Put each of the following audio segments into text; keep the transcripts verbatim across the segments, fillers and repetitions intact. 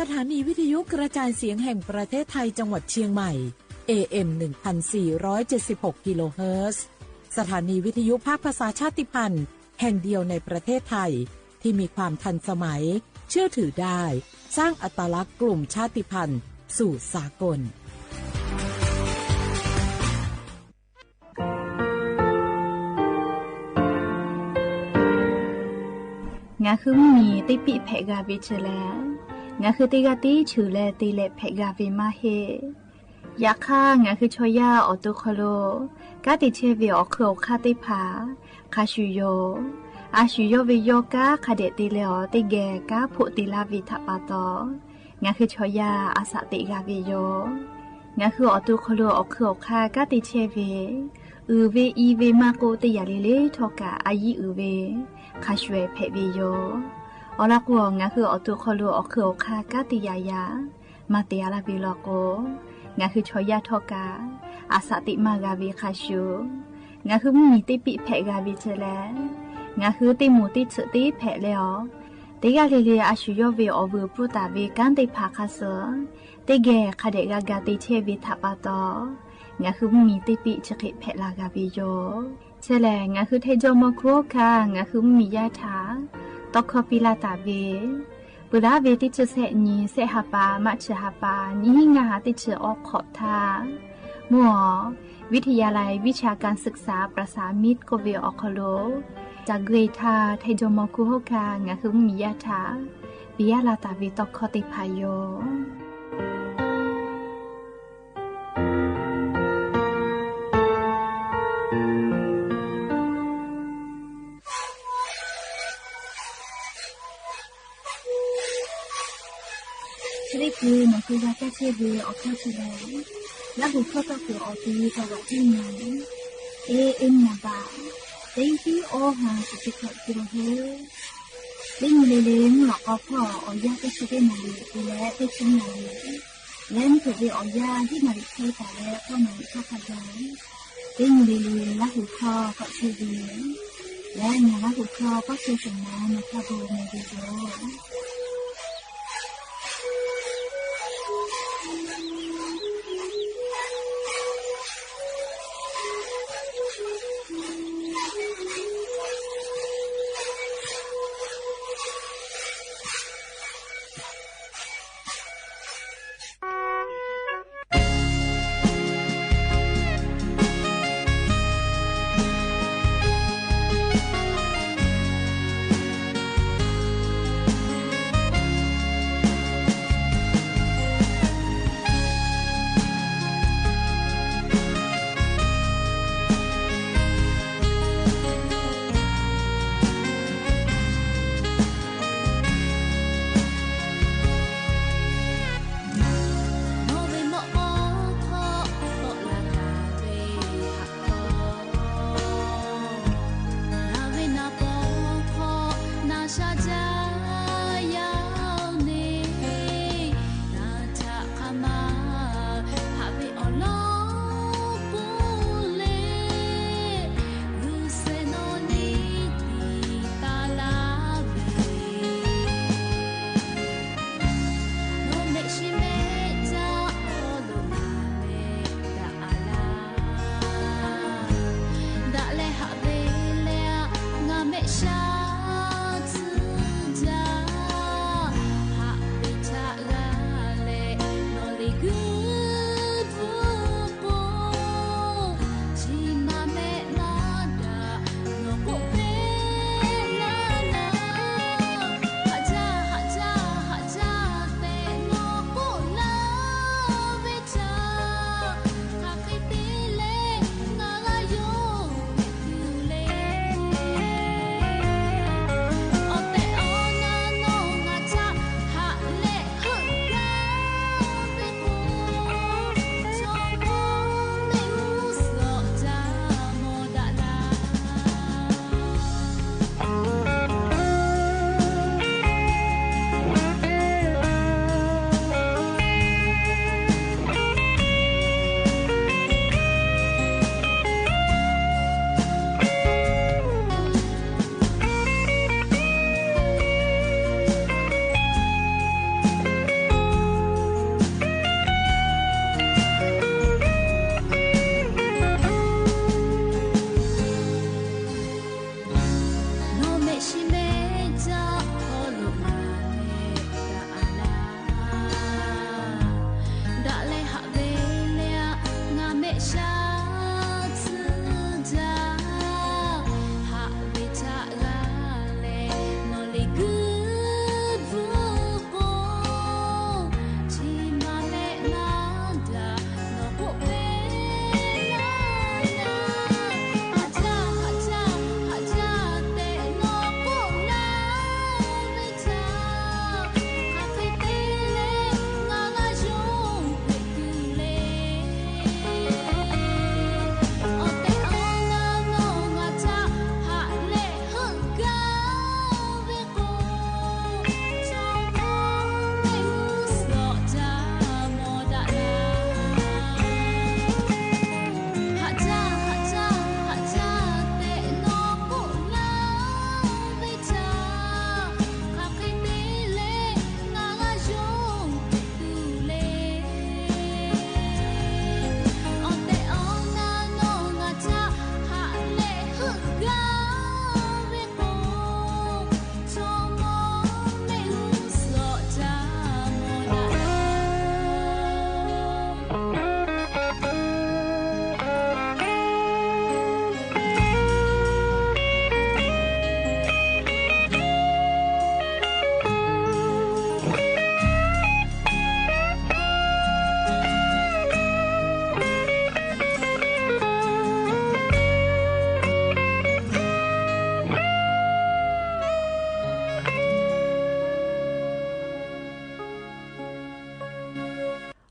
สถานีวิทยุกระจายเสียงแห่งประเทศไทยจังหวัดเชียงใหม่ เอเอ็ม หนึ่งพันสี่ร้อยเจ็ดสิบหก กิโลเฮิรตซ์ สถานีวิทยุภาคภาษาชาติพันธุ์แห่งเดียวในประเทศไทย ที่มีความทันสมัย เชื่อถือได้ สร้างอัตลักษณ์กลุ่มชาติพันธุ์สู่สากล ငါဃုမီး တ့ပံၣ်ဖဲးဂၤဝဲဆၢလဲၣ်, ငါဃုတ့ဂၤတ့ဆၢလဲၣ် တ့လဲၣ်ဖဲးဂၤဝဲမးဟ့ၣ်. ယခါ ငါဃုဆီယၢ်အီၣ်တူၢ်ခီလိာ် ကါတ့ဆဲးဝဲအီၣ်ခုးအီၣ်ခါသ့ၣ်တဖၣ် ခါဆူၣ်ယိာ်, အါဆူၣ်ယိာ်ဝဲယိာ်ကါ ခါဒဲးတ့လဲၣ်အီၤ တ့ၢ်ဂဲၤကါဖိးတ့လၢဝဲထးပာ်တီၤ, ငါဃုဆီယၢ်အသးတ့ဂၤဝဲယိာ်. ငါဃုအီၣ်တူၢ်ခီလိာ် အီၣ်ခုးအီၣ်ခါ ကါတ့ဆဲးဝဲ, အုၣ်ဝဲအံၤဝဲမးကိးတ့ၢ်ယၤလံလံထီၣ်ကး အယံၤအုၣ်ဝဲ ခါဆူၣ်ဖဲးဝဲယိာ်. အီၤလီၤကိး ငါဃုအီၣ်တူၢ်ခီလိာ် အီၣ်ခုးအီၣ်ခါ ကါတ့ယၤယၤ မၤတ့ၢ်အါလၢဝဲလီၤကိး, ငါဃုဆီယၢ်ထီၣ်ကး အသးတ့မးဂၤဝဲခါဆူၣ်. ငါဃုမီး တ့ပံၣ်ဖဲးဂၤဝဲဆၢလဲၣ်, ငါဃုတ့မိၢ်တ့ဆၢၣ်တ့ဖဲးလဲၣ်အီၤ, တ့ဂၤလံလံ အါဆူၣ်ယိာ်ဝဲအီၣ်ဝဲပူတၢ်ဝဲ ကါသ့ၣ်တဖၣ်ခါဆၢ, တ့ၢ်ဂဲၤခါဒဲးဂၤဂၤတ့ဆဲးဝဲထးပာ်တီၤ, ငါဃုမီး တ့ပံၣ်ဆၢဃ့ဖဲးလၢဂၤဝဲယိာ်. ဆၢလဲၣ် ငါဃုထဲယီမီၤခူဟီၣ်ခါ ငါဃုမီးယါထး တီခီပံလၢတၢ်ဝဲ ပှၤလၢဝဲတ့ဆၢဆဲးနံၤ ဆဲးဟးပၢ် မးဆၢဟးပၢ် နံၣ်ဟံးငါဟးတ့ဆၢအီခီၣ်ထါ မ့ၢ်အီၤ วิทยาลัยวิชาการศึกษาประสานมิตร ကိးဝဲအီၤခီလိာ် တၢ်ဂ့ၢ်ထါ ထဲယီမီၤခူဟီၣ်ခါ ငါဃုမီးယါထး ပံယါလၢတၢ်ဝဲတီခီသ့ၣ်တဖၣ်ယိာ်. သရ့ၣ်ပူၤ မီၤကဝါကၢ်ဆ့ၣ်ဝ့ အီၣ်ခီၣ်ဆၢလဲၣ်, လၢဟူၣ်ခီၣ်သီၣ်ခုၣ်အီၤ တံၤကဝးတံၢ်နၤ, အ့ၣ် အ့ၣ် နၤဘၣ်, တံၤတံၤအီၣ်ဟါ စူးစူးခီၣ်ကၠိဟိ, လၢညါလံလံ မုၢ်လီၤကီဖီၣ် အီၣ်ယၢ်တဆံတ့ၢ်နၤလံ အ့ၣ် လၢတဆံနၤလံ လၢမုၢ်ထီၣ်ဝဲအီၣ်ယၢ် ဟံၣ်နၤလံခဲတၢ်လၢ ကီၢ်နၤလံခါခါယၤ, လၢညါလံလံ လၢဟူၣ်ခီၣ်ကီၣ်ဆၢဝ့, လၢညါလၢဟူၣ်ခီၣ်ကီၣ်ဆၢဆၢနၤ နၤခါဘိမ့ၢ်ဂ့ၤယိာ်.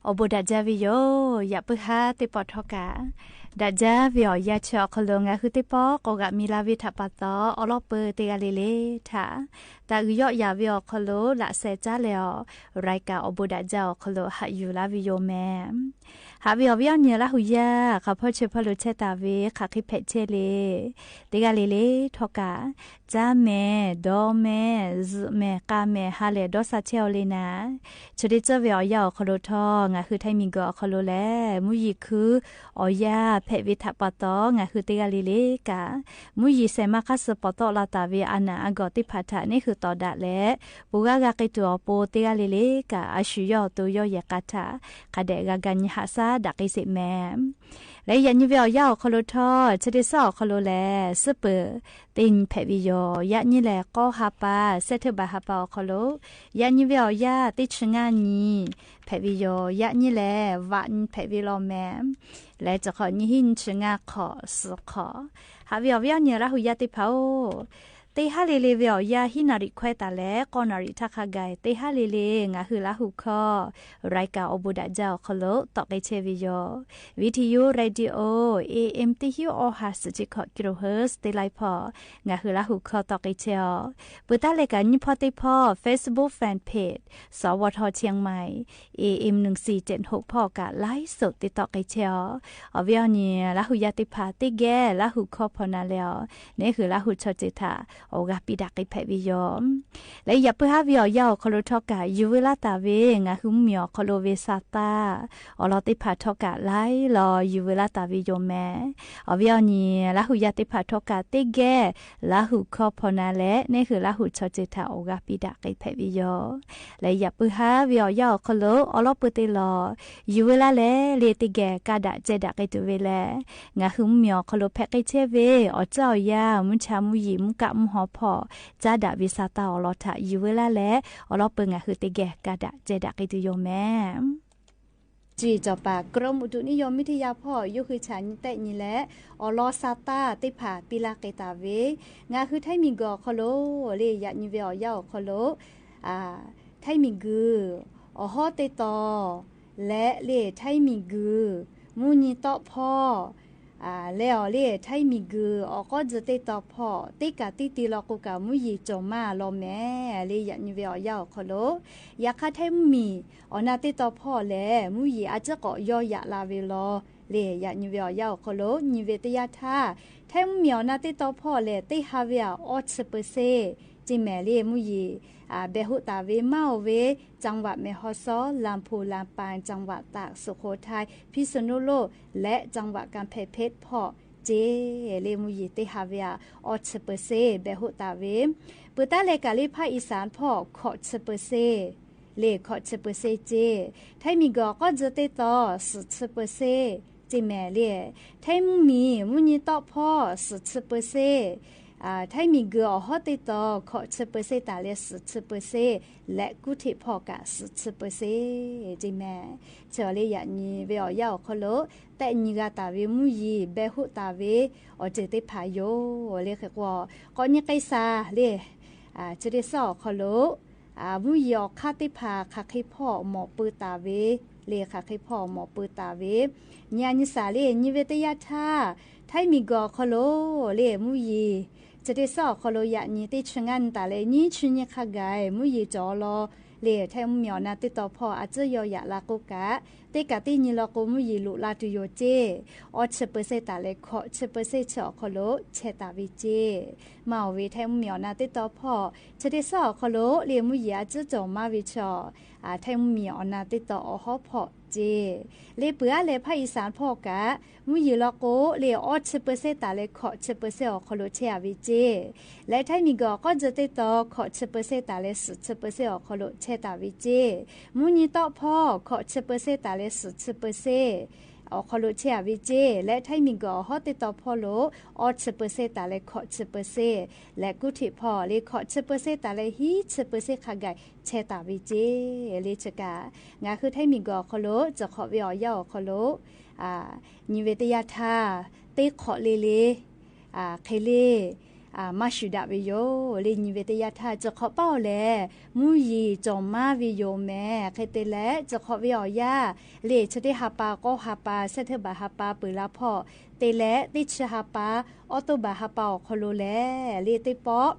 အိၣ်ဘိးဒၣ်ယၢဝီၤယိၤ ယၢပ်ၢၢ်ဟါသ့ၣ်တဖၣ်ထီၣ်ကၢ် ဒၣ်ယၢဝီၤယၢ်ဆၢအီၤခီလိာ် ငါဟုသ့ၣ်တဖၣ် ကိးဂၤမံၤလၢ်ဝ့ထးပာ်သီ အိၣ်လီၤပၢၤတဂၤလၢ်လၢ်ထၢ် တၢ်အုၣ်ယီၣ်ယၤဝဲအီၤခီလိာ် လၢ်ဆဲးကၠါလဲၢ်အီၤ ရၢၢ်ကၢ်အိၣ်ဘိးဒၣ်ယၢအီၤခီလိာ် ဟးယူၤလၢ်ဝံၤယိၤမဲာ် ဟးဝံၤအီၤဝဲအီၤနံၤ လၢ်ဟူယၢ် ခီဖီဆၢဖီလိာ်ဆဲးတၢ်ဝဲ ခးဃ့ဖဲးဆဲးလၢ် တဂၤလၢ်လၢ်ထီၣ်ကၢ် ကၠါမဲာ် ဒီမဲာ် စုးမဲာ် ကၣ်မဲာ် ဟါလၢ်ဒီးစၢ်ဆဲးအီၤလၢ်နၤ ဆၢဒ့ၣ်စၢၢ်ဝဲအီၤယၢအီၤခီလိာ်ထီၣ် ငါဟုထဲမံၤဂီၤအီၤခီလိာ်လဲၣ် မူယံၤခု အီၤယၢ်ဖဲးဝ့ထးပာ်သီ ငါဟုတဂၤလၢ်လၢ်ကၢ် မူယံၤစဲးမါခါစၢၤပီးသီၣ်လီၤတၢ်ဝဲ အနၢ်အဂီၢ်သ့ၣ်တဖၣ်ထၢ် န့ၣ်ဃုာ်ဒီးဒၣ်လဲာ် ပူၤဂၤဂၤက့ၤတုၤအီၤပူၤ တဂၤလၢ်လၢ်ကၢ် အဆူၣ်ယီၣ်သိယီၣ်ယဲၢ်ကၢ်ထၢ် ခးဒဲးဂၤဂၤညါဟးစၢ်ဒၣ်က့ၤစ့ၢ်မဲာ် လၢယၢ်ညါဝဲအီၤယၢအီၤခီလိာ်ထီၣ် ဆၢဒ့ၣ်စၢၢ်အီၤခီလိာ်လဲၣ် စ့ၢ်ပၢၢ် တ့ၢ်ဖဲးဝံၤယိၤ ယၢ်ညါလဲၣ် ကီၢ်ဟါပၢၢ် စဲးထၢၣ်ဘၣ်ဟါပၢၢ်အီၤခီလိာ် ယၢ်ညါဝဲအီၤယၢ် တ့ၢ်ဆူညါနံၤ ဖဲးဝံၤယိၤ ယၢ်ညါလဲၣ် ဝးနံၤဖဲးဝံၤလီၤမဲာ် လဲၤတခီ နံၤဟံၣ်နံၤဆူညါခီၣ် စုးခီၣ် ဟးဝံၤအီၤဝဲအီၤနံၤ လၢ်ဟူယၢ်သ့ၣ်တဖၣ်အိၣ် တ့ၢ်ဟါလၢ်လၢ်ဝဲအီၤယၢ် ဟံၣ်နၣ်ရံၣ်ခွဲးတၢ်လဲၣ် ကီၢ်နၣ်ရံၣ်ထၢ်ခါဂၤ တ့ၢ်ဟါလၢ်လၢ် ငါဟုလၢ်ဟူခီ ရၢၢ်ကၢ်အိၣ်ဘိးဒၣ်ယၢအီၤခီလိာ် သီၣ်က့ၤဆဲးဝံၤယိၤ ဝံထယိ ရေဒီယိ AM တဟံးအိၣ်ဟး စူၣ်ဆံခီၣ် ကံရိၣ်ဟၢၣ် တ့ၢ်လၢ်ဖီ ငါဟုလၢ်ဟူခီ သီၣ်က့ၤဆဲးအီၤ ပှၤတၢ်လဲၤကၢ်ညါဖီသ့ၣ်တဖၣ် Facebook Fan Page စဝထ เชียงใหม่ AM หนึ่งสี่เจ็ดหก ဖီကၢ် ไลฟ์สด တ့ၢ်သီၣ်က့ၤဆဲးအီၤ အီၤဝဲအီၤနံၤ လၢ်ဟူယၢ်သ့ၣ်တဖၣ် တ့ၢ်ဂဲၤ လၢ်ဟူခီဖီနၤလဲၣ်အီၤ န့ၣ်ဃုာ်လၢ်ဟူဆီၣ်တ့ၢ်ထၢ် အိၣ်ဂၤပံးဒၣ်က့ၤဖဲးဝံၤယိၤ လၢယၢ်ပၢၢ်ဟါဝံၤအီၤယၢအီၤခီလိာ်ထီၣ်ကၢ် ယူၤဝဲလၢ်တၢ်ဝဲ ငါဟုမုၢ်မံၤအီၤခီလိာ်ဝဲစၢ်သၢ် အီၤလီၤသ့ၣ်တဖၣ်ထီၣ်ကၢ် လဲၤလီၤယူၤဝဲလၢ်တၢ်ဝဲယိၤမဲာ် အီၤဝဲအီၤနံၤ လၢ်ဟူယၢ်သ့ၣ်တဖၣ်ထီၣ်ကၢ် တ့ၢ်ဂဲၤ လၢ်ဟူခီဖီနၤလဲၣ် န့ၣ်ဃုာ်လၢ်ဟူဆီၣ်တ့ၢ်ထၢ် အိၣ်ဂၤပံးဒၣ်က့ၤဖဲးဝံၤယိၤ လၢယၢ်ပၢၢ်ဟါဝံၤအီၤယၢအီၤခီလိာ် အိၣ်လီၤပၢၤတ့ၢ်လီၤ ယူၤဝဲလၢ်လဲၣ် လၢတ့ၢ်ဂဲၤ ကးဒၣ်စဲးဒၣ်က့ၤတုၤဝဲလဲၣ် ငါဟုမုၢ်မံၤအီၤခီလိာ် ဖဲးက့ၤဆဲးဝဲ အီၤစၢ်အီၤယၢ် မူဆါမူယံၤ မူကၣ်မူဟီဖီ ကးဒၣ်ဝံၤစၢ်သၢ်အီၤလီၤထၢ် ယူၤဝဲလၢ်လဲၣ် အိၣ်လီၤပၢၤ ငါဟုတ့ၢ်ဂဲၤ ကးဒၣ်စဲးဒၣ်က့ၤတုၤယိၤမဲာ် စံးကၠီၤပၤ กรมอุตุนิยมวิทยา ဖီ ယိၤဃုာ်ဆၣ်ညါတဲာ်ညါလဲၣ် အီၤလီၤစၢ်သၢ်သ့ၣ်တဖၣ် ပံးလၢ်က့ၤတၢ်ဝဲ ငါဟုထဲမံၤဂီၤခီလိာ် လၢယၢ်ညါဝဲအီၤယၢအီၤခီလိာ် ထဲမံၤဂုၤ အီၤဟီၣ်တ့ၢ်တီၤ လဲၣ်လၢထဲမံၤဂုၤ မူနံၤတီၣ်ဖီ လဲၣ်အီၤလၢထဲမံၤဂုၤ အီၤကီၢ်စၢၤတ့ၢ်တီၤဖီ တ့ၢ်ကးတံၢ်တံၢ်လီၤကိးကး မူယံၤကၠီၤမးလီၤမဲာ် လၢယၢ်ညါဝဲအီၤယၢအီၤခီလိာ် ယၢ်ခါထဲမံၤ အီၤနၢ်တ့ၢ်တီၤဖီလဲၣ် မူယံၤအစ့ၢ်ကီးယီၢ်ယၢ်လၢ်ဝဲလီၤ လၢယၢ်ညါဝဲအီၤယၢအီၤခီလိာ် ညါဝဲတယၢ်ထၢ် ထဲမံၤအီၤနၢ်တ့ၢ်တီၤဖီလဲၣ် တ့ၢ်ဟါဝဲအီၤ အိၣ်ဆံပၢၢ်စ့ၣ် စ့ၢ်မဲာ်လၢမူယံၤ ဘဲၣ်ဟူးတၢ်ဝဲ မၢ်အိၣ်ဝဲ จังหวัดแม่ฮ่องสอน ลำพูน ลำปาง จังหวัดตาก สุโขทัย พิษณุโลก และจังหวัดกำแพงเพชร ဖီ စ့ၢ် လၢမူယံၤတ့ၢ်ဟါဝဲအီၤ အိၣ်ဆံပၢၢ်စ့ၣ် ဘဲၣ်ဟူးတၢ်ဝဲ ပှၤတၢ်လဲၤကၢ်လၢဖၣ်အံၣ်စၣ်ဖီ ခိးဆံပၢၢ်စ့ၣ် လၢခိးဆံပၢၢ်စ့ၣ်စ့ၢ် ထဲမံၤဂုၤအီၤကီၢ်စၢၤတ့ၢ်တီၤ သီဆံပၢၢ်စ့ၣ် စ့ၢ်မဲာ်လၢ ထဲမံၤ မူနံၤတီၣ်ဖီ သီဆံပၢၢ်စ့ၣ် ထဲမံၤဂုၤအီၤဟီၣ်တ့ၢ်တီၤ ခိးဆံပၢၢ်စ့ၣ်တၢ်လၢ သီဆံပၢၢ်စ့ၣ် လဲၣ်ကူၣ်ထံးဖီကး သီဆံပၢၢ်စ့ၣ် စ့ၢ်မဲာ် ဆၢလၢယၢ်ညါဝဲအီၤယၢအီၤခီလိာ် တဲာ်ညါဂၤတၢ်ဝဲမူယံၤ ဘဲၣ်ဟူးတၢ်ဝဲ အီၤစ့ၢ်သ့ၣ်တဖၣ်ယိၤ လၢဃ့ကွီၢ် ကိးနံၤကဲစၢ်လၢ ဆၢဒ့ၣ်စၢၢ်အီၤခီလိာ် မူယံၤအီၤခါသ့ၣ်တဖၣ် ခးဃ့ဖီအီၤမိၢ်ပၢၤတၢ်ဝဲ လၢခးဃ့ဖီအီၤမိၢ်ပၢၤတၢ်ဝဲ ညါညါစၢ်လၢ ညါဝဲတယၢ်ထၢ် ထဲမံၤဂုၤအီၤခီလိာ် လၢမူယံၤ ဆၢဒ့ၣ်စၢၢ်အီၤခီလိာ် ယၢ်ညါတ့ၢ်ဆူညါနံၤတၢ်လၢ နံၤဆူညါခါဂၤ မူယံၤကၠီၤလီၤ လၢထဲမံၤအီၤနၢ်တ့ၢ်တီၤဖီ အစ့ၢ်ယီၢ်ယၢ်လၢ်ကိးကး တ့ၢ်ကးတံၢ်ညါလီၤကိး မူယံၤလူၤလၢ်တုၤယိၤစ့ၢ် အိၣ်ဆံပၢၢ်စ့ၣ်တၢ်လၢ ခိးဆံပၢၢ်စ့ၣ်ဆၢအီၤခီလိာ် ဆဲးတၢ်ဝဲစ့ၢ် မၢ်အိၣ်ဝဲ ထဲမံၤအီၤနၢ်တ့ၢ်တီၤဖီ ဆၢဒ့ၣ်စၢၢ်အီၤခီလိာ် လၢမူယံၤအစ့ၢ်ကီးမၤဝဲဆၢ ထဲမံၤအီၤနၢ်တ့ၢ်တီၤအီၤဟီၣ်ဖီစ့ၢ် လၢပှၤအါလဲၣ်ဖၣ်အံၣ်စၣ်ဖီကး မူယံၤလီၤကိး လၢအိၣ်ဆံပၢၢ်စ့ၣ်တၢ်လၢ ခိးဆံပၢၢ်စ့ၣ်အီၤခီလိာ် ဆဲးအဝဲစ့ၢ် လၢထဲမံၤဂုၤအီၤကီၢ်စၢၤတ့ၢ်တီၤ ခိးဆံပၢၢ်စ့ၣ်တၢ်လၢ သီဆံပၢၢ်စ့ၣ်အီၤခီလိာ် ဆဲးတၢ်ဝဲစ့ၢ် မူနံၤတီၣ်ဖီ ခိးဆံပၢၢ်စ့ၣ်တၢ်လၢ သီဆံပၢၢ်စ့ၣ် အီၤခီလိာ်ဆဲးအဝဲစ့ၢ် လၢထဲမံၤဂုၤအီၤဟီၣ်တ့ၢ်တီၤဖီလိာ် အိၣ်ဆံပၢၢ်စ့ၣ်တၢ်လၢ ခိးဆံပၢၢ်စ့ၣ် လဲၣ်ကူၣ်ထံးဖီ လၢခိးဆံပၢၢ်စ့ၣ်တၢ်လၢ ဟံးဆံပၢၢ်စ့ၣ်ခါဂၤ ဆဲးတၢ်ဝဲစ့ၢ် လၢဆၢကး ငါဃုထဲမံၤဂုၤအီၤခီလိာ် စၢၢ်ခီးဝဲအီၤယၢအီၤခီလိာ် ညါဝဲတယၢ်ထၢ် တ့ၢ်ခိးလၢလၢ ခဲလၢာ် မႃးဆူၣ်ဒၣ်ဝေယိၤ လၢညိဝဲတယၢ်ထၢၣ် စ့ၢ်ကီးပၢ်အီၤလၢ မူယံၤ စီၤမါ ဝေယိၤ မဲာ် ခဲတဲလဲၣ် စ့ၢ်ကီးဝဲအီၤယၢ် လၢဆၢထၢၣ်ဟးပာ် ကီၢ်ဟးပာ် စဲးပထ့ဘၢၣ်ဟးပာ် ပၢၢ်လါဖီၣ် တဲလဲၣ် တ့ၢ်ဆၢဟးပာ် အီးတိဘၢၣ်ဟးပာ်အီၤခီလိာ်လဲၣ် လၢတ့ၢ်ပီၣ်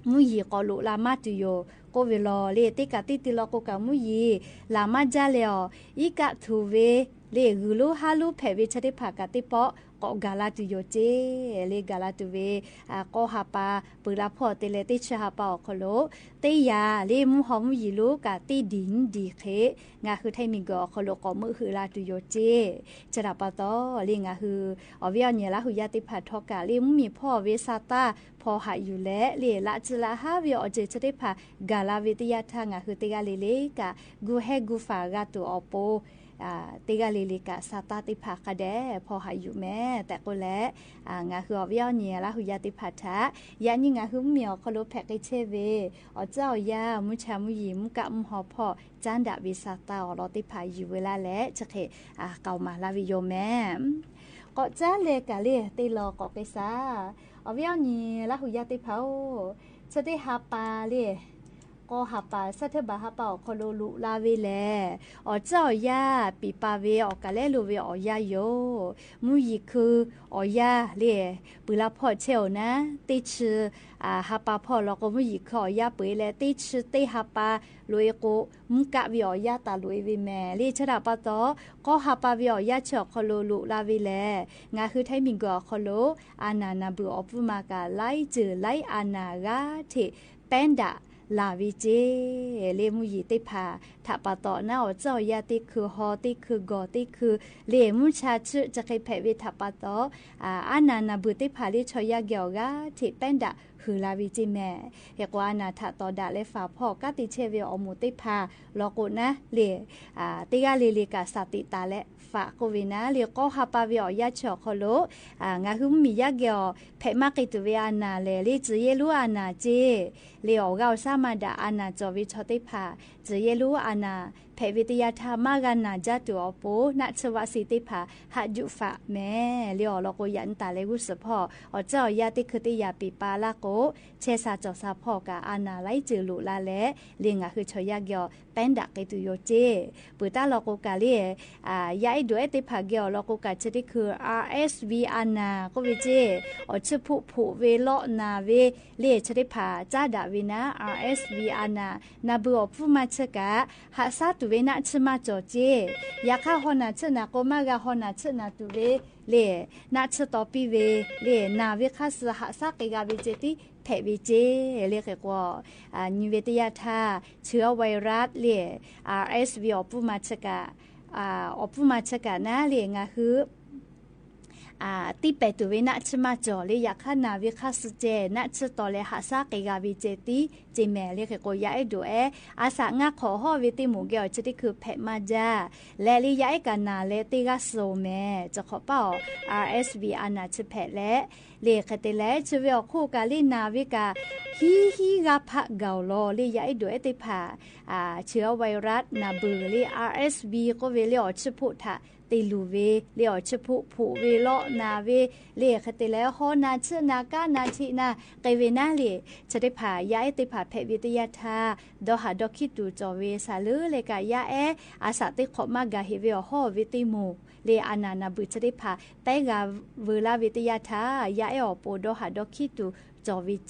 မူယံၤ ကိးလိာ်လၢမါတုၤယိၤ ကိးဝဲလီၤ လၢတ့ၢ်ကးတ့ၢ်တုၤလီၤကိးကးမူယံၤ လၢမါဒ်လဲၣ်အီၤ အံးကးထူၣ်ဝဲ လၢဂုၢ်လူဟါလူဖဲးဝဲဆၢထၢၣ်ဖးကးတ့ၢ်ပီၣ် ကိးဂၤလၢ်တုၤယိၤစ့ၢ် လၢဂၤလၢ်တုၤဝဲ ကီၢ်ဟးပာ် ပၢၢ်လါဖီၣ်တဲလဲၣ် တ့ၢ်ဆၢဟးပာ်အီၤခီလိာ် တ့ၢ်ယၤ လၢမူဟီမူယံၤလူကးတ့ၢ်ဒ်နံၤဒ်ဃ့ ငါဃုထၢၣ်မံၤကီၤအီၤခီလိာ် ကိးမုၢ်ဟုးလၢ်တုၤယိၤစ့ၢ် ဆၢဒၣ်ပၢ်တီ လၢငါဃု အီၣ်ဝဲအီၣ်ညဲလၢဟူးယၢ်တ့ၢ်ဖးထီကး လၢမူမံၤဖီၣ်ဝဲစးတၢ် ဖီၣ်ဟးယူၤလဲၣ် လၢလၢ်စုလၢ်ဟးဝဲအီၤစ့ၢ်ဆၢထၢၣ်ဖး ဂၤလၢ်ဝဲတယၢ်ထၢၣ် ငါဃုတ့ၢ်ဂၤလၢ်လၢ်ကး ဂုာ်ဟဲဂုာ်ဖးဂၤတုၤအီၤပိ တ့ၢ်ဂၤလၢ်လၢ်ကး စးတၢ်တ့ၢ်ဖးဃးဒဲး ဖီၣ်ဟးယူၤမဲာ် တၢ်ကိးလဲၣ် ငါဃုအီၣ်ဝဲအီၣ်ညဲလၢဟူးယၢ်တ့ၢ်ဖးထၢ ယၤနံၤငါဃုမူမံၤအီၤခီလိာ်ဖဲးဃ့ဆဲးဝဲ အီၣ်စၢၣ်အီၣ်ယၢ် မူဆါမူယံၤ မူကးမူဟီဖီၣ် ကၠၢ်ဒၣ်ဝဲစးတၢ်အီၤလီၤတ့ၢ်ဖးယူၤဝဲလၢ်လဲၣ် ဆၢဃ့ ကိးမးလၢ်ဝဲယိၤမဲာ် ကိးကၠၢ်လဲၣ်ကးလၢ် တ့ၢ်လီၤကိးက့ၤစး အီၣ်ဝဲအီၣ်ညဲလၢဟူးယၢ်တ့ၢ်ဖးအိၣ် ဆၢထၢၣ်ဟးပာ်လၢ် ကီၢ်ဟးပာ် စဲးပထ့ဘၢၣ်ဟးပာ်အီၤခီလိာ်လိာ်လၢ်ဝဲလဲၣ် အီၣ်စၢၣ်အီၣ်ယၢ် ပံာ်ပာ်ဝဲအီၣ်ကးလဲလိာ်ဝဲအီၣ်ယၢ်ယိၤ မူယံၤခုအီၣ်ယၢ်လၢ် ပၢၢ်လါဖီၣ်ဆဲးအီၤနၤ တ့ၢ်ဆၢ ဟးပာ်ဖီၣ်လီၤကိးမူယံၤခုအီၣ်ယၢ်ပှဲၤလဲၣ် တ့ၢ်ဆၢတ့ၢ်ဟးပာ်လိာ်အကိး မူကးဝဲအီၣ်ယၢ်တၢ်လိာ်အဝဲမဲာ် လၢဆၢဒၣ်ပၢ်တီ ကီၢ်ဟးပာ်ဝဲအီၣ်ယၢ်ဆၢအီၤခီလိာ်လိာ်လၢ်ဝဲလဲၣ် ငါဃုထၢၣ်မံၤကီၤအီၤခီလိာ် အနၢ်နၢ်ဘုၣ်အီၤပူၤမၤကး လၢ်စၢၤလၢ်အနၢ်ဂၤထံး ပဲဒၣ်လၢ်ဝဲစ့ၢ် လၢမူယံၤတ့ၢ်ဖးထးပၢ်တီ နၢ်အီၣ်စၢၣ်အီၣ်ယၢ်တ့ၢ်ခုဟီတ့ၢ်ခုဂီၤတ့ၢ်ခု လၢမူဆါဆၢ ဆၢဃ့ဖဲးဝဲထးပၢ်တီ အနၢ်နၢ်ဘုၣ်တ့ၢ်ဖးလၢ ဆီယၢ်ကဲအီၤဂၤထံး ပဲဒၣ်ဟုၣ်လၢ်ဝဲစ့ၢ်မဲာ် ဟဲကိးအနၢ်ထးတီဒၣ်လဲာ် ဖးဖီၣ်ကးတ့ၢ်ဆဲးဝဲအီၣ်မူးတ့ၢ်ဖး လီၤကိးနၤလၢ် တ့ၢ်ဂၤလၢ်လၢ်ကး စးတံာ်တာ်လဲာ် ဖးကိးဝဲနၤလၢ် ကီၢ်ဟးပာ်ဝဲအီၣ်ယၢ်ဆၢအီၤခီလိာ် ငါဃုမူမံၤယၢ်ကဲအီၤ ဖဲးမးက့ၤတုၤဝဲအနၢ်လဲၣ် လၢစၢၤယဲၢ်လူအနၢ်စ့ၢ် လၢအီၣ်ဂၤအီၣ်ဆၣ်မၤဒၣ် အနၢ်ကၠီၣ်ဝဲဆီတ့ၢ်ဖး စၢၤယဲၢ်လူအနၢ် ဖဲးဝဲတယၢ်ထၢၣ် မၤဂၤနၢ်ကၠၢ်တုၤအီၤပိ နၢ်ဆၢဝးစံးတ့ၢ်ဖး ဟးယူးဖးမဲာ် လၢအီၤလီၤကိးယၤနတၢ်လဲၤဂုာ်စ့ၢ်ဖီၣ် အီၣ်စၢၣ်အီၣ်ယၢ်တ့ၢ်ခုတ့ၢ်ယၤပံာ်ပာ်လၢ်ကိး ဆဲးစၢ်ကၠီၣ်စၢ်ဖီၣ်ကး အနၢ်လၢ်စၢၤလိာ်လၢ်လဲၣ် လၢငါဃုဆီယၢ်ကဲအီၤ ပဲဒၣ်က့ၤတုၤယိၤစ့ၢ် ပၢတၢ်လီၤကိးကးလၢ် ယၢ်အဲၣ်ဒိးအဲၣ်တ့ၢ်ဖးကဲအီၤလီၤကိးကး ဆၢထံၣ်ခု RSV အနၢ် ကိးဝဲစ့ၢ် အီၣ်ဆၢဖှိၣ်ဖှိၣ်ဝဲလီၤနၢ်ဝဲ လၢဆၢထံၣ်ဖးကၠၢ်ဒၣ်ဝဲနၤ RSV အနၢ် နၢ်ဘုၣ်အီၤပူၤမၤဆၢကး ဟးဆါတုၤဝဲနၢ်ဆၢမၤကၠီၣ်စ့ၢ် ယၤခါဟီၣ်နၢ်ဆၢနၢ်ကိး မၤဂၤဟီၣ်နၢ်ဆၢနၢ်တုၤဝဲ လၢ နၢ်ဆၢတီပံဝဲ လၢ နၢ်ဝဲခါဆူ ဟးဆါက့ၤဂၤဝဲစ့ၢ် တံၢ်ဖဲးဝဲစ့ၢ် လၢဃ့ကွီၢ် နံၤဝဲတယၢ်ထၢၣ် ဆၢဝဲရၣ်လၢ် RSV အီၣ်ပူၤမၤဆၢကး အီၣ်ပူၤမၤဆၢကးနၤလၢ် ငါဃု တံၢ်ပဲာ်တုၤဝဲနၢ်ဆၢမၤကၠီၣ် လၢယၤခါနၢ်ဝဲခါဆူစ့ၢ် နၢ်ဆၢတီလဲၣ် ဟးဆါက့ၤဂၤဝဲစ့ၢ် တံၢ်စ့ၢ်မဲာ် လၢဃ့ကွီၢ် ယၢ်အဲၣ်ဒိးအဲၣ် အစးငါခီၣ်ဟီၣ်ဝဲတ့ၢ်မူးကဲအီၤ ဆၢထံၣ်ခု ဖဲးမၤဒၣ် လၢလၢယၤအဲၣ်ကးနၢ်လဲၣ် တ့ၢ်ဂၤစိၤမဲာ် စ့ၢ်ကီးပၢ်အီၤ RSV အနၢ်ဆၢဖဲးလဲၣ် လၢဃဲတဲလဲၣ် ဆၢဝဲအီၤခိၣ်ကးလၢ် နၢ်ဝဲကး ဟံးဟံးဂၤဖးဂၤလီၤ လၢယၤအဲၣ်ဒိးအဲၣ်တ့ၢ်ဖး ဆၢဝဲရၣ် နၢ်ဘုၣ်လၢ RSV ကိးဝဲလၢ အီၣ်ဆၢဖှိၣ်ထး တ့ၢ်လူၤဝဲ လၢအီၣ်ဆၢဖှိၣ်ဖှိၣ်ဝဲလီၤနၢ်ဝဲ လၢဃဲတဲလဲၣ် ဟီၣ်နၢ်ဆၢနၢ် ကၣ်နၢ်ထံးနၢ် က့ၤဝဲနၤလၢ် ဆၢထံၣ်ဖး ယၤအဲၣ်တ့ၢ်ဖးဖဲးဝဲတယၢ်ထၢၣ် ဒီဟးဒီခံတုၤ ကၠီၣ်ဝဲစးလၢလၢ်ကး ယၤအဲၣ် အစးတ့ၢ်ခိးမၤဂၤဟ့ၣ်ဝဲအီၤဟီၣ်ဝဲတ့ၢ်မူး လၢအနၢ်နၢ်ဘုၣ်ဆၢထံၣ်ဖး ပဲဂၤဝဲလၢ်ဝဲတယၢ်ထၢၣ် ယၤအဲၣ်အီၤပိ ဒီဟးဒီခံတုၤ ကၠီၣ်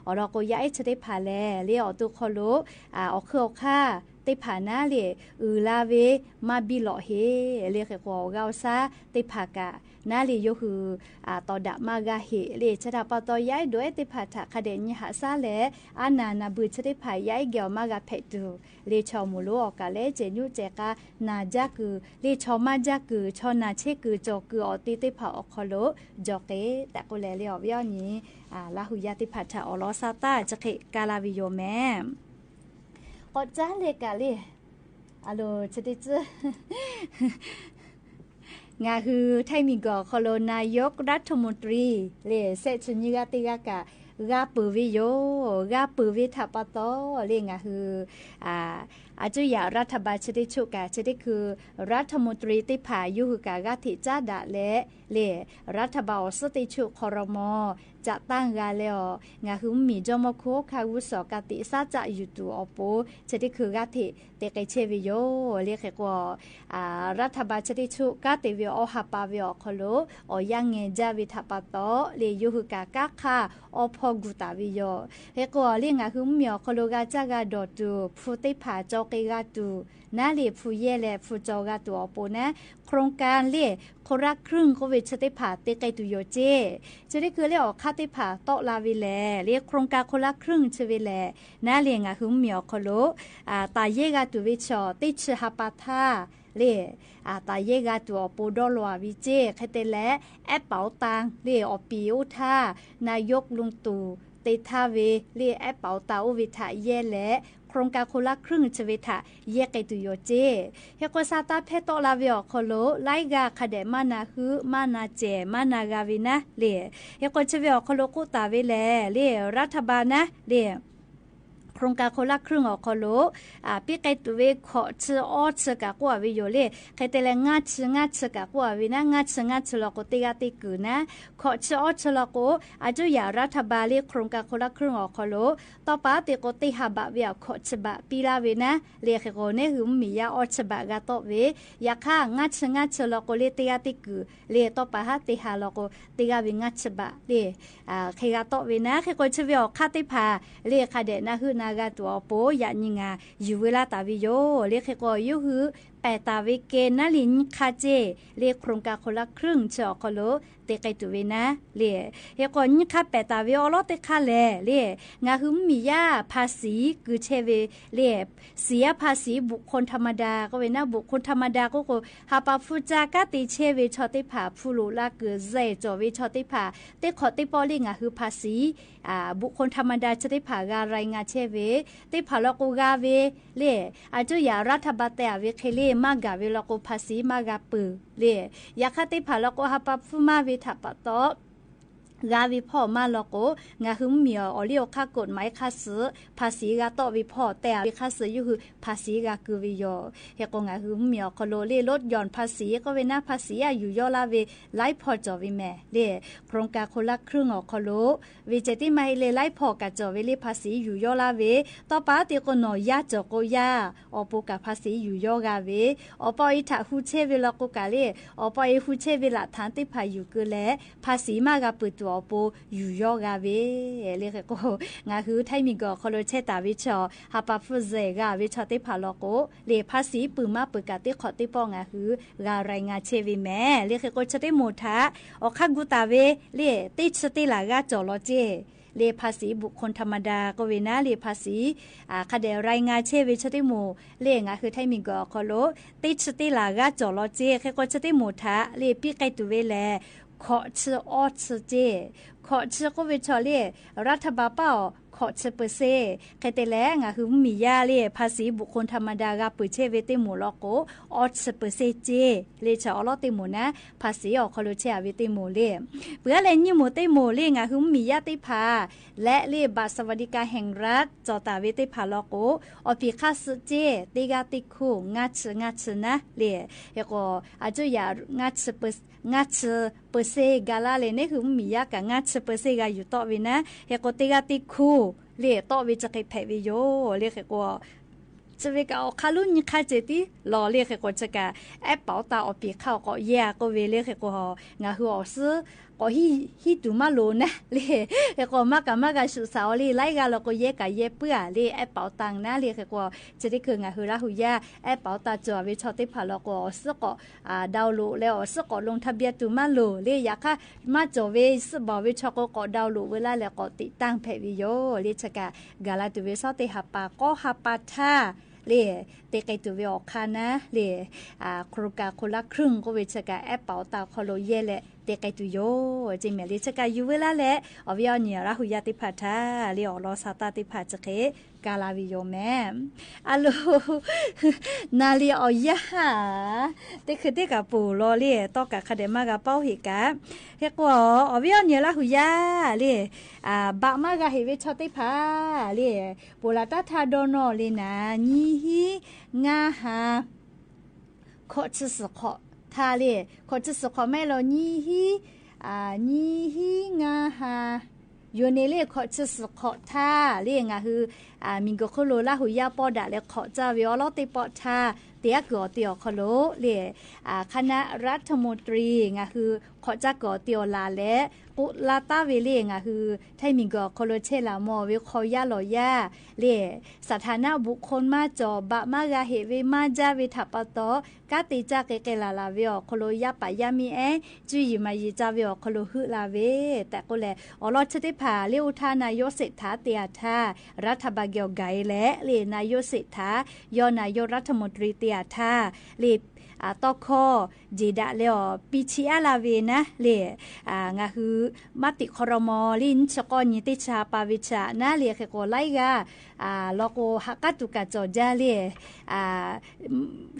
ဝဲစ့ၢ် အီၣ်လီၤကိး ယၤအဲၣ်ဆၢထံၣ်ဖးလဲၣ် လၢအီၣ်တိၢ်ခီလိာ် အီၣ်ခုၣ်အီၣ်ခါ တ့ၢ်ဖးနၤလၢ် အုၣ်လၢ်ဝဲ မၤဘံလီၤဟ့ၣ် လၢဃ့ကွီၢ် အီၣ်ဂၤအီၣ်ဆၣ်တ့ၢ်ဖးကး နၤလၢ် ယိၤဟုၣ် တီဒၣ်မၤဂၤဟ့ၣ် လၢဆၢထံၣ်ဖးတီ ယၤအဲၣ်ဒိးအဲၣ်တ့ၢ်ဖးထး ခါဒဲးနံၤဟးဆါလဲၣ် အနၢ်နၢ်ဘုၣ်ဆၢထံၣ်ဖး ယၤအဲၣ်ကဲအီၤ မၤဂၤဖဲးတုၤ လၢဆီမူးလိအီၣ်ကးလဲၣ် စဲးညူးစဲးကါ နၢ်ကၠၢ်ကုၢ် လၢဆီမၤကၠၢ်ကုၢ် ဆီနၢ်ဆ့ကုၢ် ကၠီၣ်ကုၢ်အီၤတ့ၢ်တ့ၢ်ဖးအီၤခီလိာ် ကၠီၣ်က့ၤ တၢ်ကိးလဲၣ် လၢအီၣ်ဝဲအီၣ်နံၤ လၢဟူးယၢ်တ့ၢ်ဖးထးအီၤလီၤ စးတၢ် ဆၢဃ့ကၤလၢ်ဝဲယိၤမဲာ် ကိးကၠၢ်လဲၣ်ကးလၢ် အလိၤ ဆၢထံၣ်စု ငါဃုထၢၣ်မံၤကီၢ်ခီလိာ် นายกรัฐมนตรี လၢ ဆဲးဆူညါဂၤတဂၤကး ဂၤပၢၢ်ဝဲယိၤ ဂၤပၢၢ်ဝဲထးပာ်တီ လၢငါဃု အစူယၤ รัฐบาล ဆၢထံၣ်ဆူကး ဆၢထံၣ်ခု รัฐมนตรี တ့ၢ်ဖး ယိၤဟုၣ်ကး ဂၤထံးကၠၢ်ဒၣ်လဲၣ် လၢ รัฐบาล အီၤစုတ့ၢ်ဆူ ครม. จะตั้งกาแล้ว ငါဟုမီၢ် จมครู คาวุโส กาติสาจะอยู่ตู่ออกปู เชอตี้คือ กาเตะ เตะเกยเช่เวยโย เรียกเขกว่า อ่า รัฐบาลเชอตี้ชุ กาเตะเวย ออหาปาเวย ออกคอโล ออกยะแงจ้าเวย ถะปาต๊อ เรียก โยคือก๋า ก๊าค่า ออพอกูตาเวยโย เขกว่า เรียก งါဟုမီၢ် ออกคอโล กาจ้ากาดอดตู่ ผู้เตะผาจอเกยกาตู่ นะ เรียก ผู้แยแล ผู้จอกาตู่ออกปูนะ โครงการ เรียก คนละครึ่ง ก็เวย เชอตี้ผา เตะเกยตู่โยเจ้ เชอตี้คือ เรียก ออกค่าเตะผา โต๊ะละเวยแล เรียก โครงการคนละครึ่ง เชอเวยแล นะ เรียก งါဟုမီၢ် ออกคอโล อ่า ต๋าแยกาตู่เวยเฉาะ เตะชื่อหาปาท่า เรียก อ่า ต๋าแยกาตู่ออกปู ดอลลาร์เวยเจ้ เขยเตะแล แอปเป๋าตัง เรียก ออกปี๋อู้ท่า นายกลุงตู่ เตะท่าเวย เรียก แอปเป๋าตัง อู้เวย ถะแยแล โครงการคนละครึ่ง เชอเวย ถะแยเกยตู่โยเจ้ เขกว่า สตาร์ทแพทย์ โต๊ะละเวย ออกคอโล ไลก์กา คะแดะ มานาฮื้อ มานาแจ๋ มานาราเวยนะ เรียก เขกว่า เชอเวย ออกคอโล กู้ต๋าเวยแล เรียก รัฐบาลนะ เรียก โครงการคนละครึ่ง ออกคอโล อ่า ปิ๊กเกยตู่เวย ขอดชื่อ อ้อชื่อ กากั๋วเวยโย เรียก เขยเตะแล ง่าชื่อ ง่าชื่อ กากั๋วเวยนะ ง่าชื่อ ง่าชื่อ ลอโก เตะกาเตะกือนะ ขอดชื่อ อ้อชื่อ ลอโก อาจุยา รัฐบาล เรียก โครงการคนละครึ่ง ออกคอโล ต่อไปเตะโก เตะห้าบาทเวย ขอดชื่อบาท ปีละเวยนะ เรียก เขกว่า เน่หื้อมียา อ้อชื่อบาท กาโต๊ะเวย ยาค่า ง่าชื่อ ง่าชื่อ ลอโก เรียก เตะกาเตะกือ เรียก ต่อไปหา เตะห้า ลอโก เตะกาเวย ง่าชื่อบาท เรียก อ่า เขกาโต๊ะเวยนะ เขกว่า เชอเวย ออกค่าเตะผา เรียก คะแดะ นาฮื้อนากาตั๋ว โป ยะญิงา อยู่เวลาต๋าเวยโย เรียก เขกว่า โยคือ แป๋ต๋าเวยเกณฑ์นะ เรียก ญิค่าเจ้ เรียก โครงการคนละครึ่ง เชอ ออกคอโล เตะเกยตู่เวยนะ เรียก เขกว่า ญิค่าแป๋ต๋าเวย ออลอเตะค่าแล เรียก งาคือมียาภาษี กือเชเว เรียก เสียภาษีบุคคลธรรมดา ก็เวยนะ บุคคลธรรมดา ก็คือ หาปาผู้จากาเตะเชเว ชอเตะผา ผู้หลูลาเกือเสย จ่อเว ชอเตะผา เตะขอเตะป้อ เรียก งาคือภาษี อ่า บุคคลธรรมดา ชอเตะผาการายงานเชเว เตะผาลอโกกาเว เรียก อาจุยารัฐบาลเตะเวเคเล่ มากาเวลอโกภาษี มากาปือ เรียก ยาค่าเตะผาลอโก หาปาผู้มาเวถาปะต๊อ กาเวพ่อมาลอโก งาคือมีออเรียกค่ากฎหมายค่าซื้อ ภาษีกาต๊อเวพ่อ เตะเวค่าซื้อ ยูคือภาษีกากือเวยอ เขกว่างาคือมีออคอโล เรียก ลดหย่อนภาษี ก็เวยนะ ภาษีอะอยู่ยอดละเว ไลฟ์พอร์ตจ่อเวยแม่ เรียก โครงการคนละครึ่งออคอโล เวเจติมาเฮเลไลฟ์พอร์ตกาจ่อเวย เรียก ภาษีอยู่ยอดละเว ต่อปาเตะโกหน่อยาจ่อโกยา ออโปกาภาษีอยู่ยอดกาเวย ออปออีถาฮูเชเวลอโกกา เรียก ออปออีฮูเชเวหลักฐานเตะผาอยู่กือแล ภาษีมากาปือตั๋วออโปอยู่ยอดกาเวย เรียก เขกว่างาคือไทยมีก่อคอโลเชต๋าเวยชอ หาปาผู้เสยกาเวยชอเตะผาลอโก เรียก ภาษีปือมาปือกาเตะขอเตะป้องาคือ การายงานเชเวแม่ เรียก เขกว่าเชเตะหมู่ทะ ออค่ากูต๋าเวย เรียก เตะเชเตะหลากาจ่อลอเจ้ เรียก ภาษีบุคคลธรรมดา ก็เวยนะ เรียก ภาษี อ่า คะแดะรายงานเชเว เชเตะหมู่ เรียก งาคือไทยมีก่อคอโล เตะเชเตะหลากาจ่อลอเจ้ เขกว่าเชเตะหมู่ทะ เรียก ปิ๊กไกตู่เวยแล ขอชื่ออ้อชื่อเจ้ ขอชื่อก็เวยชอ เรียก รัฐบาลเป้า ขอชื่อเปอร์เซ็นต์ เขยเตะแล งาคือมียา เรียก ภาษีบุคคลธรรมดากาปือเชเวเตะหมู่ลอโก อ้อชื่อเปอร์เซ็นต์เจ้ เรียก ชอออลอเตะหมู่นะ ภาษีออคอโลเชเวเตะหมู่ เรียก เปือแล ยี่หมู่เตะหมู่ เรียก งาคือมียาเตะผา และ เรียก บัตรสวัสดิการแห่งรัฐ จ่อต๋าเวยเตะผาลอโก ออปี๋ค่าซื้อเจ้ เตะกาเตะคู งาชื่องาชื่อนะ เรียก เขกว่าอาจุยางาชื่อเปอร์ งาชื่อเปอร์เซ็นต์กาละ เรียก เน่คือมียากางาชื่อเปอร์เซ็นต์กาอยู่ต๊อเวยนะ เขกว่าเตะกาเตะคู เรียก ต๊อเวยจะเกยแผะเวยโย เรียก เขกว่า จะเวยกาออค่าลูกยี่ค่าเจติลอ เรียก เขกว่าจะกา แอปเป๋าตังออปี๋ค่าก็เยียะก็เวย เรียก เขกว่า งาคือออซื้อ ก็ฮี่ ฮี่ตั๋วมาโหลนะ เรียก เขกว่ามากามากาสุสาว เรียก ไลก์กาลอโกเยียะกาเยียะเปื้อ เรียก แอปเป๋าตังนะ เรียก เขกว่า เชเตะคืองาคือละฮูยา แอปเป๋าตังจ่อเวยชอเตะผาลอโก ออซื้อก็ อ่า ดาวน์โหลด แล้วออซื้อก็ลงทะเบียนตั๋วมาโหล เรียก ยาค่ามาจ่อเวย ซื้อบ่าเวยชอโกก็ดาวน์โหลดเวลาแล้วก็ติดตั้งแผะเวยโย เรียก ชะกากาลาตั๋วเวยซ้อเตะหาปาก็หาปาท่า เรียก เตะไกตั๋วเวยออกค่านะ เรียก อ่า โครงการคนละครึ่งก็เวยชะกา แอปเป๋าตังคอโลเยียะแล เตะไกตั๋วโย เจงแม่ เรียก ชะกาอยู่เวลาแล ออเวยออเหนี่ยละฮูยาเตะผาท่า เรียก ออลอซาตาเตะผาจะเกย กาลาเวยโยแม่ อะโล นาลีออยา เตะคือเตะกาปู่ลอ เรียก ต๊อกกาคะแดะมากาเป้าเหตุกา เขกว่า ออเวยออเหนี่ยละฮูยา เรียก อ่า บะมากาเหตุเวยชอเตะผา เรียก ปู่หลาต้าทาดอนอเรียกนะ ยี่ฮี่งาฮา ขอชื่อสะขอท่า เรียก ขอชื่อสะขอแม่ลอ ยี่ฮี่ อ่า ยี่ฮี่งาฮา ယိၤန့ၣ်လၢ ခွိးဆံဃိးထႃႈလၢ ငါဟူ မီၣ်ဂိုၣ်ခိၣ်လိလၢဟူယၢ ပီၣ်ဒၣ်လၢ ခွိးဆံဝဲ အိးလီၤတ့ၢ်ပီးထႃႈ တ့ၢ်အါကွံာ်အီၤတ့ၢ်အီၤခီလိာ်လၢ คณะรัฐมนตรี ငါဟူ ခွိးဆံကွံာ်အီၤတ့ၢ်အီၤလၢ်လၢ် ကိးလါတၢ်ဝဲလၢ ငါဟူ ထၢၣ်မီၣ်ဂိုၣ်အီၤခီလိာ် ဆဲးလၢမီၢ်ဝဲ ခီယၢ်လီၤယၢ်လၢ สถานะบุคคล မၢကၠီၣ် ဘၣ်မၢကၤဟ့ၣ်ဝဲ မၢကၠၢဝဲထးပီတီၤ ကါတ့ၢ်ကၠၢ်ကဲကဲလၢ်လၢ်ဝဲအီၤခီလိာ် ယၢ်ပာ်ယၢ်မံအဲၣ် ကုၢ်ယံၤမၤယံၤကၠၢဝဲအီၤခီလိာ် ဟုးလၢ်ဝဲ တၢ်ကီလဲၣ် အိးလီၤဆၢထၢၣ်တ့ၢ်ဖၣ်လၢ အိၣ်ထါ นายกเศรษฐา တ့ၢ်အါထၢၣ် รัฐบาล ကဲအီၤဂၤအံၤလဲၣ်လၢ นายกเศรษฐา ယီၤ นายกรัฐมนตรี တ့ၢ်အါထၢၣ်လၢ တီၢ်ခီၣ် ယံာ်ဒၣ်လၢအီၤ ပံဆံအါလၢ်ဝဲနၤလၢ ငါဟူ မတိ ครม လၢ နံၣ်ဆံဃိးနံၣ် တ့ဆါပာ်ဝဲဆၣ်နၤလၢ ဃဲးကိးလၢ်ဂၤ လီၤကိး ဟးကါတူၢ်ကၠီၣ်ဒၣ်လၢ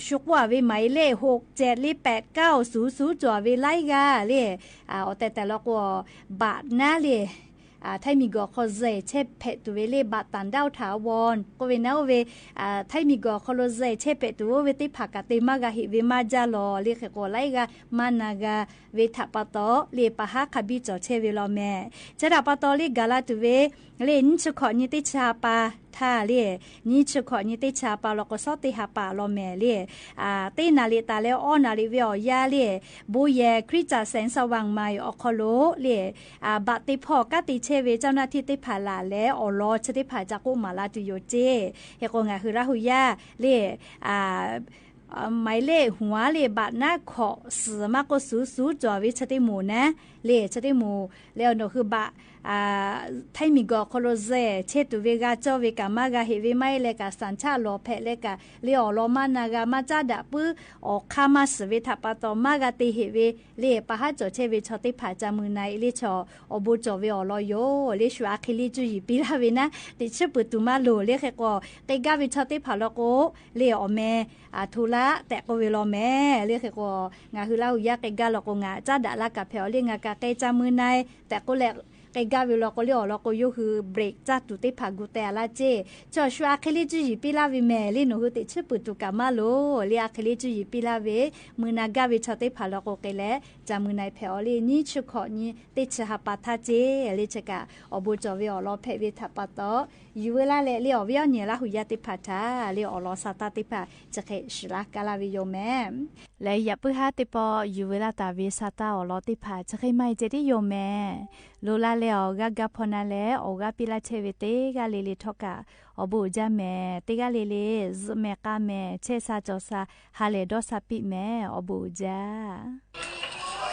ဆူကွၢ်ဝဲ หมายเลข หกเจ็ด လၢ แปดเก้าศูนย์ศูนย์ ကၠီၣ်ဝဲလၢ်ဂၤလၢ အိၣ်တဲတၢ်လီၤကိး ဘၣ်နၤလၢ ထၢၣ်မံၣ်ဂိုၣ်ခီ စဲးဆဲးဖဲးတူၢ်ဝဲလၢ บัตรต่างด้าวถาวร ကိးဝဲနၤအိၣ်ဝဲ ထၢၣ်မံၣ်ဂိုၣ်ခီလိာ် စဲးဆဲးဖဲးတူၢ်အိၣ်ဝဲသ့ၣ်တဖၣ် ကးတ့ၢ်မၢကၤဟ့ၣ်ဝဲ မၢကၠၢလီၤလၢ ဃဲးကိးလၢ်ဂၤ မၤနၤဂၤဝဲထးပီတီၤလၢ ပဟးခးဘံၣ်ကၠီၣ်ဆဲးဝဲလီၤမဲာ် ဆဲးထးပီတီၤလၢ ကၤလၤတုၤဝဲ လၢ နံၣ်ဆံဃိးနံၣ် တ့ဆါပာ်ထၢၣ်လၢ နံၣ်ဆံဃိးနံၣ် တ့ဆါပာ်လီၤကိး ဆီၣ်တ့ဟးပာ်လီၤမဲာ်လၢ တ့နၤလ့းတၢ်လၢ အီနၤလ့းဝဲအီၤယါလၢ ဘိယဲၢ် คริสตจักรแสงสว่างใหม่ အီၤခီလိာ်လၢ ဘၣ်တ့ၢ်ဖီၣ် ကါတ့ၢ်ဆဲးဝဲ เจ้าหน้าที่ သ့ၣ်တဖၣ်လၢ်လၢ အိၣ်လီၤဆၢထၢၣ်တ့ၢ်ဖၣ် ကၠၢ်ကိးမးလၢ်တုၤယိာ်ကၠ့ ဃဲးကိး ငါဟူ ရၢ်ဟူယၢ်လၢ หมายเลข หัวလၢ ဘၣ်နါခိးသၢ မးကိး ศูนย์ศูนย์ ကၠီၣ်ဝဲဆၢထၢၣ်တ့ၢ်မူၤနၤလၢ ဆၢထၢၣ်တ့ၢ်မူၤလၢ အနီၢ်ဟူဘၣ် ထၢၣ်မံၣ်ဂိုၣ်ခီလိာ် စဲးဆဲးတူၢ်ဝဲ ဂၤကၠီၣ်ဝဲ ကးမၢကၤဟ့ၣ်ဝဲ မၤအလဲၤကး สัญชาติ လီၤဖဲးလဲၤကး လၢအိၣ်လီၤမၤနၤဂၤ မၤကၠၢ်ဒၣ်ပုၢ် အိၣ်ခါမၤစၢၤဝဲထးပီတီၤ မၢကၤတ့ၢ်ဟ့ၣ်ဝဲလၢ ပဟးကၠီၣ်ဆဲးဝဲဆီၣ်တ့ၢ်ဖၣ် ကၠၢ်မုၢ်နၤအံၤလၢ ဆီၣ်အိၣ်ဘူးကၠီၣ်ဝဲ အိၣ်လီၤယိာ်လၢ ရွှေအခီးလံ ကုၢ်ယံၤပံလၢ်ဝဲနၤ တ့ဆၢၣ်ပၢၢ်တုၤမးလိာ်လၢ ဃဲးကိး ကဲကၢ်ဝဲဆီၣ်တ့ၢ်ဖၣ်လီၤကိးလၢ အိၣ်မဲာ် အထူလၢ တဲာ်ကိးဝဲလီၤမဲာ်လၢ ဃဲးကိး ငါဟူ ရၢ်ဟူယၢ် ကဲကၢ်လီၤကိး ငါကၠၢ်ဒၣ်လၢကးဖဲးအီၤလၢ ငါကးကဲ ကၠၢ်မုၢ်နၤ တဲာ်ကိးလၢ ကဲကၢ်ဝဲလီၤကိးလၢ အိၣ်လီၤကိးယိာ်ဃုာ် break ကၠၢ်တူၢ်တ့ၢ်ဖၣ် ဂူာ်တဲာ်အလၢ်ကၠ့ ဆီၣ် ရွှေအခီးလံ ကုၢ်ယံၤပံလၢ်ဝဲမဲာ်လၢ နီၢ်ဟူ တ့ဆၢၣ်ပၢၢ်တုၤကးမးလိာ်လၢ အခီးလံ ကုၢ်ယံၤပံလၢ်ဝဲ မုၢ်နၤကၢ်ဝဲဆီၣ်တ့ၢ်ဖၣ်လီၤကိးကဲလဲၣ် ကၠၢ်မုၢ်နၤဖဲးအီၤလၢ နံၣ်ဆံဃိးနံၣ် တ့ဆါပာ်ထၢၣ်ကၠ့ လၢဆၢကး အိၣ်ဘူးကၠီၣ်ဝဲ အိၣ်လီၤဖဲးဝဲထးပီတီၤ ယူၤဝဲလၢ်လၢ လၢအိၣ်ဝဲအီၣ်ညဲၣ်လၢဟူယၢ်တ့ၢ်ဖၣ်ထၢၣ်လၢ အိၣ်လီၤဆါတၢ်တ့ၢ်ဖၣ် ဆဲးဃဲးဆှၢလၢ်ကါလၢ်ဝဲယိာ်မဲာ် လၢယပုၢ်ဟါတ့ၢ်ပီ ယူၤဝဲလၢ်တၢ်ဝဲဆါတၢ်အိၣ်လီၤတ့ၢ်ဖၣ် ဆဲးဃဲးမၤအံၤကဲဒ်ယိာ်မဲာ် လိလၢ်လၢ အိၣ်ဂၤဂၤဖီနၤလဲၣ် အိၣ်ဂၤပံလၢ်ထဲဝဲ တ့ဂၤလၢ်လၢ်ထီၣ်ကး အိၣ်ဘူးကၠၢ်မဲာ် တ့ဂၤလၢ်လၢ် စၢမဲာ်ကါမဲာ် ဆဲးစၢ်ကၠီၣ်စၢ် ဟးလဲၤဒီးစၢ်ပံမဲာ် အိၣ်ဘူးကၠၢ်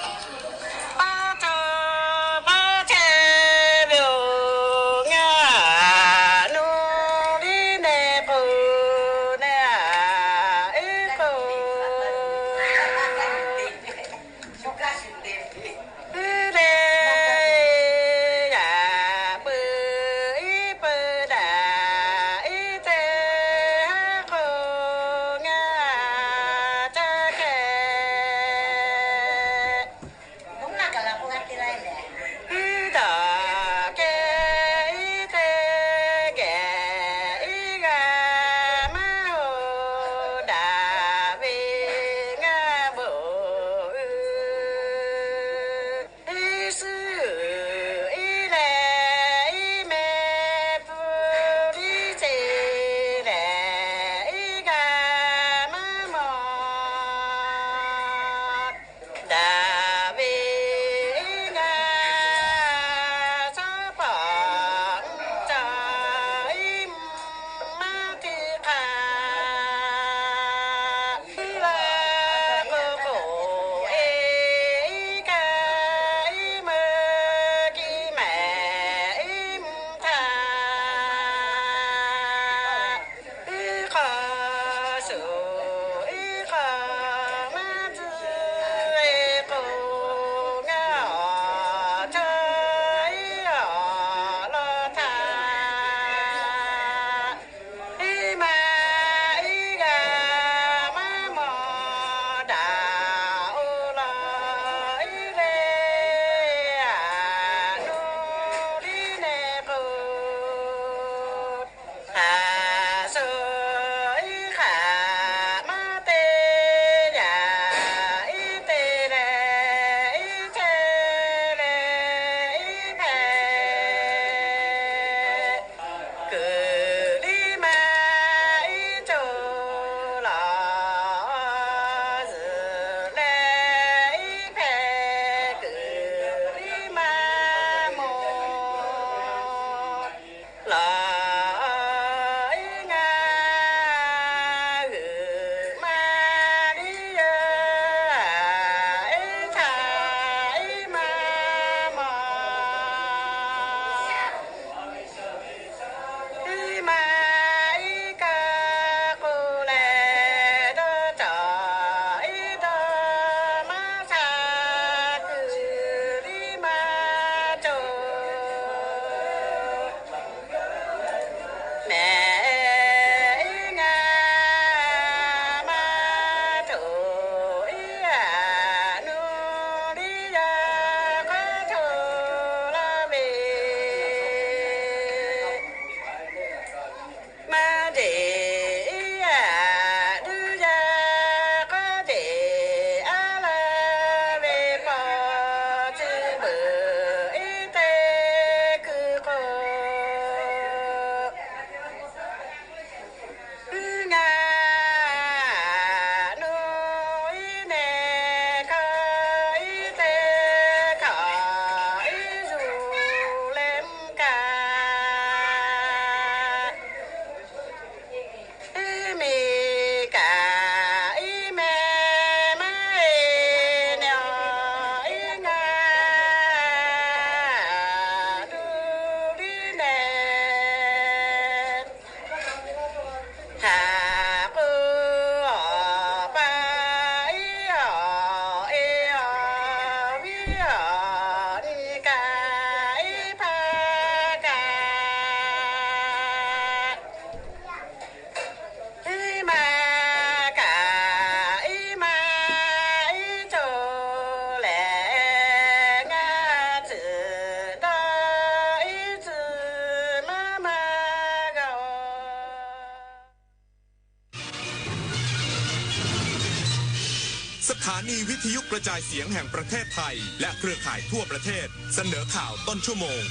สถานีวิทยุกระจายเสียงแห่งประเทศไทย และเครือข่ายทั่วประเทศ เสนอข่าวต้นชั่วโมง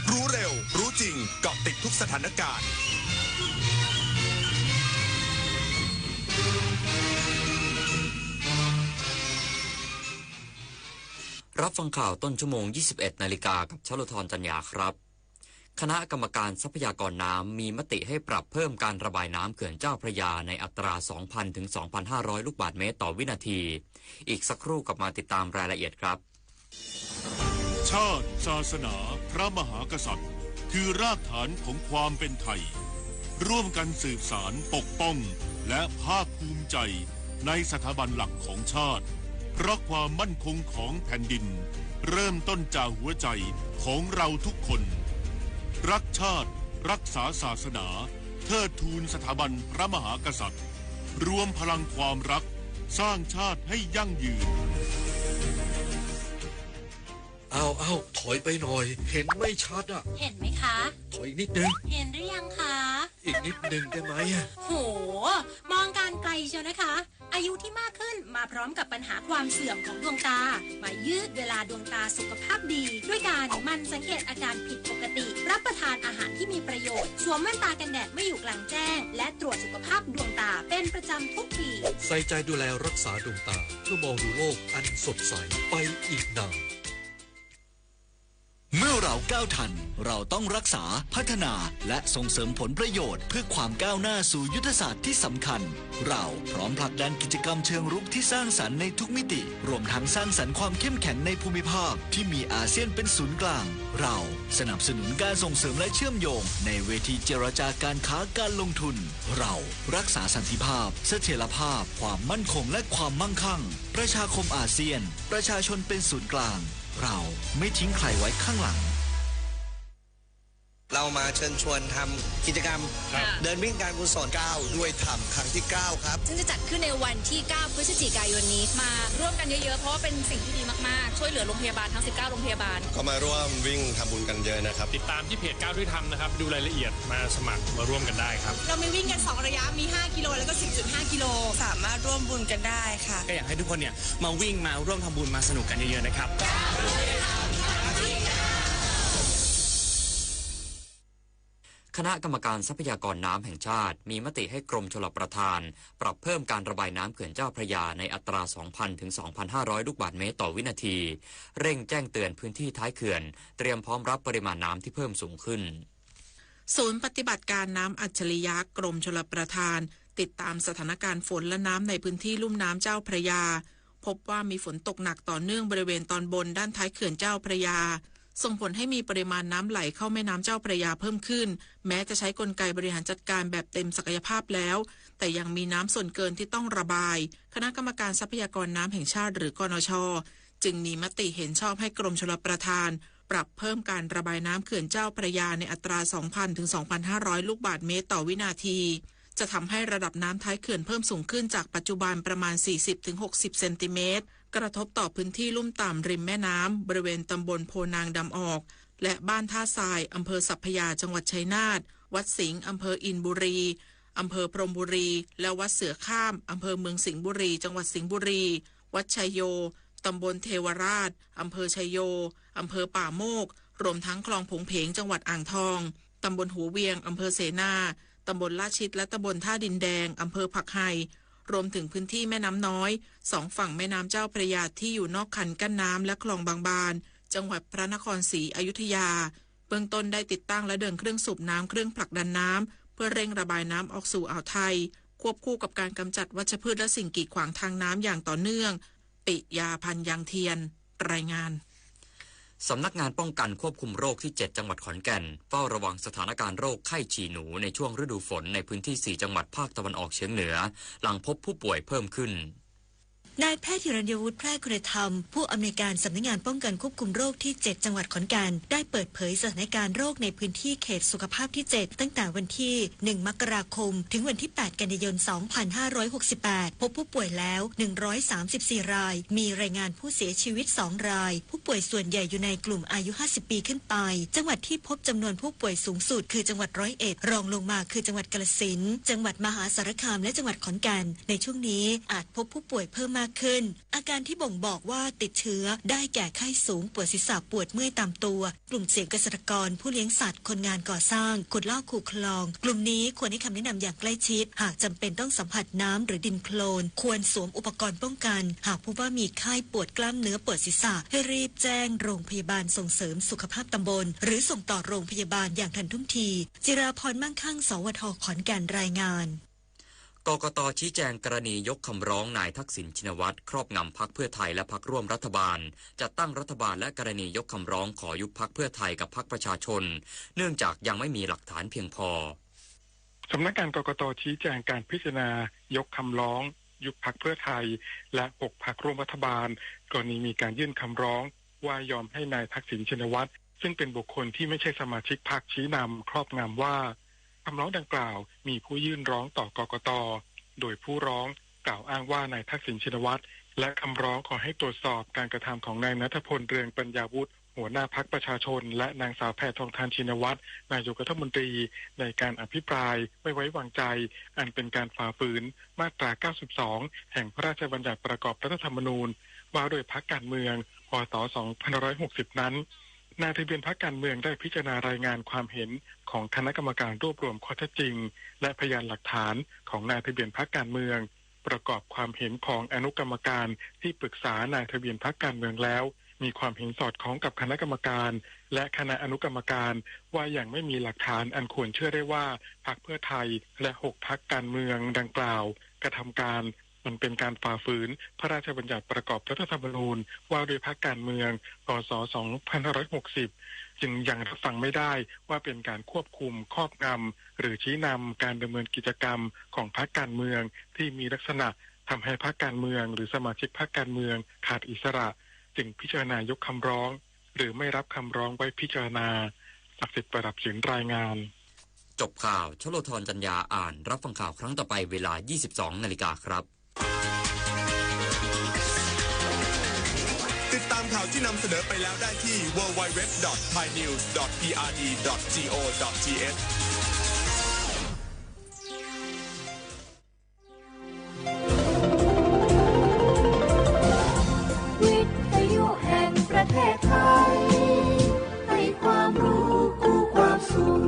รู้เร็ว รู้จริง เกาะติดทุกสถานการณ์ รับฟังข่าวต้นชั่วโมง ยี่สิบเอ็ดนาฬิกา กับชโลธร จันยาครับ คณะกรรมการทรัพยากรน้ำมีมติให้ปรับเพิ่มการระบายน้ำเขื่อนเจ้าพระยาในอัตรา สองพัน ถึง สองพันห้าร้อย ลูกบาศก์เมตรต่อวินาที อีกสักครู่กลับมาติดตามรายละเอียดครับ ชาติ ศาสนา พระมหากษัตริย์ คือรากฐานของความเป็นไทย ร่วมกันสืบสาน ปกป้อง และภาคภูมิใจในสถาบันหลักของชาติ เพราะความมั่นคงของแผ่นดิน เริ่มต้นจากหัวใจของเราทุกคน รักชาติ รักษาศาสนา เทิดทูนสถาบันพระมหากษัตริย์ รวมพลังความรัก สร้างชาติให้ยั่งยืน เอา เอา ถอยไปหน่อย เห็นไม่ชัดอะ เห็นไหมคะ ถอยอีกนิดนึง เห็นหรือยังคะ อีกนิดนึงได้ไหมอะ โห มองการไกลเชียวนะคะ อายุที่มากขึ้นมาพร้อมกับปัญหาความเสื่อมของดวงตา มายืดเวลาดวงตาสุขภาพดี ด้วยการหมั่นสังเกตอาการผิดปกติ รับประทานอาหารที่มีประโยชน์ สวมแว่นตากันแดดเมื่ออยู่กลางแจ้ง และตรวจสุขภาพดวงตาเป็นประจำทุกปี ใส่ใจดูแลรักษาดวงตา เพื่อมองดูโลกอันสดใสไปอีกนาน เมื่อเราก้าวทัน เราต้องรักษา พัฒนา และส่งเสริมผลประโยชน์เพื่อความก้าวหน้าสู่ยุทธศาสตร์ที่สำคัญ เราพร้อมผลักดันกิจกรรมเชิงรุกที่สร้างสรรค์ในทุกมิติ รวมทั้งสร้างสรรค์ความเข้มแข็งในภูมิภาคที่มีอาเซียนเป็นศูนย์กลาง เราสนับสนุนการส่งเสริมและเชื่อมโยงในเวทีเจรจาการค้าการลงทุน เรารักษาสันติภาพ เสถียรภาพ ความมั่นคง และความมั่งคั่ง ประชาคมอาเซียน ประชาชนเป็นศูนย์กลาง เราไม่ทิ้งใครไว้ข้างหลัง เรามาเชิญชวนทำกิจกรรม ครับ เดินวิ่งการกุศล ก้าวด้วยธรรม ครั้งที่เก้าครับ ซึ่งจะจัดขึ้นในวันที่เก้าพฤศจิกายนนี้ มาร่วมกันเยอะๆ เพราะว่าเป็นสิ่งที่ดีมากๆ ช่วยเหลือโรงพยาบาลทั้งสิบเก้าโรงพยาบาล ก็มาร่วมวิ่งทำบุญกันเยอะนะครับ ติดตามที่เพจก้าวด้วยธรรมนะครับ ดูรายละเอียด มาสมัครมาร่วมกันได้ครับ เรามีวิ่งกันสองระยะ มีห้ากิโล แล้วก็สิบจุดห้ากิโล สามารถร่วมบุญกันได้ค่ะ ก็อยากให้ทุกคนเนี่ยมาวิ่งมาร่วมทำบุญมาสนุกกันเยอะๆ นะครับ คณะกรรมการทรัพยากรน้ำแห่งชาติ มีมติให้กรมชลประทาน ปรับเพิ่มการระบายน้ำเขื่อนเจ้าพระยาในอัตรา สองพัน ถึง สองพันห้าร้อย ลูกบาศก์เมตรต่อวินาที เร่งแจ้งเตือนพื้นที่ท้ายเขื่อน เตรียมพร้อมรับปริมาณน้ำที่เพิ่มสูงขึ้น ศูนย์ปฏิบัติการน้ำอัจฉริยะกรมชลประทาน ติดตามสถานการณ์ฝนและน้ำในพื้นที่ลุ่มน้ำเจ้าพระยา พบว่ามีฝนตกหนักต่อเนื่องบริเวณตอนบนด้านท้ายเขื่อนเจ้าพระยา ส่งผลให้มีปริมาณน้ำไหลเข้าแม่น้ำเจ้าพระยาเพิ่มขึ้น แม้จะใช้กลไกบริหารจัดการแบบเต็มศักยภาพแล้ว แต่ยังมีน้ำส่วนเกินที่ต้องระบาย คณะกรรมการทรัพยากรน้ำแห่งชาติ หรือ กนช จึงมีมติเห็นชอบให้กรมชลประทาน ปรับเพิ่มการระบายน้ำเขื่อนเจ้าพระยาในอัตรา สองพัน ถึง สองพันห้าร้อย ลูกบาศก์เมตรต่อวินาที จะทำให้ระดับน้ำท้ายเขื่อนเพิ่มสูงขึ้นจากปัจจุบันประมาณ สี่สิบ ถึง หกสิบ เซนติเมตร กระทบต่อพื้นที่ลุ่มต่ำริมแม่น้ำ บริเวณตำบลโพนางดำออก และบ้านท่าทราย อำเภอสัพพยา จังหวัดชัยนาท วัดสิงห์ อำเภออินบุรี อำเภอพรหมบุรี และวัดเสือข้าม อำเภอเมืองสิงห์บุรี จังหวัดสิงห์บุรี วัดชัยโย ตำบลเทวราช อำเภอชัยโย อำเภอป่าโมกข์ รวมทั้งคลองผงเพง จังหวัดอ่างทอง ตำบลหัวเวียง อำเภอเสนา ตำบลลาดชิด และตำบลท่าดินแดง อำเภอผักไห่ รวมถึงพื้นที่แม่น้ำน้อย สองฝั่งแม่น้ำเจ้าพระยาที่อยู่นอกคันกั้นน้ำและคลองบางบาน จังหวัดพระนครศรีอยุธยา เบื้องต้นได้ติดตั้งและเดินเครื่องสูบน้ำ เครื่องผลักดันน้ำ เพื่อเร่งระบายน้ำออกสู่อ่าวไทย ควบคู่กับการกำจัดวัชพืชและสิ่งกีดขวางทางน้ำอย่างต่อเนื่อง ปิยา พันยังเทียน รายงาน สำนักงานป้องกันควบคุมโรคที่เจ็ด จังหวัดขอนแก่น เฝ้าระวังสถานการณ์โรคไข้ฉี่หนูในช่วงฤดูฝนในพื้นที่สี่จังหวัดภาคตะวันออกเฉียงเหนือ หลังพบผู้ป่วยเพิ่มขึ้น นายแพทย์ธีรัญญวุฒิ แพร่คุณธรรม ผู้อำนวยการสำนักงานป้องกันควบคุมโรคที่เจ็ด จังหวัดขอนแก่น ได้เปิดเผยสถานการณ์โรคในพื้นที่เขตสุขภาพที่เจ็ด ตั้งแต่วันที่ หนึ่ง มกราคม ถึงวันที่ แปด กันยายน สองพันห้าร้อยหกสิบแปด พบผู้ป่วยแล้ว หนึ่งร้อยสามสิบสี่ ราย มีรายงานผู้เสียชีวิต สอง ราย ผู้ป่วยส่วนใหญ่อยู่ในกลุ่มอายุ ห้าสิบ ปีขึ้นไป จังหวัดที่พบจำนวนผู้ป่วยสูงสุดคือจังหวัดร้อยเอ็ด รองลงมาคือจังหวัดกาฬสินธุ์ จังหวัดมหาสารคาม และจังหวัดขอนแก่น ในช่วงนี้อาจพบผู้ป่วยเพิ่มมาก ขึ้น อาการที่บ่งบอกว่าติดเชื้อได้แก่ไข้สูง ปวดศีรษะ ปวดเมื่อยตามตัว กลุ่มเสี่ยงเกษตรกร ผู้เลี้ยงสัตว์ คนงานก่อสร้าง ขุดลอกคูคลอง กลุ่มนี้ควรให้คำแนะนำอย่างใกล้ชิด หากจำเป็นต้องสัมผัสน้ำหรือดินโคลน ควรสวมอุปกรณ์ป้องกัน หากพบว่ามีไข้ ปวดกล้ามเนื้อ ปวดศีรษะ ให้รีบแจ้งโรงพยาบาลส่งเสริมสุขภาพตำบล หรือส่งต่อโรงพยาบาลอย่างทันท่วงที จิราพร มั่งคั่ง สวท ขอนแก่น รายงาน กกต ชี้แจงกรณียกคำร้องนายทักษิณ ชินวัตร ครอบงำพรรคเพื่อไทยและพรรคร่วมรัฐบาล จัดตั้งรัฐบาล และกรณียกคำร้องขอยุบพรรคเพื่อไทยกับพรรคประชาชน เนื่องจากยังไม่มีหลักฐานเพียงพอ สำนักงาน กกต ชี้แจงการพิจารณายกคำร้องยุบพรรคเพื่อไทย และหกพรรคร่วมรัฐบาล กรณีมีการยื่นคำร้องว่ายอมให้นายทักษิณ ชินวัตร ซึ่งเป็นบุคคลที่ไม่ใช่สมาชิกพรรคชี้นำครอบงำว่า คำร้องดังกล่าวมีผู้ยื่นร้องต่อ กกต โดยผู้ร้องกล่าวอ้างว่านายทักษิณ ชินวัตร และคำร้องขอให้ตรวจสอบการกระทำของนายณัฐพล เรืองปัญญาวุฒิ หัวหน้าพรรคประชาชน และนางสาวแพทองธาร ชินวัตร นายกรัฐมนตรี ในการอภิปรายไม่ไว้วางใจ อันเป็นการฝ่าฝืนมาตรา เก้าสิบสอง แห่งพระราชบัญญัติประกอบรัฐธรรมนูญ ว่าด้วยพรรคการเมือง พ.ศ. สองพันห้าร้อยหกสิบ นั้น นายทะเบียนพรรคการเมืองได้พิจารณารายงานความเห็นของคณะกรรมการรวบรวมข้อเท็จจริง และพยานหลักฐานของนายทะเบียนพรรคการเมือง ประกอบความเห็นของอนุกรรมการที่ปรึกษานายทะเบียนพรรคการเมืองแล้ว มีความเห็นสอดคล้องกับคณะกรรมการ และคณะอนุกรรมการ ว่ายังไม่มีหลักฐานอันควรเชื่อได้ว่าพรรคเพื่อไทย และหกพรรคการเมืองดังกล่าว กระทำการ มันเป็นการฝ่าฝืนพระราชบัญญัติประกอบรัฐธรรมนูญ ว่าด้วยพรรคการเมือง พ.ศ. สองพันห้าร้อยหกสิบ จึงยังรับฟังไม่ได้ว่าเป็นการควบคุมครอบงำ หรือชี้นำการดำเนินกิจกรรมของพรรคการเมือง ที่มีลักษณะทำให้พรรคการเมือง หรือสมาชิกพรรคการเมืองขาดอิสระ จึงพิจารณายกคำร้อง หรือไม่รับคำร้องไว้พิจารณา ศักดิ์สิทธิ์ ประดับศิลป์ รายงาน จบข่าว ชโลธร จันยา อ่าน รับฟังข่าวครั้งต่อไปเวลา ยี่สิบสองนาฬิกาครับ ติดตามข่าวที่นำเสนอไปแล้วได้ที่ ดับเบิลยู ดับเบิลยู ดับเบิลยู ดอท ไทย นิวส์ ดอท พี อาร์ ดี ดอท จี โอ ดอท ที เอช วิทยุแห่งประเทศไทย ให้ความรู้คู่ความสุข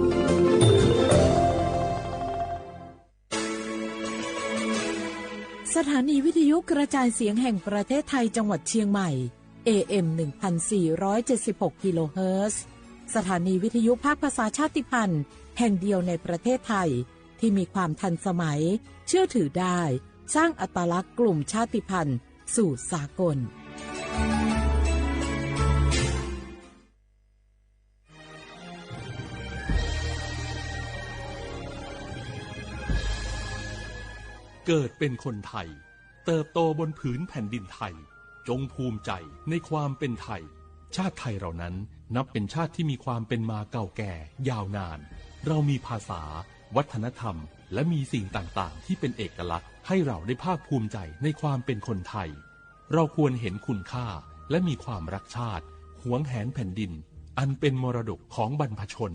สถานีวิทยุกระจายเสียงแห่งประเทศไทยจังหวัดเชียงใหม่ เอ เอ็ม หนึ่งพันสี่ร้อยเจ็ดสิบหก กิโลเฮิรตซ์ สถานีวิทยุภาคภาษาชาติพันธุ์แห่งเดียวในประเทศไทย ที่มีความทันสมัย เชื่อถือได้ สร้างอัตลักษณ์กลุ่มชาติพันธุ์สู่สากล เกิดเป็นคนไทย เติบโตบนผืนแผ่นดินไทย จงภูมิใจในความเป็นไทย ชาติไทยเรานั้นนับเป็นชาติที่มีความเป็นมาเก่าแก่ยาวนาน เรามีภาษา วัฒนธรรม และมีสิ่งต่างๆ ที่เป็นเอกลักษณ์ ให้เราได้ภาคภูมิใจในความเป็นคนไทย เราควรเห็นคุณค่า และมีความรักชาติ หวงแหนแผ่นดิน อันเป็นมรดกของบรรพชน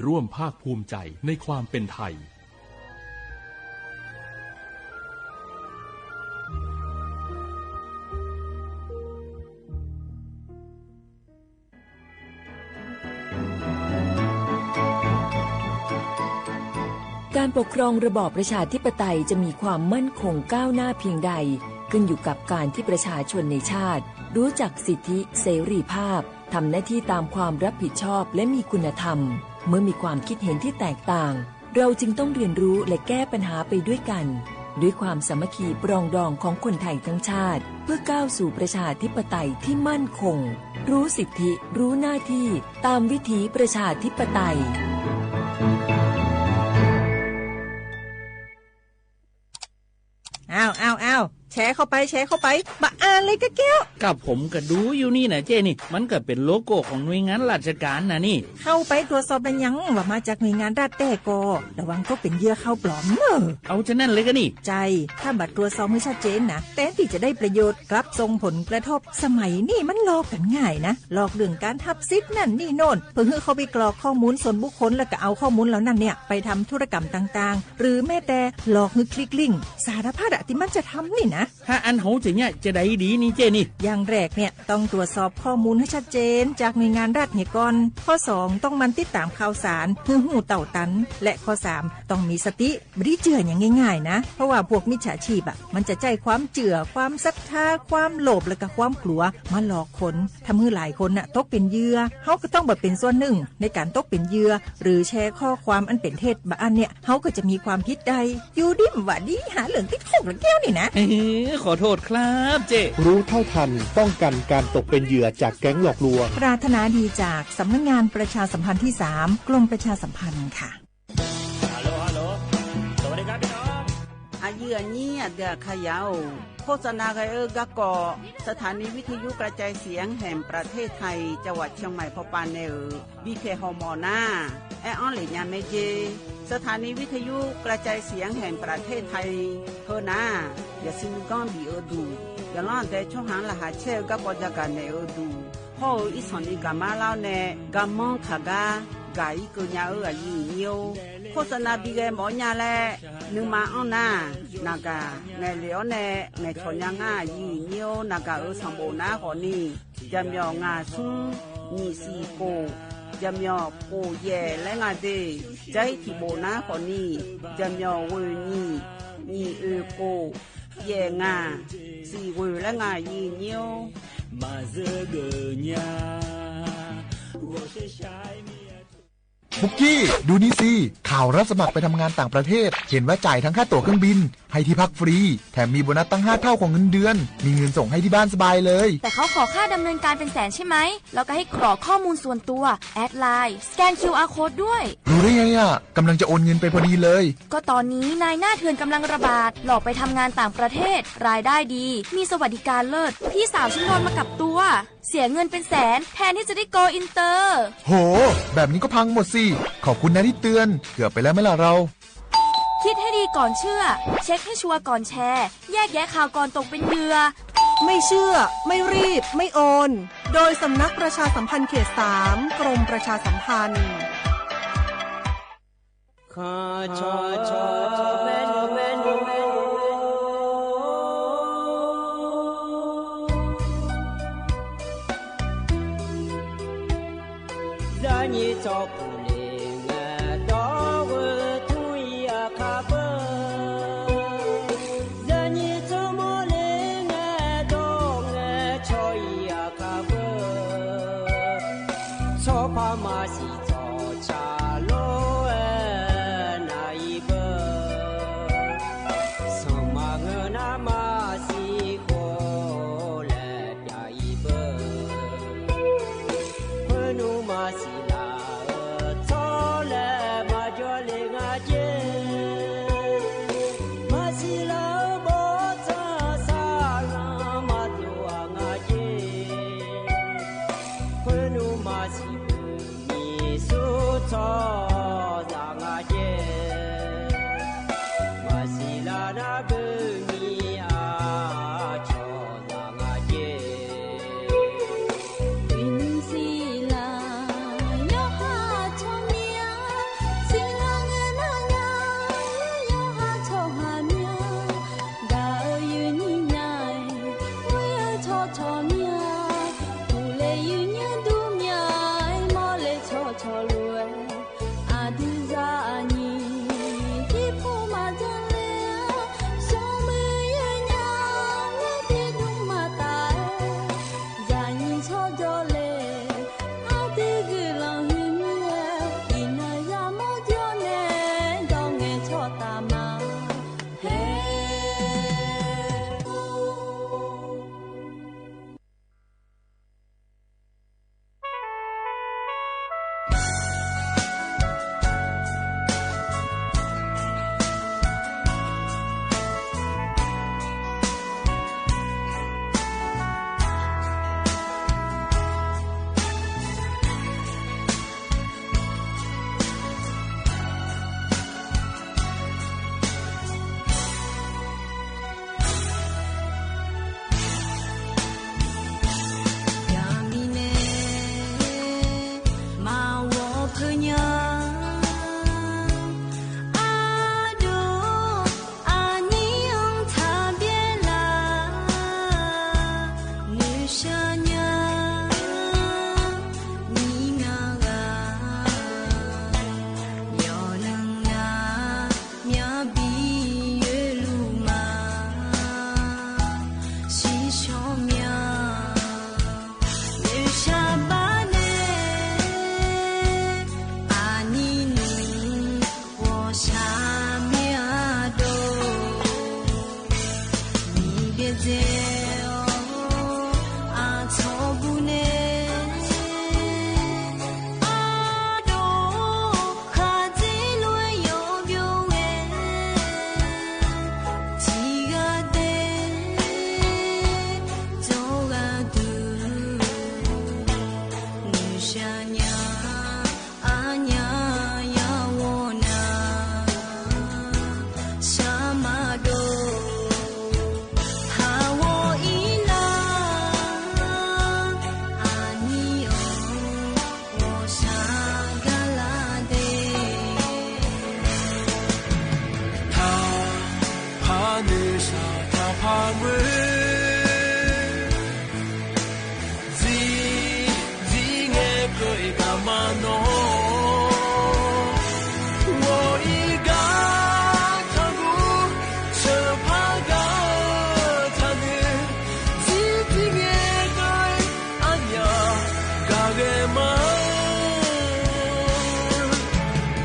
ร่วมภาคภูมิใจในความเป็นไทย การปกครองระบอบประชาธิปไตยจะมีความมั่นคงก้าวหน้าเพียงใด ขึ้นอยู่กับการที่ประชาชนในชาติ รู้จักสิทธิเสรีภาพ ทำหน้าที่ตามความรับผิดชอบและมีคุณธรรม เมื่อมีความคิดเห็นที่แตกต่าง เราจึงต้องเรียนรู้และแก้ปัญหาไปด้วยกัน ด้วยความสามัคคีปรองดองของคนไทยทั้งชาติ เพื่อก้าวสู่ประชาธิปไตยที่มั่นคง รู้สิทธิ รู้หน้าที่ ตามวิถีประชาธิปไตย อ้าว อ้าว อ้าว แชร์เข้าไป แชร์เข้าไป บ่อ่านเลยกะแก้ว ก็ผมก็ดูอยู่นี่นะเจ้นี่ มันก็เป็นโลโก้ของหน่วยงานราชการนะนี่ เข้าไปตรวจสอบแล้วยังว่ามาจากหน่วยงานรัฐแต๊ก่อ ระวังตกเป็นเหยื่อข่าวปลอมเน่อ เอาจะนั้นเลยกะนี่ ใจ้ ถ้าบ่ตรวจสอบหื้อชัดเจนนะ แตนตี้จะได้ประโยชน์ กลับส่งผลกระทบ สมัยนี้มันหลอกกั๋นง่ายนะ หลอกเรื่องก๋านฮับสิทธิ์นั่นนี่โน่น เพื่อหื้อเข้าไปกรอกข้อมูลส่วนบุคคล แล้วก็เอาข้อมูลเหล่านั้นเนี่ย ไปทำธุรกรรมต่างๆ หรือแม้แต่หลอกหื้อคลิกลิงก์ สารพัดอะตี้มันจะทำนี่นะ อะ ถ้าอั้นเฮาจะเยียะจาใดดีนี่เจ๊นี่ อย่างแรกเนี่ย ต้องตรวจสอบข้อมูลหื้อชัดเจนจากหน่วยงานรัฐเหียก่อน ข้อสอง ต้องหมั่นติดต๋ามข่าวสารหื้อฮู้เต้าตัน และข้อสาม ต้องมีสติ บ่ดีเจื้อหยังง่ายๆ นะ เพราะว่าพวกมิจฉาชีพอะ มันจะใจ๊ความเจื้อ ความศรัทธา ความโลภ และก็ความกลัวมาหลอกคน ทำหื้อหลายคนน่ะตกเป๋นเหยื่อ เฮาก็ต้องบ่เป๋นส่วนนึ่งในก๋านตกเป๋นเหยื่อ หรือแชร์ข้อความอันเป๋นเท็จ บ่อั้นเนี่ย เฮาก็จะมีความผิดได้ อยู่ดีบ่ดี หาเรื่องติดคุกละแก้วนี่นะ เฮ้อ ขอโต้ษครับเจ๊ รู้เท่าทัน ป้องกันการตกเป็นเหยื่อจากแก๊งหลอกลวง ปรารถนาดีจากสำนักงานประชาสัมพันธ์ที่สาม กรมประชาสัมพันธ์ค่ะ ฮัลโหล ฮัลโหล สวัสดีครับพี่น้อง อะยื้ออะยี้อะเดื้อขยาว โฆษณากั๋นเอ้อ ก๊ะเกาะ สถานีวิทยุกระจายเสียงแห่งประเทศไทย จังหวัดเชียงใหม่ ผ่อปานแน่เออ บีเค ฮอมอนา แออั้นเหละยาแม่เจ สถานีวิทยุกระจายเสียงแห่งประเทศไทย เฮอนา อย่าซื้อก้อนบีเออดู อย่าล่อแต่ช่องหางรหัสแช่เออ ก๊ะเกาะจะกั๋นแน่เออดู พ่อเออ อี้สองนี้ก๋ามาเล่าแน่ กำมองขาก้า ก๋าอี้เกยาเออ อะยื้อยี้ โฆษณาบีแกหมอญาแล นึ่งมาอ้อนา นากา แง่เหลียวแน่ แง่ถอนยาง่า อะยื้อยี้ นากาเออ สองโบนาขอนี่ จะเหมียว งาซุง หยี่สี่โก จะเหมียว โกแย่และงาเด ใจ๊ถี่โบนาขอนี่ จะเหมียว เวยหยี่ หยี่เออโก แย่งา สี่เวยและงา อะยื้อยี้ มาเจอเกยา ปุกกี้ ดูนี่สิ ข่าวรับสมัครไปทำงานต่างประเทศ เขียนว่าจ่ายทั้งค่าตั๋วเครื่องบิน ให้ที่พักฟรี แถมมีโบนัสตั้งห้าเท่าของเงินเดือน มีเงินส่งให้ที่บ้านสบายเลย แต่เขาขอค่าดำเนินการเป็นแสนใช่ไหม แล้วก็ให้กรอกข้อมูลส่วนตัว แอดไลน์ สแกน คิวอาร์ โค้ดด้วย รู้ได้ไงอะ กำลังจะโอนเงินไปพอดีเลย ก็ตอนนี้นายหน้าเถื่อนกำลังระบาด หลอกไปทำงานต่างประเทศ รายได้ดี มีสวัสดิการเลิศ พี่สาวฉันโดนมากับตัว เสียเงินเป็นแสน แทนที่จะได้โกลอินเตอร์ โห แบบนี้ก็พังหมดสิ ขอบคุณนะที่เตือน เกือบไปแล้วไหมล่ะเรา คิดให้ดีก่อนเชื่อ เช็คให้ชัวร์ก่อนแชร์ แยกแยะข่าวก่อนตกเป็นเหยื่อ ไม่เชื่อ ไม่รีบ ไม่โอน โดยสำนักประชาสัมพันธ์เขตสาม กรมประชาสัมพันธ์ တဖၣ်နုၤစၢ် တဖၣ်မုၢ် စံး စံးငဲးကဲကမၤနီၣ် ဝီၤအံၤဂၤထၢၣ်ဂူ ဆၢဖးဂၤထၢၣ်ဂူ စံး စံးငဲးကဲအညါ ဂၤဂ့ၤမး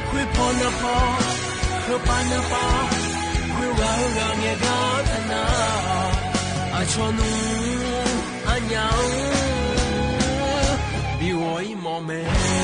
ခွံဖီနဖီ ခွံပၢ်နပၢ် ခွံဂၤဂၤငဲးဂၤတနၤ အဆီၣ်နူ အညါ ဘံၣ်ဝီၤအံၤမီၢ်မဲာ်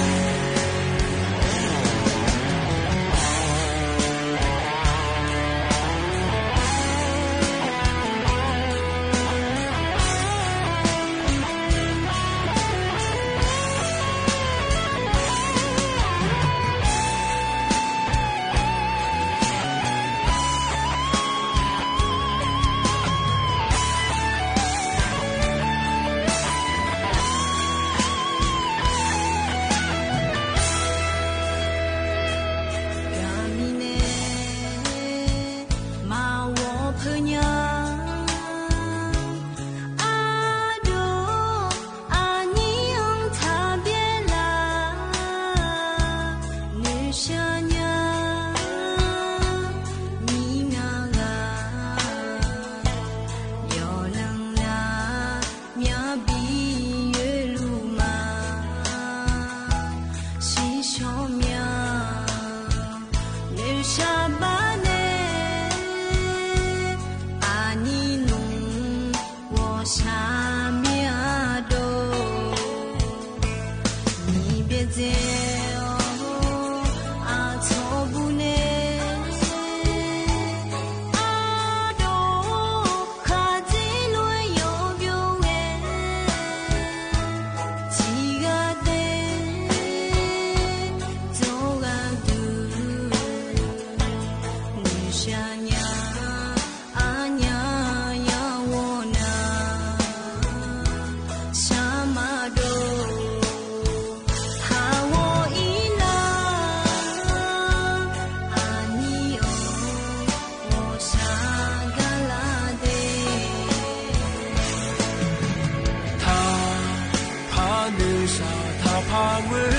တဖၣ်နုၤစၢ် တဖၣ်မုၢ်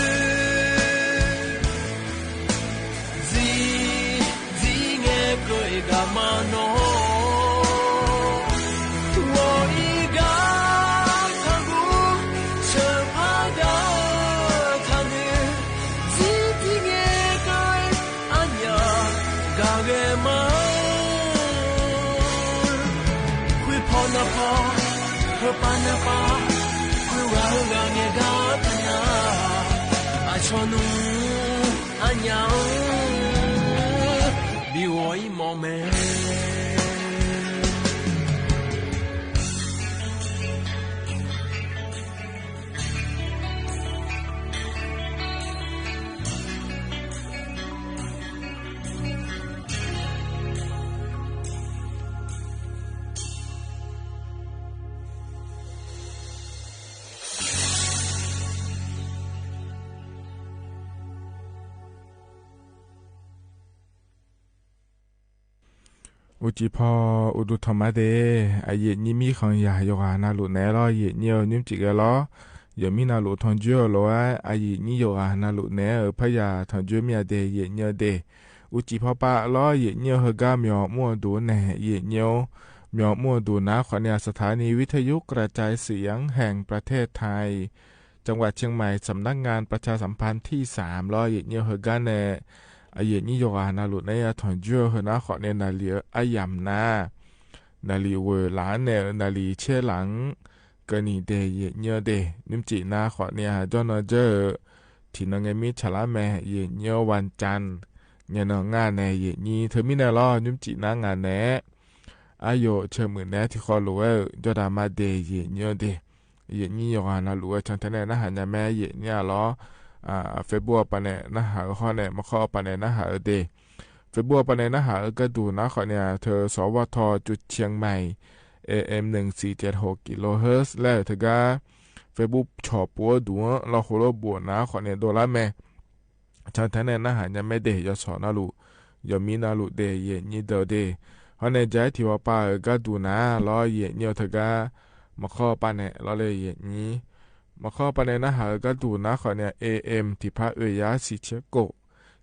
စံး စံးငဲးကဲကမၤနီၣ် ဝီၤအံၤဂၤထၢၣ်ဂူ ဆၢဖးဂၤထၢၣ်ဂူ စံး စံးငဲးကဲ အညါ ဂၤဂ့ၤမး ခွံဖီနဖီ ခွံပၢ်နပၢ် ခွံဂၤဂၤငဲးဂၤတနၤ အဆီၣ်နူ အညါ ဘံၣ်ဝီၤအံၤမီၢ်မဲာ် အိၣ်ကံၢ်ဖီ အိၣ်ဒိၣ်ထီၣ်မးသ့ၣ် အယံာ်ညံမံဃီယၤ ယိၤဂၤနၢ်လိၣ်နဲလီၤ ယံာ်ညံအီၤ နံၣ်စံးကဲလီၤ ယမ့ၢ်နၢ်လိၣ်ထီၣ်ကၠိလီၤဝဲ အယံာ်ညံယိၤဂၤနၢ်လိၣ်နဲ ဖဲယၤထီၣ်ကၠိမ့ၢ်အဒဲ ယံာ်ညံအဒဲ အိၣ်ကံၢ်ဖီပာ်လီၤ ယံာ်ညံအီၤ ဟဲဂၤ မၠီမူအဒိၣ်နဲ ယံာ်ညံအီၤ မၠီမူအဒိၣ် နါခီၣ်န့ၣ် สถานีวิทยุกระจายเสียงแห่งประเทศไทย จังหวัดเชียงใหม่ สำนักงานประชาสัมพันธ์ที่สาม လီၤ ယံာ်ညံအီၤ ဟဲဂၤနဲ အယံာ်ညံယိၤဂၤနၢ်လိၣ်နဲ ယၤထီၣ်ကၠိ ဟဲနါခီၣ်န့ၣ် နၢ်လံအယၢမ်ၣ်နၤ နၣ်ရံၣ်ဝၢၢ်လင်န့ၣ် နၣ်ရံၣ်ဆဲလင် ကၢၼ်နံၤဒဲး ယဲၢ်ညီဒဲး နုမ်ၸံးနၤဃိးန့ၣ် ယီၤနီၢ်ကၠၢ ထံၣ်နီၢ်ငဲမံဆၣ်လါမဲာ် ယဲၢ်ညီ ဝၢၼ်းကၠၢၼ်း ငဲနီၢ်ငၢ်န့ၣ် ယဲၢ်ညီ ထၢမံန့ၣ်လီၤ နုမ်ၸံးနၤငၢ်န့ၣ် အယိာ်ဆၢမုၢ်န့ၣ် ထံၣ်ဃီလိာ်ဝဲ ယီၤဒၣ်မၤဒဲး ယဲၢ်ညီဒဲး ယဲၢ်ညီ ယီၤဂၤနၤလူၤဝဲ ဆၢထၢၣ်န့ၣ် နဟးညါမ့ၢ် ယဲၢ်ညီလီၤ Facebook ပၤန့ၣ် နဟးဧါ ဃိးန့ၣ် မခီပၤန့ၣ် နဟးဧါဒဲး Facebook ပၤန့ၣ် နဟးဧါကဒူၣ်နၤဃိးန့ၣ် ထၢ စဝထ จุดเชียงใหม่ เอเอ็ม หนึ่งสี่เจ็ดหกกิโลเฮิรตซ์ လၢထၢၣ်ဂၤ Facebook ဆီၣ်ပူၤဒူၣ် လီၤဃိလိာ်ဘိးနၤဃိးန့ၣ် ဒိးလၢမဲာ် ဆၢထၢၣ်န့ၣ် နဟးညါမ့ၢ်ဒဲး ယီၤဆီၣ်နၤလူၤ ယီၤမံနၤလူၤဒဲး ယဲၢ်ညီဒဲးဒဲး ဃိးန့ၣ် ကၠဲထံၣ်ဝဲပာ်ဧါကဒူၣ်နၤလီၤ ယဲၢ်ညီ ထၢၣ်ဂၤ မခီပၤန့ၣ်လီၤလၢ ယဲၢ်ညီ မခီပၤန့ၣ် နဟးဧါကဒူၣ်နၤဃိးန့ၣ် เอเอ็ม ထံၣ်ဖး ဧိုင်ယၤ သီဆၢကိး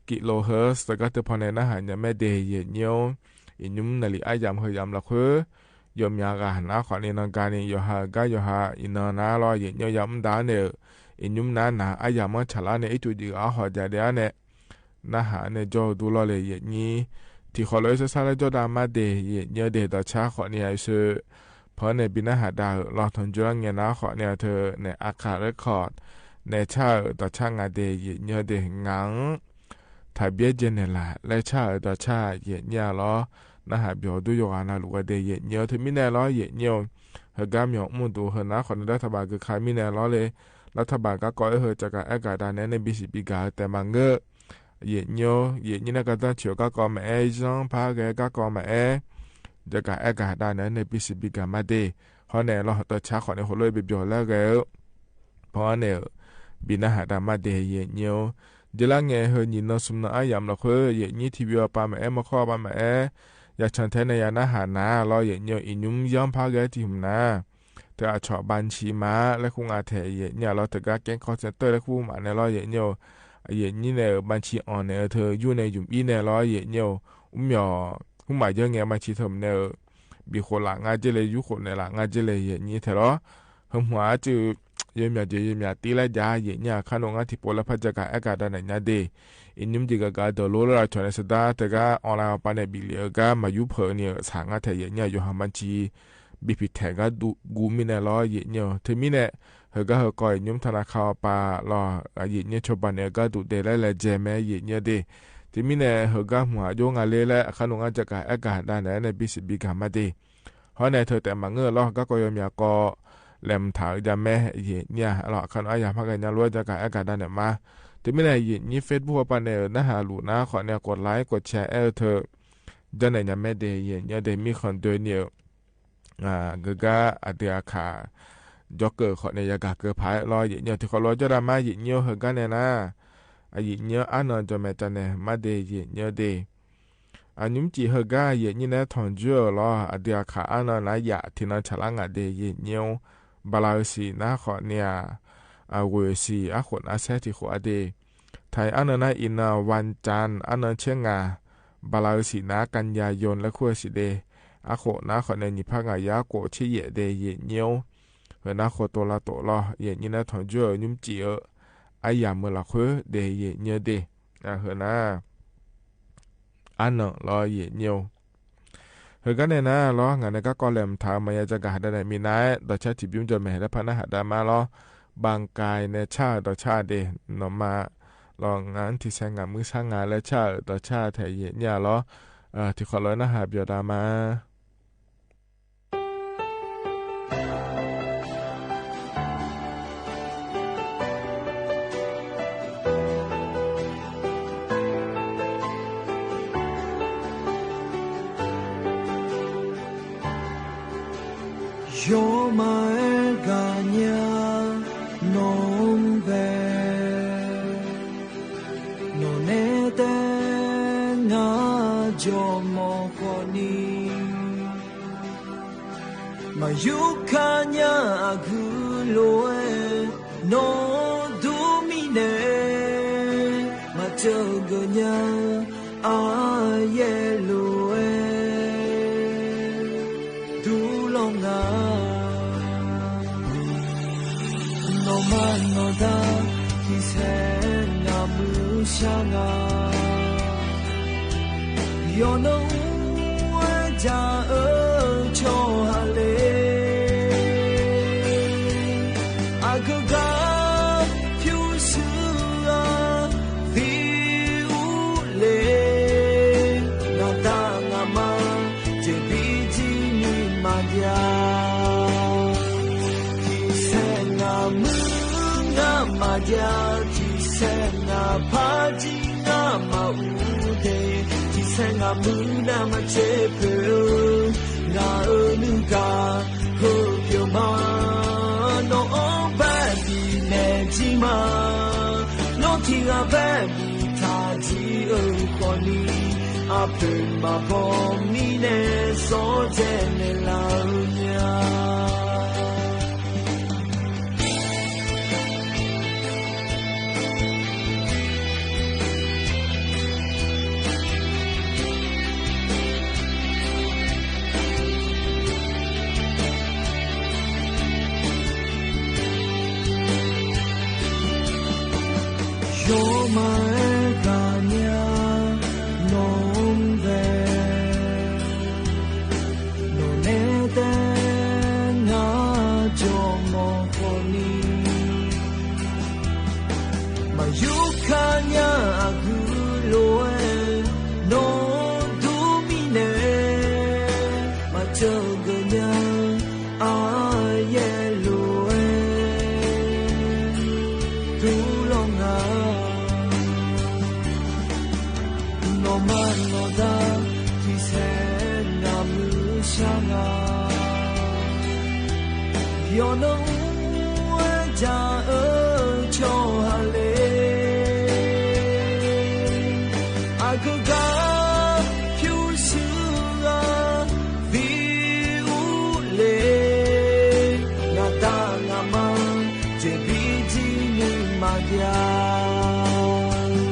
กิโลเฮิรตซ์ တၢ်ဂၤတဖၣ်န့ၣ် နဟးညါမ့ၢ်ဒဲး ယဲၢ်ညီ အံၤနုမ်နၣ်ရံၣ်အယၢ်မၢ် ဟၢၣ်ယၢ်မၢ်လီၤဃိ ယီၤမၢ်ဂၤနၤဃိးန့ၣ် နီၢ်ဂၤန့ၣ် ယီၤဟးဂၤ ယီၤဟး အံၤနီၢ်နၤလီၤ ယဲၢ်ညီ ယၢ်မၢ်ဒၣ်န့ၣ် အံၤနုမ်နၤနၤ အယၢ်မၢ်ဆၣ်လါန့ၣ် အံၤတူၺ်းဒံးအဟီၣ်ဒၣ်ဒဲးန့ၣ် နဟးန့ၣ် ကၠီဒူလီၤလၢ ယဲၢ်ညီ ထံၣ်ဃီလိာ်အံၤ စၢ်စၢ်လၢ ယီၤဒၣ်မၤဒဲး ယဲၢ်ညီဒဲး ဒီးဆၣ်ဃိးန့ၣ် အံၤစၢ ဖဲန့ၣ် ဘံနဟးဒၣ်ဧါလီၤ ထီၣ်ကၠိလၢငဲနၤဃိးန့ၣ် ထၢၣ်န့ၣ် အခါ record န့ၣ် ဆၣ်ဧါ ဒီးဆၣ် ငါဒဲး ယဲၢ်ညီဒဲး ငါ ထၢၣ်ဘျဲၣ်ကၠဲန့ၣ်လၢ် လၢဆၣ်ဧါ ဒီးဆၣ် ယဲၢ်ညီလီၤ နဟးဘျီၣ်ဒူ ယီၤဂၤနၤလူၤဝဲဒဲး ယဲၢ်ညီ ထၢမံန့ၣ်လီၤ ယဲၢ်ညီ ဟၢၣ်ဂၤမၠီၣ်မုၢ်ဒိၣ် ဟၢၣ်နၤဃိးန့ၣ် လၢထးဘၣ်ကခါမံန့ၣ်လီၤလၢ လၢထးဘၣ်ကါကီး အဟၢၣ် ကၠကၤအဲၣ်ကၤဒါန့ၣ် နဘံၣ်စံးဘံၣ်ကၤ တဲမၤငၢၢ် ယဲၢ်ညီ ယဲၢ်ညီန့ၣ် ကသီဆံးကါကီးမးအဲၣ် ယီၣ်ဖးဂဲၤကါကီးမးအဲၣ် ကၠကၤအဲၣ်ကၤဒါန့ၣ် နဘံၣ်စံးဘံၣ်ကၤမၤဒဲး ဃိးန့ၣ်လီၤ ဒီးဆၣ်ဃိးန့ၣ် ဟိးလိာ်ဘျီၣ်လၢဂဲၤဧၢ ဖဲန့ၣ် ဘံနဟးဒၣ်မၤဒဲး ယဲၢ်ညီ ဒ်လၢငဲဟၢၣ်နံၤနီၢ်ဆူၣ်နီၢ်အါယၢ်မၢ်လီၤဃိ ယဲၢ်ညီ ထံၣ်ဝံၤအီၤပာ်မးအဲၣ် မခီပာ်မးအဲၣ် ယၤဆၢထၢၣ်န့ၣ် ယၤနဟးနၤလီၤ ယဲၢ်ညီ အံၤနုမ်ယီၣ်ဖးဂဲၤထံၣ်မးနၤ ထၢၣ်အဆီၣ် บัญชี မး လၢဃုငါထဲ ယဲၢ်ညီလီၤ ထၢၣ်ဂၤကဲ call center လၢဃုမးန့ၣ်လီၤ ယဲၢ်ညီ ယဲၢ်ညီန့ၣ် บัญชี on န့ၣ် ထၢၣ်ယူၢ်န့ၣ် ယုမ်ၢ်အံၤန့ၣ်လီၤ ယဲၢ်ညီ အူမၠီၣ် ဃုမးယဲၢ်ငဲ บัญชี ထၢၣ်မးန့ၣ် ဘံၣ်ဃိးလးငါးကျဲလဲၣ် ယူၢ်ဃိးန့ၣ်လးငါးကျဲလဲၣ် ယဲၢ်ညီထဲလီၤ ဟၢမုၢ်အါစု ယဲၢ်မၠးယဲၢ် ယဲၢ်မၠးတံၢ်လၢယၤ ယဲၢ်ညီ အခါနီၢ်ငါထံၣ်ပိာ်လၢဖး ကၠကၤအဲၣ်ကၤဒါန့ၣ်ညါဒဲး အံၤနုမ်ဒံးဂၤဂၤဒီးလိလၢအဆီၣ်န့ၣ် စဒါတဂၤ online အပၤန့ၣ် ဘံၣ်လံအဂၤ မၤယူၢ်ဖၢၣ်န့ၣ် ဆၣ်ငါထဲ ယဲၢ်ညီ ယိၤဟၣ် บัญชี ဘံၣ်ဖံးထဲးဂၤဒူၣ်ဂူမံန့ၣ်လီၤ ယဲၢ်ညီ ထၢမံန့ၣ် ဟၢၣ်ဂၤဟၢၣ်ကီး အံၤနုမ်ထနာ်ခၣ်အပၤလီၤ ယဲၢ်ညီ ဆိဘၣ်န့ၣ် အဂၤဒူၣ်ဒဲးလၢလဲၤကဲမး ယဲၢ်ညီဒဲး ထၢမံန့ၣ် ဟၢၣ်ဂၤမုၢ်ဟးယိငါလ့လၢ အခါနီၢ်ငါ ကၠကၤအဲၣ်ကၤဒါန့ၣ် နဘံၣ်စံးဘံၣ်ကၤမၤဒဲး ဃိးန့ၣ် ထၢၣ်တဲမၤငၢၢ်လီၤ ဂၤကီယီၤမၠးကီး လဲၤမုာ်ထးယၤမး ယဲၢ်ညီလီၤ အခါနီၢ်အါယၤမး ဂၤညါလၢ ကၠကၤအဲၣ်ကၤဒါန့ၣ်မး ထၢမံန့ၣ် ယဲၢ်ညီ Facebook အပၤန့ၣ် နဟးလူၤနၤဃိးန့ၣ် ကိးlike ကိးshare အဲၣ်ထၢၣ် ယဲၢ်န့ၣ်ညါမးဒဲး ယဲၢ်ညီဒဲး မံဃီဒၢး န့ၣ် ဂၤဂၤအဒုးအခး ယီၤကၢၢ်ဃိးန့ၣ် ယၤဂၤကၢၢ်ဖးလီၤ ယဲၢ်ညီ ထံၣ်ဃီလီၤ ယီၤဒၣ်မး ယဲၢ်ညီ ဟၢၣ်ဂၤန့ၣ်နၤ အယဲၢ်ညီအါနီၢ်ကၠီၣ်မဲာ်တၢ်န့ၣ် မၤဒဲး ယဲၢ်ညီဒဲး အနုမ်စံးဟၢၣ်ဂၤ ယဲၢ်ညီန့ၣ် ထီၣ်ကၠိလီၤ အဒုးအခးအါနီၢ်နၤယၤ ထံၣ်နီၢ်ဆၣ်လါငါဒဲး ယဲၢ်ညီ ဘလါရူၤစံၤ နၤဃိးန့ၣ် အဝဲစံး အဃိးနၤဆဲးထံၣ်ဃိးအဒဲး ထဲအါနီၢ်နၤအံၤနၤ วันจันทร์ အါနီၢ်ဆ့ငါ ဘလါရူၤစံၤ နၤ กันยายน လၢခုစံးဒဲး အဃိးနၤဃိးန့ၣ် နံၣ်ဖးငါယၤကိးဆံယဲၢ်ဒဲး ယဲၢ်ညီ ဟၢၣ်နၤဃိးတိၤလါတိၤလီၤ ယဲၢ်ညီန့ၣ် ထီၣ်ကၠိ နုမ်စံးဧၢ အယၤမုၢ်လီၤဃိဒဲး ယဲၢ်ညီဒဲး ဟၢၣ်နၤ အါနီၢ်လီၤ ယဲၢ်ညီ ဟၢၣ်ဂၤန့ၣ်နၤလီၤ ဂၤန့ၣ် ကၢ်ကီလဲၤမုာ်ထး မၤယၤကၢ်ကၢ်ဟးဒၣ်န့ၣ် မံနၤ ဒီးဆၢထံၣ်ဘျုးကၠီၣ်မဲာ် ဟဲလၢဖးနၤဟးဒၣ်မးလီၤ ဘၣ်ကဲန့ၣ် ဆၣ်ဧၢ ဒီးဆၣ်ဒဲး နီၢ်မးလီၤ ငါထံၣ်ဆဲးငါမုၢ်ဆါငါလၢဆၣ်ဧၢ ဒီးဆၣ်ထဲ ယဲၢ်ညီလီၤ ထံၣ်ဃီလီၤ နဟးပျီၣ်ဒၣ်မး ယီၤမးအဲၣ်ဂၤညါ နီၢ်ဘဲ နီၢ်နဲတဲ ငါယီၤမီၢ်ဃိးနံၤ မၤယူၢ်ခါညါအဂုၤလိၤဝဲ နီၢ်ဒူမံန့ၣ် မၤစၢၤဂၢၢ်ညါ အါယဲၢ်လိၤဝဲ ဒူလီၤငါ နီၢ်မးနီၢ်ဒါ ထံၣ်ဆဲးငါမုၢ်ဆါငါ ယီၤနီၢ်အူဝဲဒၣ်အၢ ဆိ ယၤ တဆယ်ငါးဖးဒံး ငါမၤအူဒ့ၣ် တဆယ်ငါးမုၢ်နံၤ မၤစၢၤပၢၤ ငါအၢနုၢ်ဂၤ ဟ့ၣ်ပၠီမး နီၢ်အီၣ်ဘၣ်ဒံးနဲၣ်ကၠံမး နီၢ်ထံဂၤဘၣ်ဒံးထးကၠံ အၢၣ်ဃီနံၤ အဖၢၣ်မၤဘီမံၤနဲၣ် စီၤဒဲနဲလ်လၢညါ ယီၤမၤအဲၣ်ဂၤညါ နီၢ်ဝဲ နီၢ်နဲတဲ နၤ ကၠီမီၤဃီနံၤ မၤယူၢ်ခါညါအဂုၤလိၤဝဲ နီၢ်ဒူမံၤနဲၣ် မၤစၢၤက့ၤညါ အါယဲၢ်လိၤဝဲ တူၢ်လိာ်နၤ နီၢ်မၤနီၢ်ဒၣ် တဆယ်ငါးမုၢ်ဆါနၤ ယီၤနီၢ်အူဝဲ တၢ်အၢၣ်ဆီဟးလ့ အကဂၤ ဖၠူစူဂၤ ဘံအူလ့ နၤတၢ်ငါမၤ စ့ဘံဒံနုၢ်မၤယၤ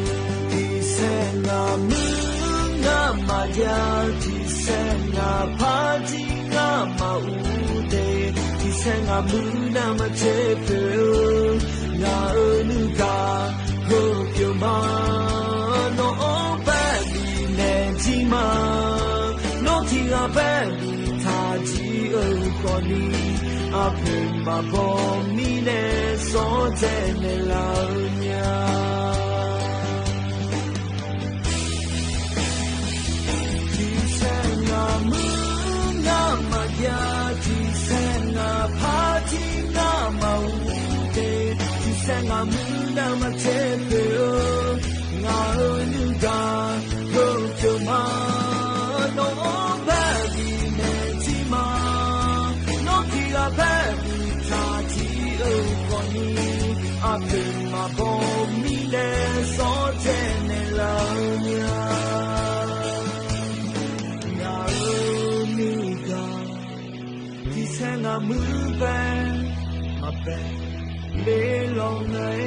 တဆယ်ငါးမုၢ်နံၤ မၤယၤ တဆယ်ငါးဖးဒံး ငါမၤအူဒ့ၣ် တဆယ်ငါးမုၢ်နံၤ မၤစၢၤပၢၤ ငါအၢနုၢ်ဂၤ ဟ့ၣ်ပၠီမး နီၢ်အီၣ်ဘၣ်ဒံးနဲၣ်ကၠံမး နီၢ်ထံဂၤဘၣ်ဒံးထးကၠံ အၢၣ်ဃီနံၤ အဖၢၣ်မၤဘီမံၤနဲၣ် စီၤဒဲနဲလ်လၢညါ တဆယ်ငါးမုၢ်နံၤ မၤယၤ တဆယ်ငါးဖးဒံး ငါမၤအူဒ့ၣ် တဆယ်ငါးမုၢ်နံၤ မၤစၢၤပၢၤ ငါအၢနုၢ်ဂၤ ဟ့ၣ်ပၠီမး နီၢ်အီၣ်ဘၣ်ဒံးနဲၣ်ကၠံမး နီၢ်ထံဂၤဘၣ်ဒံးထးကၠံ အၢၣ်ဃီနံၤ အဖၢၣ်မၤဘီမံၤနဲၣ် စီၤဒဲနဲလ်လၢညါ ငါအၢနုၢ်ဂၤ တဆယ်ငါးမုၢ်ဘဲ မၤပဲာ်လ့လီၤနၤ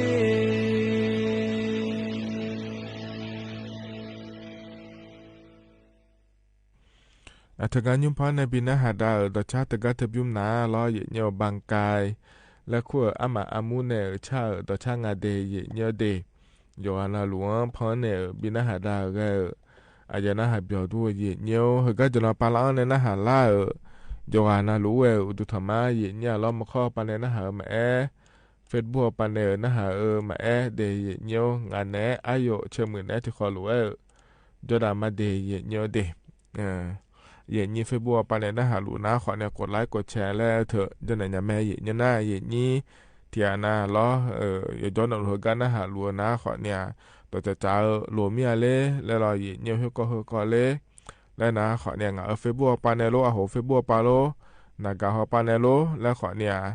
အံၤ အထဂၤညူးဖးန့ၣ် ဘံးနၢ်ဟးဒါအၢ ဒီးဆၣ်တဂၤတဘျုးနၤလီၤ ယဲၢ်ညိ ဘၣ်ကဲ လၢခူၣ်အၢ အါမးအါမူန့ၣ်အၢ ဆၣ်အၢ ဒီးဆၣ်ငါဒ့ ယဲၢ်ညိဒ့ ယွၤနၢ်လူၤအဖီန့ၣ်အၢ ဘံးနၢ်ဟးဒါအၢဂဲၤအၢ အယၤနၢ်ဟးပျီၤဒူၣ် ယဲၢ်ညိ ဟဲကၢ်ယနီၤပၤလၢအီၤန့ၣ် နၢ်ဟးလၢအၢ ယွၤနၢ်လူၤဝဲအၢ အိၣ်ဒူၣ်ထီၣ်မး ယဲၢ်ညိလီၤ မုၢ်ခီပၤန့ၣ် နၢ်ဟးအၢမၤအဲၣ် Facebook အပၤန့ၣ်အၢ နၢ်ဟးအၢမၤအဲၣ်ဒ့ ယဲၢ်ညိ ငါနဲ အါယိာ် ဆၢမုၢ်နဲ ထံၣ်ဃီလူၤဝဲအၢ ယိၤဒၣ်မၤဒ့ ယဲၢ်ညိဒ့ ယဲၢ်ညိ Facebook အပၤန့ၣ် နၢ်ဟးလူၤနၤဃီန့ၣ် ကိးlikeကိးshareလဲၣ်ထၢၣ် ယိၤန့ၣ်ညါမဲ ယဲၢ်ညိနၤ ယဲၢ်ညိ ထံၣ်အနၤလီၤ ယိၤဒၣ်နလူၤဟဲကၢ်နၢ်ဟးလူၤနၤဃီန့ၣ် ဒီးကၠးကၠးအၢ လိၣ်မံၤအါလ့ လဲၣ်လီၤ ယဲၢ်ညိ ဟ့ၣ်ကီၢ်ဟ့ၣ်ကီၢ်လ့ လဲၣ်နၤဃီန့ၣ် ငါအၢ Facebook အပၤန့ၣ်လီၤ အဟိ Facebook အပၤလီၤ နဂၤဟီပၤန့ၣ်လီၤ လဲၣ်ဃီန့ၣ်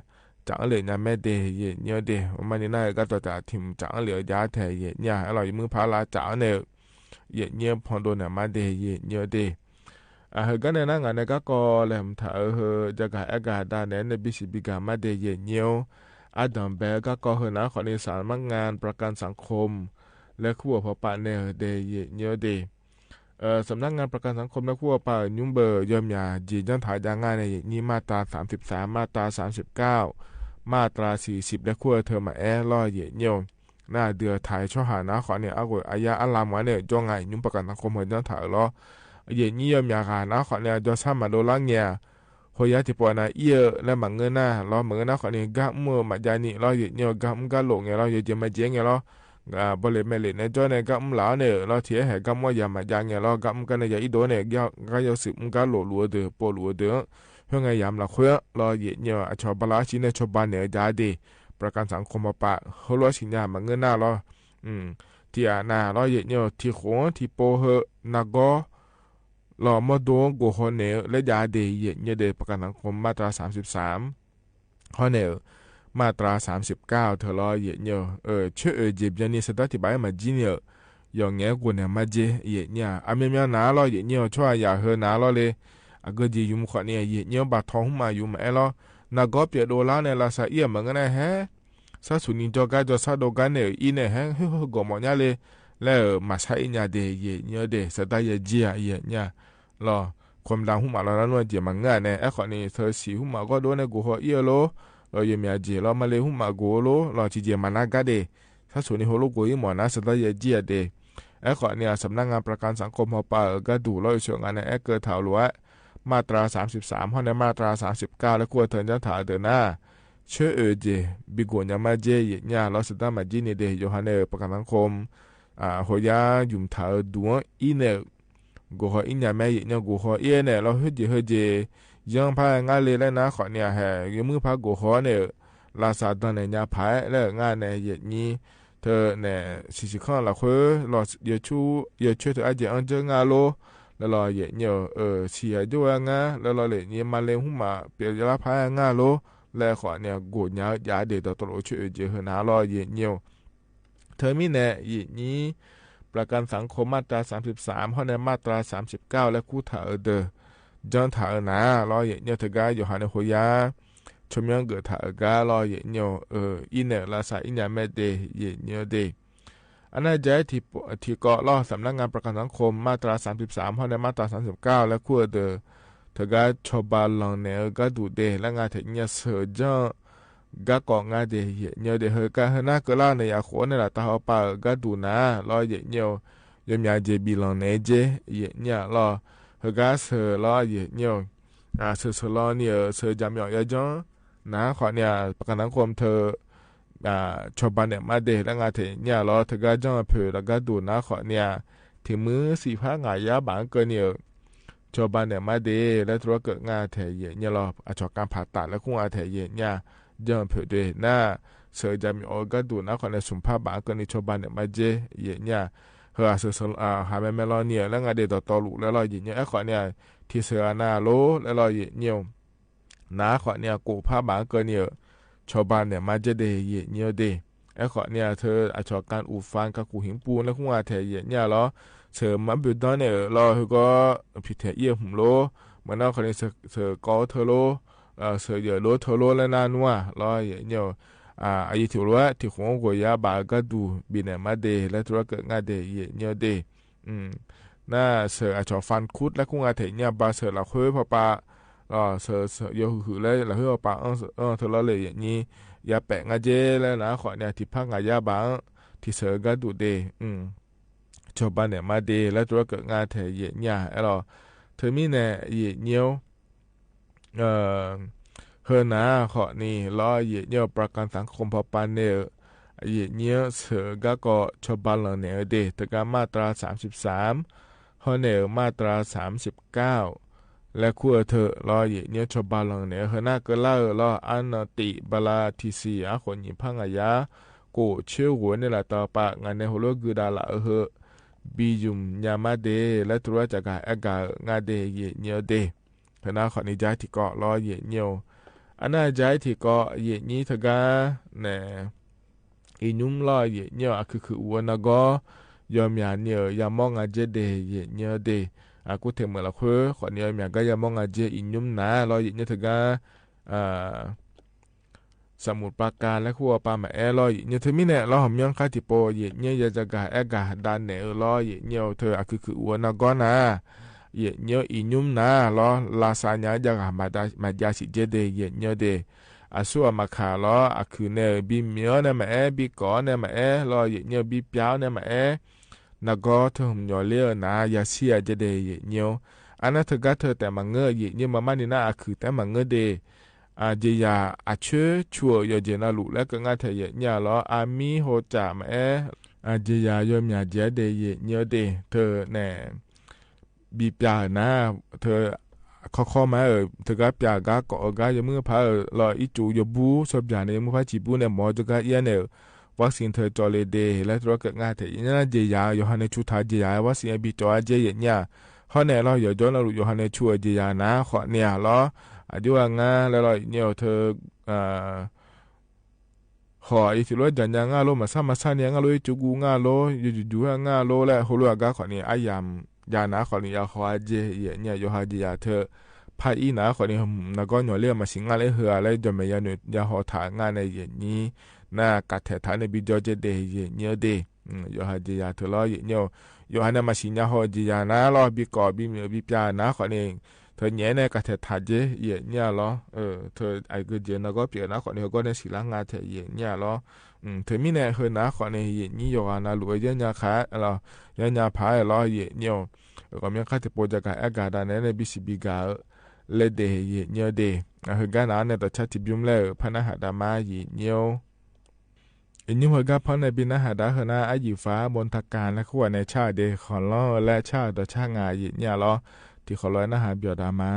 ကၠးအၢလ့ၣ်ညါမဲဒ့ ယဲၢ်ညိဒ့ မ့ၢ်မၤန့ၣ် နၢ်ဟဲကၢ်တီၢ်တၢ်ထံၣ် ကၠးအၢလ့ၣ်အယါထဲ ယဲၢ်ညိ အဲၣ်လီၤ ယမုၢ်ဖးလၢကၠးအၢန့ၣ် ယဲၢ်ညိ ဖီဒိၣ်န့ၣ် မၤဒ့ ယဲၢ်ညိဒ့ အဟဲကၢ်န့ၣ် နၤ ငါနဲကၢ်ကီလၢမုၢ်ထါအၢ ဟဲယၤကဟဲကဒါန့ၣ် နဘံၣ်စံးဘံၣ်ကဒါမၤဒ့ ယဲၢ်ညိ အါဒံးဘဲကၢ်ကီဟဲနၤဃီန့ၣ် สำนักงานประกันสังคม လၢခူၣ်အၢ ဖီပာ်နဲၣ်ဒ့ ယဲၢ်ညိဒ့ สำนักงานประกันสังคม လၢခူၣ်အၢ ပာ်အၢ ညူဘၢၣ် ယီၤမၠး ယံာ်ယီၣ်ထးယါငါန့ၣ် ယဲၢ်ညိ มาตราสามสิบสาม มาตราสามสิบเก้า มาตราสี่สิบ လၢခူၣ်အၢ ထၢၣ်မၤအဲၣ်လီၤ ယဲၢ်ညိ နၤ ဒုးထးဆီဟးနၤဃီန့ၣ် အါဂိၢ်အယါအလါမးန့ၣ် ကၠီငါ ယံာ်ညိ ประกันสังคม ဟဲယီၣ်ထးအၢလီၤ ယဲၢ်ညိ ယီၤမၠးဂၤနၤဃီန့ၣ် ကၠီဆၣ်မၤဒိလါငဲၤ ဟိယါထံၣ်ပှၤနၤအံၤအၢ လၢမၤငၢၢ်နၤလီၤ မၤငၢၢ်နၤဃီန့ၣ် ကၢ်အူမးယါနံၤလီၤ ယဲၢ်ညိ ကၢ်အူကၢ်လိာ်ငဲၤလီၤ ယဲၢ်ကၠ့မၤကၠ့ငဲၤလီၤ ဘီလဲၣ်မဲာ်လဲၣ်နဲကၠီန့ၣ် ကၢ်အူလၢအီၤန့ၣ်လီၤ ထံၣ်ဟဲကၢ်အူယၤမၤယါငဲၤလီၤ ကၢ်အူကၢ်နဲၣ်ယၤအံၤဒိၣ်န့ၣ် ကၢ်ယီၤစုးအူကၢ်လိာ်လူၤအဒုး ပိာ်လူၤအဒုး ဟဲငဲၤယၤမျးခွဲးလီၤ ယဲၢ်ညိ အဆီဘါလၢအဆံန့ၣ် ဆီဘါနဲၣ်ယါဒ့ ประกันสังคมปะปะ เฮาลัวสิญญามาเงื้อหน้าลอ อืม ตี้อานาลอ เหยียดเหนี่ยว ถี่ขง ถี่โปเฮอะ นาก๊อ ลอ มอโด โกรธฮอแหน่ และจ๋าเด เหยียดเหนี่ยวเด ประกันสังคมมาตราสามสิบสาม ฮอแหน่ มาตราสามสิบเก้า เถิงลอ เหยียดเหนี่ยว เออ ช่วยเหลือเยียวยานี่ สะเด็จอธิบายมาจี้นี่ หย่อแหงนกู้เนี่ยมาเจ เหยียดเหนี่ยว อะ เมียนๆ หนาลอ เหยียดเหนี่ยว ชั่วอย่าเฮอหนาลอเลย อะ เกอเจียหยุมข้อนี้ เหยียดเหนี่ยว บ่าทองหุ้มมาหยุมมาแอลอ นาก๊อ เปียกโดลาในราคาเอี้ยเหมือนกั๋นนะแฮะ ซะสูนี่จอก๊าจอซะโดก๊าเนี่ย อี้เนี่ยแฮะ เฮ้ย เฮ้ย ก่อหมอเนี่ยเลย แล้ว เออ มาใช้อิญญาเด เหยียดเหนี่ยวเด สะเด็จยาเจีย เหยียดเหนี่ยว ลอ ความดังหุ้มมาลอนั้นว่าเจียมาเงื้อแน่ แอลข้อนี้ เธอสีหุ้มมาก็โดนในกูฮอเอี้ยโล ลอ เยียวยาเจ ลอ มาเลยหุ้มมากูโล ลอ จีเจียมานาก๊าเด ซะสูนี่โฮโลโกอี้หมอนะ สะเด็จยาเจียเด แอลข้อนี้ สำนักงานประกันสังคมฮอปาเอ๋อก๊าดู ลอ เอกชนงานในแอลเกอถาวหลวง มาตราสามสิบสาม ฮอแหน่ มาตราสามสิบเก้า และคู่เถิงจ้างถาวเดินหน้า ช่วยเหลือเจ บีโกเนี่ยมาเจ เหยียดเหนี่ยว ลอ สะเด็จมาจี้นี่เด โยฮันเนอร์ ประกันสังคม อ่า โฮยาหยุมถาวดูอี้เนี่ย โกรธฮออี้เนี่ยแม่ เหยียดเหนี่ยว โกรธฮอเอี้ยเนี่ย ลอ เฮอเจ เฮอเจ ยังพาเงาเลยแล้วนะ ข้อนี้แฮะ ยังมือพาโกรธฮอเนี่ย ราคาดังเนี่ย ยาผาย แล้วงานเนี่ย เหยียดเหนี่ยว เธอเนี่ย สี่สิบข้อละเฮ้อ ลอ เยียวยาช่วย เยียวยาช่วยเธอ อะเจีย อันเจอเงาโล แล้วลอ เหยียดเหนี่ยว เออ เสียโจ้เงา แล้วลอ เหยียดเหนี่ยว มาเลยหุ้มมา เปียกยาละพายเงาโล แล้วข้อนี้ โกรธเนี่ย ยาเด ต่อตลอด ช่วยเหลือเจ เฮอหนาลอ เหยียดเหนี่ยว เธอมีแน่ เหยียดเหนี่ยว ประกันสังคมมาตราสามสิบสาม ฮอแหน่ มาตราสามสิบเก้า และคู่ถาวเดิน จ้างถาวหนา ลอ เหยียดเหนี่ยว เถิงก๊า โยฮันเนอร์ โฮยา ชมยังเกิดถาวก๊า ลอ เหยียดเหนี่ยว เออ อี้เนี่ย ราคาอิญญาแม่เด เหยียดเหนี่ยวเด อันนาจาย ถี่ ถี่เกาะ ลอ สำนักงานประกันสังคม มาตราสามสิบสาม ฮอแหน่ มาตราสามสิบเก้า และคู่เดิน เถิงก๊า ชาวบ้านหลังแหน่ เออ ก๊าดูเด และงานเถิงเนี่ย เสริมจ้าง ก๊าเกาะงาเด เหยียดเหนี่ยวเด เฮอก๊าเฮอหน้าเกอล่าในยาโขในละตาฮอปาเอ๋อก๊าดูหนา ลอ เหยียดเหนี่ยว เยียวยาเจ บีหลังแหน่เจ เหยียดเหนี่ยว ลอ เฮอก๊าเสริม ลอ เหยียดเหนี่ยว อ่า เสริม เสริมลอนี่ เออ เสริมจ๋ามีออกยาจ้าง หนา ข้อนี้ ประกันสังคมเธอ อ่า ชาวบ้านเนี่ยมาเด และงานเถิงเนี่ย ลอ เธอก๊าจ้างเผิด และก๊าดูหนา ข้อนี้ ถี่มือสี่พักหงายยาบางเกินนี่ เออ ชาวบ้านเนี่ยมาเด และตรวจเกิดงานเถิง เหยียดเหนี่ยว ลอ อะ ชอการผ่าตัด และคู่งานเถิง เหยียดเหนี่ยว จ้างเผิดเด หน้า เสริมจ๋ามีออกก๊าดูหนา ข้อนี้ สุมภาพบางเกินนี่ ชาวบ้านเนี่ยมาเจ เหยียดเหนี่ยว เฮอ เสริม เสริม อ่า หาแม่แม่ลอเนี่ย และงานเด ต่อตอลุ แล้วลอ เหยียดเหนี่ยว แอลข้อนี้ ถี่เสริมหนาโล แล้วลอ เหยียดเหนี่ยว หนา ข้อนี้ โกรธภาพบางเกินนี่ เออ ชาวบ้านเนี่ยมาเจเด เหยียดเหนี่ยวเด แอลข้อนี้ เธอ อะ ชอการอุดฟัน กากู่หินปูน และคู่งานเถิง เหยียดเหนี่ยว ลอ เสริมมาบิวดอนเนี่ย เออ ลอ เฮอก็ผิดแถเอี้ยหุมโล เมื่อนั้นข้อนี้ เสริม เสริมเกาเธอโล เออ เสริมเหยียดโลเธอโล และหน้านัว ลอ เหยียดเหนี่ยว อ่า อะ ยี่ถิวลัว ถี่โขงโกยาบาก๊าดู บีเนี่ยมาเด และตรวจเกิดงานเถิง เหยียดเหนี่ยวเด อืม หน้า เสริม อะ ชอฟันคุด และคู่งานเถิงเนี่ย บาเสริมละเฮ้อพอปะ ลอ เสริม เสริม โยหือหือ และละเฮ้อพอปะ เออ เออ เธอลอเลย เหยียดเหนี่ยว ยาแปะงาเจ แล้วหนา ข้อนี้ ถี่พักหงายยาบาง ถี่เสริมก๊าดูเด อืม ชาวบ้านเนี่ยมาเด และตรวจเกิดงานเถิง เหยียดเหนี่ยว แอลลอ เธอมีแน่ เหยียดเหนี่ยว เอ่อ เฮอหนา ข้อนี้ ลอ เหยียดเหนี่ยว ประกันสังคมพอปาเนี่ย เหยียดเหนี่ยว เสริมก๊าเกาะ ชาวบ้านหลังแหน่เด เถิงก๊ามาตราสามสิบสาม ฮอแหน่ มาตราสามสิบเก้า และคู่เถิง ลอ เหยียดเหนี่ยว ชาวบ้านหลังแหน่ เฮอหน้าเกอเล่า ลอ อันนาติบาลา ถี่สี่ อะ คนหญิงพักหงายยา โกรธเชื่อหัวเนี่ยละตอปะ งานในโฮโลกือดาละ เออ เฮอ บีหยุมยามาเด และตรวจจากาแอกา งาเด เหยียดเหนี่ยวเด เถิงหน้า ข้อนี้ จาย ถี่เกาะ ลอ เหยียดเหนี่ยว อันนาจาย ถี่เกาะ เหยียดเหนี่ยว เถิงก๊า แหน่ อี่ยุ้ม ลอ เหยียดเหนี่ยว อะ คือ คือ อัวนาก๊อ ยอมหยาเนี่ย ยามองงาเจเด เหยียดเหนี่ยวเด อะ กู้เถิงเหมือนละเฮ้อ ข้อนี้ ยอมหยาก๊ายามองงาเจ อี่ยุ้มหนา ลอ เหยียดเหนี่ยว เถิงก๊า อ่า สมุทรปราการ และคู่ปามาแอ ลอ เหยียดเหนี่ยว เธอมีแน่ ลอ หอมยองคาติโป เหยียดเหนี่ยว ยาจากาแอกา ดานแหน่ ลอ เหยียดเหนี่ยว เธอ อะ คือ คือ อัวนาก๊อหนา เหยียดเหนี่ยว อี่ยุ้มหนา ลอ ลาซาญา จากา มาดา มายาสิเจเด เหยียดเหนี่ยวเด อะ ซั่วมาขา ลอ อะ คือ แหน่ บีเหมียวเนี่ยมาแอ บีก๋อเนี่ยมาแอ ลอ เหยียดเหนี่ยว บีเปียวเนี่ยมาแอ นาก๊อ เธอหอมหยอเลี้ยวหนา ยาเสียเจเด เหยียดเหนี่ยว อันนาเธอก๊าเธอแต่มาเงอะ เหยียดเหนี่ยว มาม่านี่นา อะ คือ แต่มาเงอะเด อะ เจียยา อะ เชื้อ ชั่ว ยอเจนาลุ และก็งาเถิง เหยียดเหนี่ยว ลอ อะ มีโฮจ่ามาแอ อะ เจียยา ยอมหยาเจียเด เหยียดเหนี่ยวเด เธอแหน่ บีเปียวหนา เธอ ข้อๆ มาเออ เธอก็เปียกาก็เออกา ยอมหื้อพาเออ ลออีจูยอมบู๊ ซอฟยาเนี่ยยอมหื้อพาจีบู๊เนี่ย หมอเธอก็เอี้ยเนี่ยเออ วัคซีนเธอจอเลยเด แล้วเธอก็เกิดง่ายแท้ อย่างนั้นเยียวยา โยฮันเนสชูถามเยียวยา วัคซีนบีจอเยียะเนี่ย ข้อแน่ลอ อย่าย้อนเอาลูก โยฮันเนสชูเยียวยานะ ข้อเนี่ยลอ อายุอ่ะง่าแล้วลอ เนี่ยเธอ อ่า ขออีสิโล จันยาง่าโล มาซ่ามาซ่าเนี่ยง่าโล จูกูง่าโล อยู่ๆ ง่าโล และโฮโลอากา ขอนี่อายาม ยานะ ขอนี่ยา ขออาเจยะเนี่ย โยฮันเยียวยาเธอ พาอีนะ ขอนี่ นางก็หน่วยเลือดมาสิงง่าเลยเหือ และจอมแม่ยาหน่วยยาหอถาง่าในเยียะนี้ หน้ากาแถถาในบีจอเจเดเยียะเนี่ยเด อืม โยฮันเยียวยาเธอลอ เยียะเนี่ย โยฮันเนี่ยมาสิงยาหอเยียวยานะลอ บีก่อ บีเหมียว บีปยานะ ขอนี่ เธอแหงนในกาแถถาเจเยียะเนี่ยลอ เออ เธอไอ้เกอเจนางก็เปียกนะ ขอนี่ เธอก็ในสิงละง่าแท้เยียะเนี่ยลอ อืม เธอมีแน่เฮอนะ ขอนี่ เยียะนี้โยฮันนาลูกเอ้ย เยียะเนี่ยค่ะ ลอ เยียะเนี่ยพาลอ เยียะเนี่ย เออ ก็มีข้าจะโปรดจะกาแอคกาดาในในบีซีบีกา เออ เลเดเยียะเนี่ยเด อ่ะ เฮอกานะในต่อชาติบิมแล้ว พระนหาดามาเยียะเนี่ย อินนิวเฮอกาพร้อมในบินนหาดาเฮอนะ อาหยีฟ้า บนทาการ และคู่ในชาติเด ขอลอ และชาติต่อชาติงาเยียะเนี่ยลอ ตี้ขอลอยนหาดเบียวดามา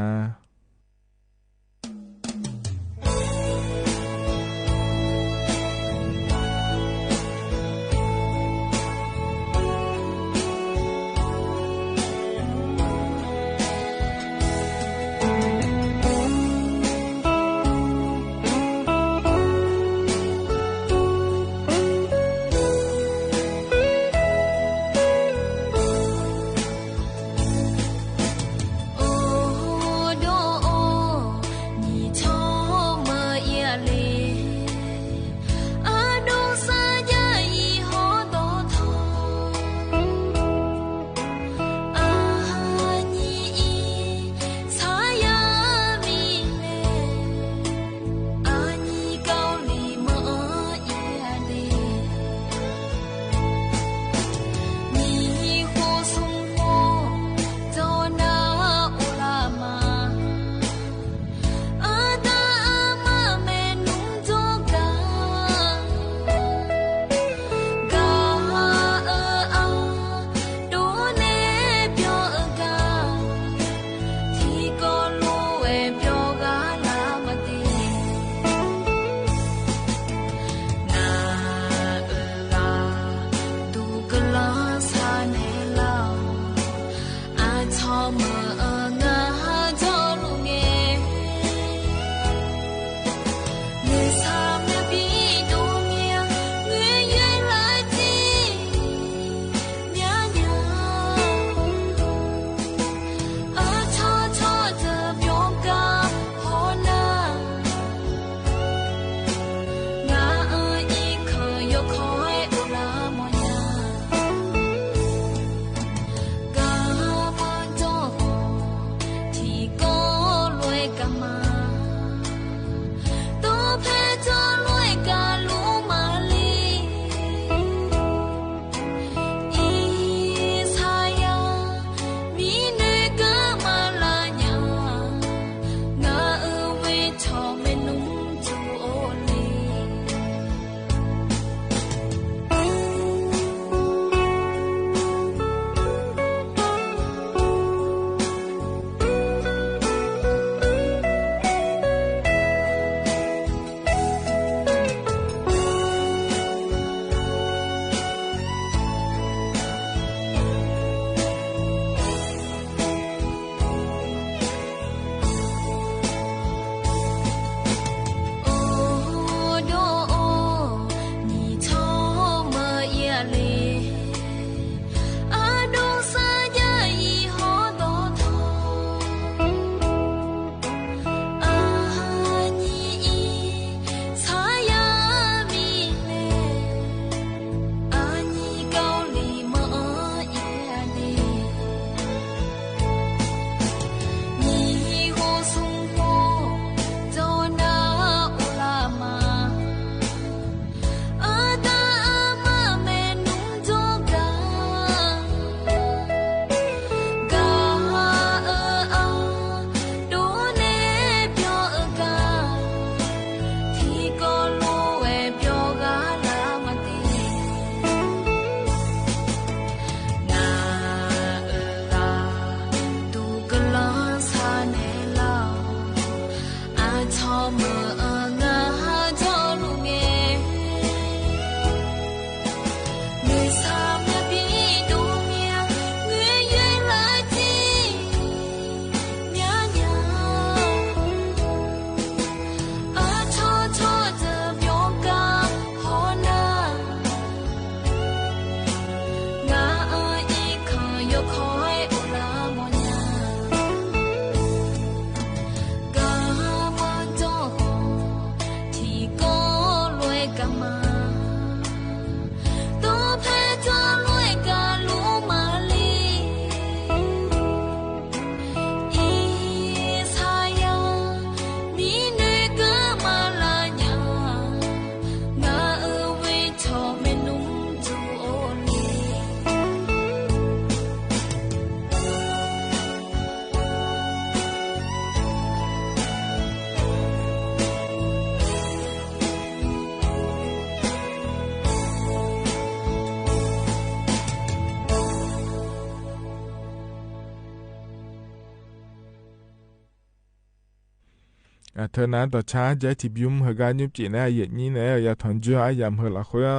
อ่ะ เทอนาต่อช้าเจ๊ทีบยุ้ม เฮอก๊ายุ้มจิ๋นนะ เยะนี้นะ ยาถอนเจื้ออะยำเฮอหละเฮ้อ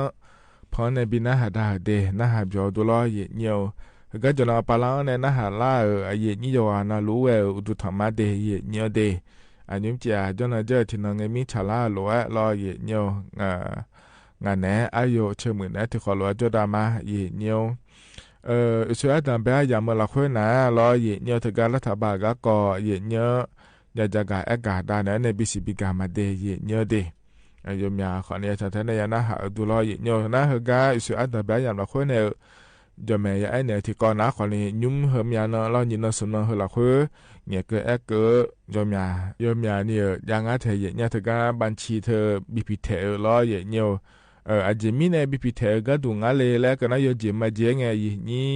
พอในบินนะหาดาเดนะหาเบียวดูลอเยะเยียว เฮอก๊าจ๋อลองปาลาเนี่ยนะหาล่าเออ อะเยะนี้ยาวานะรู้เออ อุดุถามมาเดเยะเยียวเด อะยุ้มจิ๋นอะ จ๋อนะเจื้อทีนองเงมีฉาล่าหลัวลอเยะเยียว อ่า งานแหนอะโยเชิงหมื่นนะ ถือขอหลัวจ๋อดามาเยะเยียว เออ อิสราเอลตามไปอะยำเฮอหละเฮ้อนะลอเยะเยียว เทอก๊ารัฐบาลก๊าก่อเยะเยียว ยาจะก๋าแอ๊กก๋าดาเนี่ย ในบีซีบีก๋ามาเดเยะเยียวเด อ่ะ โยมยาขอเนี่ย ถ้าท่านเนี่ยนะหาดูลอเยะเยียวนะ เฮอก๊าอิสราเอลตามไปอะยำหละเฮ้อเนี่ย โยมแม่ยาแอ๊กเนี่ย ทีก่อนนะ ขอเนี่ย ยุ้มเฮอมยาเนาะ ลอยินเนาะ สมเนาะ เฮอหละเฮ้อ เนี่ยเกอแอ๊กเกอ โยมยา โยมยาเนี่ย ยางาแถเยะเยียว เทอก๊าบัญชีเธอ บีพีเทเออ ลอเยะเยียว เออ อะเจมีในบีพีเทเออ ก๊าดูงาเลย และก็นะ โยเจมาเจไง เยะนี้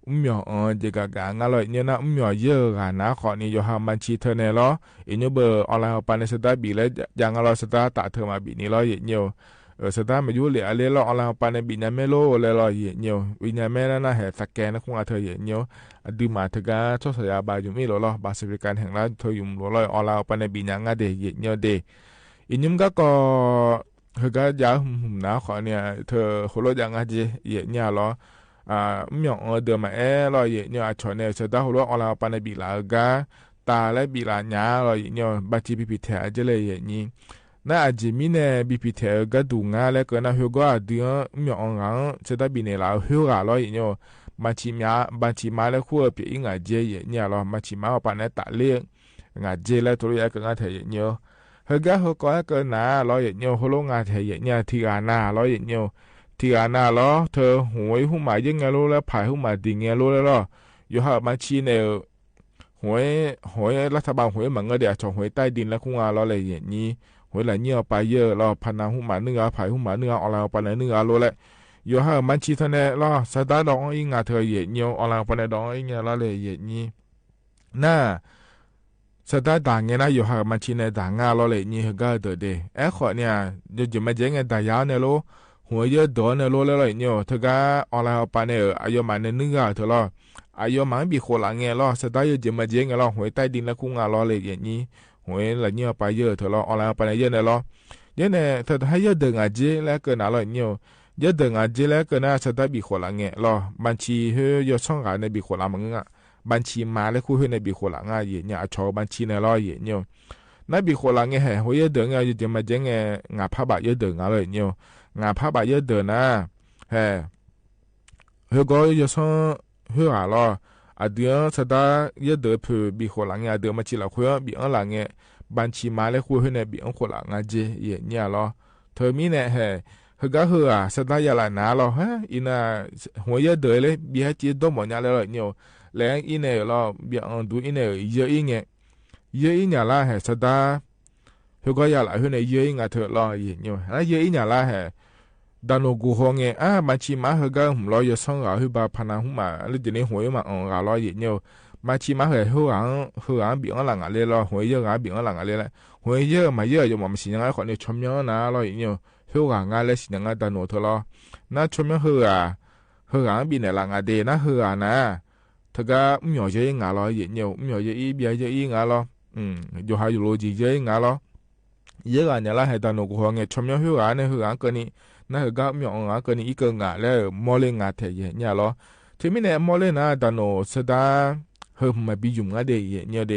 อุ้มหย่องเออ เจกะกะงาลอเยะเยียวนะ อุ้มหย่องเยอะกานะ ขอเนี่ย โยหาบัญชีเธอเนี่ยลอ อินโยเบอร์ออนไลน์ออกไปในสตาร์บีแล้ว ยางาลอสตาร์ตะเธอมาบีนี่ลอเยะเยียว เออ สตาร์มายุเหลืออะเลลอ ออนไลน์ออกไปในบียาแม่โลเลยลอเยะเยียว วิญญาณแม่นั้นนะ แห่สแกนนะคุงอาเธอเยะเยียว อะ ดื้อมาเทอก๊า ช่อสายาบายุ้มอี้หลัวลอ บาทสวัสดิการแห่งรัฐเธอยุ้มหลัวลอ ออนไลน์ออกไปในบียางาเดเยะเยียวเด อินยุ้มก๊าก่อ เฮอก๊ายาหึมหึมนะ ขอเนี่ย เธอโหลดยางาเจเยะเยียวลอ อ่า อุ้มหย่องเออ เดินมาแอ๊ลอเยะเยียว อะ ฉอเนี่ย สตาร์โหลดออนไลน์ออกไปในบีหลาเฮอก๊า ตาและบีหลาหยาลอเยะเยียว บัญชีบีพีเทเออ อะเจเลยเยะนี้ นะ อะเจมีในบีพีเทเออ ก๊าดูงา และก็นะ เฮอก๊าอะ ดื้อ อุ้มหย่องเออ หงา สตาร์บีเนี่ยลา เฮอกาลอเยะเยียว บัญชีมา บัญชีมาและคู่เออ เปียกอี้หงาเจเยะเยียวลอ บัญชีมาออกไปในตะเลข หงาเจและโทรยาเกิดงาแถเยะเยียว เฮอก๊าเฮอก่อแอ๊กเกอหนาลอเยะเยียว โหลดงาแถเยะเยียว ทีหงานาลอเยะเยียว ทีหงานาลอ เธอหวยหุ้มหมายเยอะไงโลแล้ว ผายหุ้มหมายดีไงโลแล้วลอ โยหาบัญชีเนี่ย หวย หวยรัฐบาล หวยหมายเงินเดียว ฉอหวยใต้ดินและคุงอาลอเลยเยะนี้ หวยหลายเยียวไปเยอะลอ พนันหุ้มหมายนึ่งอา ผายหุ้มหมายนึ่งอา ออนไลน์ออกไปในนึ่งอาโลแล้ว โยหาบัญชีเธอเนี่ยลอ สตาร์ดองอี้หงาเธอเยะเยียว ออนไลน์ออกไปในดองอี้หงาลอเลยเยะนี้ น่า สตาร์ด่าไงนะ โยหาบัญชีในด่างาลอเลยนี่ เฮอก๊าเดอเด แอ๊กขอเนี่ย โยเจมาเจไงด่ายาวเนี่ยโล หวยเยอะเดอเนี่ยโลแล้วลอเยะเยียว เทอก๊าออนไลน์ออกไปเนี่ย เออ อะโยหมายในนึ่งอาเธอลอ อะโยหมายบีโขหลังไงลอ สตาร์โยเจมาเจไงลอ หวยใต้ดินและคุงอาลอเลยเยะนี้ หวยหลายเยียวไปเยอะเธอลอ ออนไลน์ออกไปในเยอะเนี่ยลอ เยอะเนี่ย เธอหื้อเยอะเด๋องาเจและเกินหนาลอเยะเยียว เยอะเด๋องาเจและเกินหนา สตาร์บีโขหลังไงลอ บัญชีเฮอโยซ่องหงาในบีโขหลังหมายเงินอะ บัญชีมาและคู่เฮอในบีโขหลังอะเยะเยียว อะ ฉอบัญชีในลอเยะเยียว ในบีโขหลังไงแห่ หวยเยอะเด๋องา โยเจมาเจไง หงาพันบาทเยอะเด๋องาลอเยะเยียว หงาพันบาทเยอะเด๋อหนา แห่ เฮอก๊าโยซ่องเฮอหงาลอ อะ ดื้อ สตาร์เยอะเด๋อ เผยบีโขหลังไง อะ ดื้อ บัญชีหลักเฮอบีอันหลังไง บัญชีมาและคู่เฮอในบีอันโขหลังงาเจเยะเยียวลอ เธอมีเนี่ยแห่ เฮอก๊าเฮออะ สตาร์ยาหลายหนาลอ ฮะ อีน่า หวยเยอะเด๋อเลย บีหื้อเจ๊โดนหมดเนี่ยแล้วลอเยะเยียว และอี้เนี่ยลอ บีอันดูอี้เนี่ย เยอะอี้ไง เยอะอี้เนี่ยละแห่ สตาร์ เฮอก๊ายาหลายเฮอในเยอะอี้หงาเธอลอเยะเยียว อะ เยอะอี้เนี่ยละแห่ ด่าโหน่วงกูฮอไง อะ บัญชีมาเฮอก๊าหงาลอ โยซ่องหงาเฮอบาพนันหุ้มหมาย แล้วเดี๋ยวนี้หวยมาอ่อนหงาลอเยะเยียว บัญชีมาเฮอ เฮอหงา เฮอหงาบีอันหลังหงาเลยลอ หวยเยอะหงาบีอันหลังหงาเลยละ หวยเยอะมาเยอะ โยมบอกมันสิยังไง ขอเนี่ย ชมเยียะหนาลอเยะเยียว เฮอหงางาและสิยังไง ด่าโหน่วงเธอลอ นะ ชมเยียะเฮออะ เฮอหงาบีเนี่ยหลังหงาเดนะ เฮอหงานะ เธอก๊าอุ้มหย่องเยอะอี้หงาลอเยะเยียว อุ้มหย่องเยอะอี้ เบียร์เยอะอี้หงาลอ อืม โยหาอยู่โลจีเยอะอี้หงาลอ เยอะอะเนี่ยละแห่ ด่าโหน่วงกูฮอไง ชมเยียะเฮอหงาเนี่ย เฮอหงาเกินนี่ นะ เฮอก๊าอุ้มหย่องหงาเกินนี่ อี้เกินหงาแล้ว มอเล่งหงาแถเยะเยียวลอ เธอมีเนี่ย มอเล่งหนา ด่าโหน่วง สตาร์ เฮอหมายบีหยุ่มงาเดเยะเยียวเด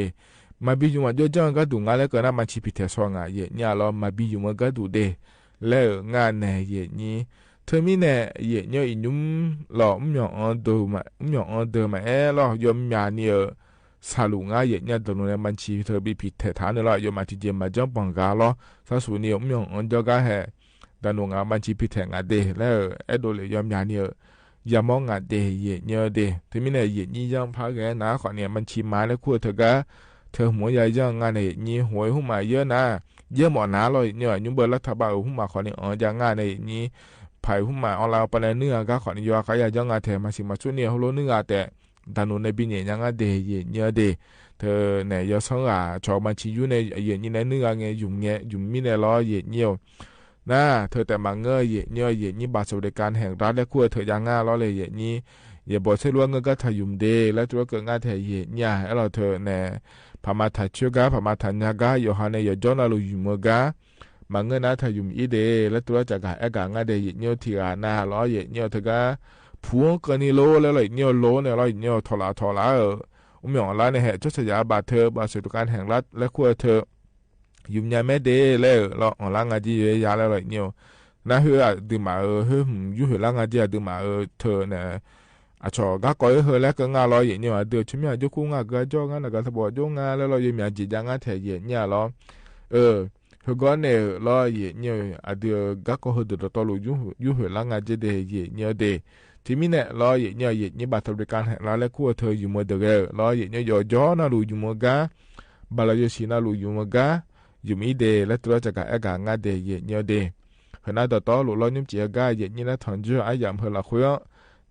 หมายบีหยุ่มอะ โยเจ้าก๊าดูงาและเกินหนา บัญชีบีแถซ่องหงาเยะเยียวลอ หมายบีหยุ่มอะก๊าดูเด แล้วงาแหนเยะนี้ เธอมีเนี่ย เยะเยียว อีหยุ่มลอ อุ้มหย่องเออเด๋อมา อุ้มหย่องเออเด๋อมาแอ๊ลอ โยมยาเนี่ย สรุปงาเยะเยียว ด่าโหน่วงในบัญชีเธอบีผิดแถถามเนี่ยลอ โยมมาทีเจมาจ้องป่องกาลอ สาสูเนี่ย อุ้มหย่องเออเจ้าก๊าแห่ ด่าโหน่วงงาบัญชีผิดแถงาเด แล้วแอ๊ดโดเหลย โยมยาเนี่ย ยามองงาเดเยะเยียวเด เธอมีเนี่ย เยะนี้ยังพาแกหนา ขอเนี่ย บัญชีมาและคู่เธอก๊า เธอหวยยายังงาเนี่ย เยะนี้ หวยหุ้มหมายเยอะหนา เยอะหมดหนาลอเยะเยียว ยุ้มเบอร์รัฐบาล เออ หุ้มหมายขอเนี่ย เออ ยางาเนี่ย เยะนี้ ผายหุ้มหมายออนไลน์ออกไปในนึ่งอาก๊า ขอเนี่ย โยอาก๊ายายังงาแถ มาสิมาสู้เนี่ย เฮอโลนึ่งอาแตะ ด่าโหน่วงในบีเนี่ยยังงาเดเยะเยียวเด เธอเนี่ย โยซ่องหงา ฉอบัญชีอยู่ในเยะนี้ ในนึ่งอาไง หยุ่มไง หยุ่มมีเนี่ยลอเยะเยียว นะ เธอแต่มาเงอเยะเยียว เยะนี้ บัตรสวัสดิการแห่งรัฐและคู่เธอยางาลอเลยเยะนี้ เยะบอกเส้นลวดเงอก๊าถ่ายหยุ่มเด และตัวเกิดงาแถเยะเยียว แอ๊ลอ เธอเนี่ย ผ่ามาถ่ายเชียวก๊า ผ่ามาถ่ายยาก๊า หยอดฮาในหยอดจ๊อหน้าลูกหยุมเมือก๊า มาเงื้อหน้าถ่ายหยุมอี้เด และตัวจะก๋าแอก๋างาเด เหยียดเยี่ยวทีก๋าหน้าลอ เหยียดเยี่ยวเธอก๊า ผูกรณีโลแล้วลอ เหยียดเยี่ยวโลเนี่ยลอ เหยียดเยี่ยวถอหลาถอหลาเออ อุ้มหย่องละเนี่ยแหะ โจทย์สัญญาบาทเธอ บาทสวัสดิการแห่งรัฐ และครัวเธอ หยุมยาแม่เด แล้วลอ อ่อนล้างาจียาแล้วลอ เหยียดเยี่ยว นะ เฮออะ ดื่มหมาเออ เฮอหืม ยุ้ยเฮอล้างาจีอะ ดื่มหมาเออ เธอเนี่ย อะ ฉอก๊ากอยเฮอ แล้วก็งาลอ เหยียดเยี่ยว อะ เดือดชุมยา ยกคู่งา เกือจ้องา หน้ากากสะบอด จ้องา แล้วลอ ยมยาจีดยางาแถ เหยียดเยี่ยวลอ เออ เฮอก๊อเนี่ยลอ เหยียดเยี่ยว อะ เดือดก๊ากอยเฮอ เดือดต่อลูก ยุ้ย ยุ้ยเฮอล้างาจีเด เหยียดเยี่ยวเด ทีนี้เนี่ยลอ เหยียดเยี่ยว เหยียดเยี่ยวบาทสวัสดิการแห่งรัฐ และครัวเธอ หยุมเมือเดอเออ ลอ เหยียดเยี่ยว หยอดจ๊อหน้าลูกหยุมเมือก๊า บาทละหยอดสี่หน้าลูกหยุมเมือก๊า หยุมอี้เด และตัวจะก๋าแอก๋างาเด เหยียดเยี่ยวเด เฮอหน้าต่อต่อลูกลอ ยุ้มจีอาก๊า เหยียดเยี่ยวหน้าถอนเยื่อ อะหยามเฮอละเควา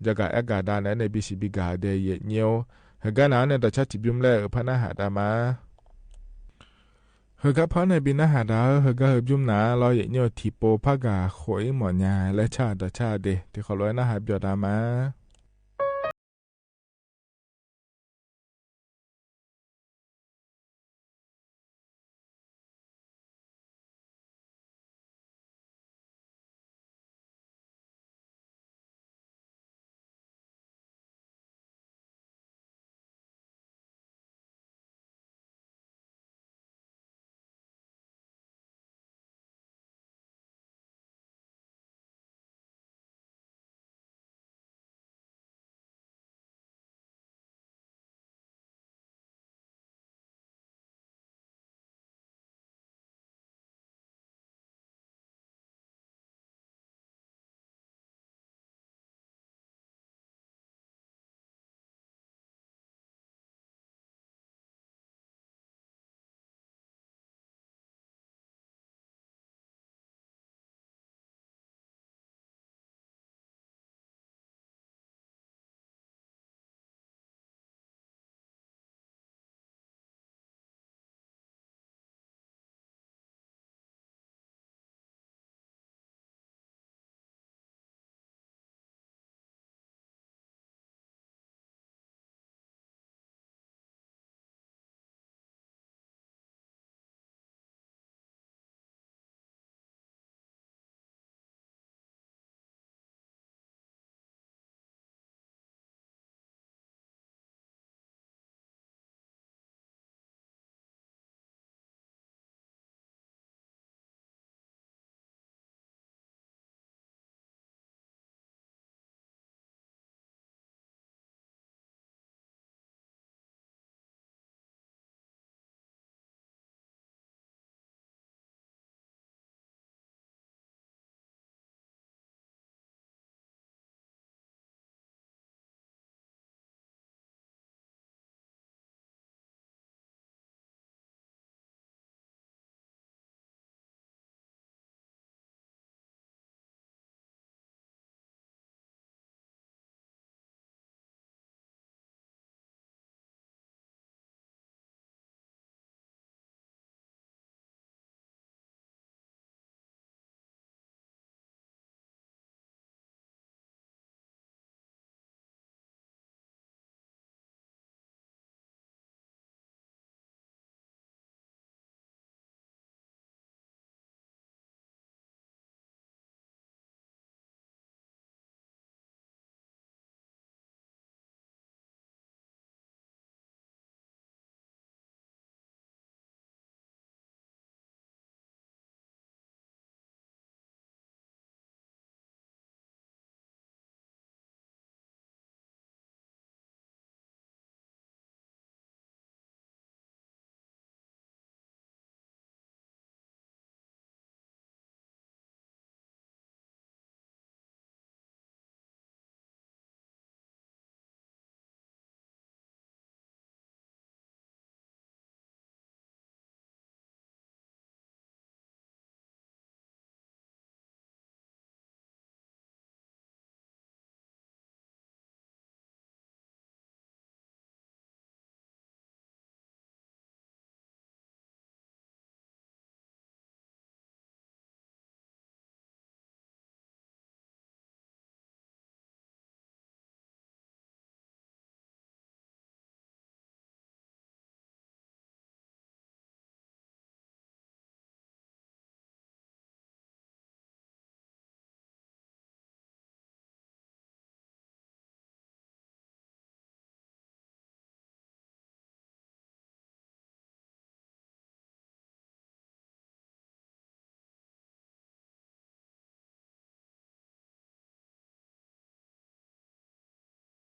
จะก๋าแอก๋าดาใน ในบีซีบีก๋าเด เหยียดเยี่ยว เฮอก๊าหนาวในต่อชาติบิมแล เออ พระนาหาดามา เฮอก๊าพระในบินนาหาดา เฮอก๊าเฮอบิมหนา ลอ เหยียดเยี่ยว ถีโปผ้าก๋า โขยหมอนยา และชาติต่อชาติเด ที่เขาลอยนาหาดเบียวดามา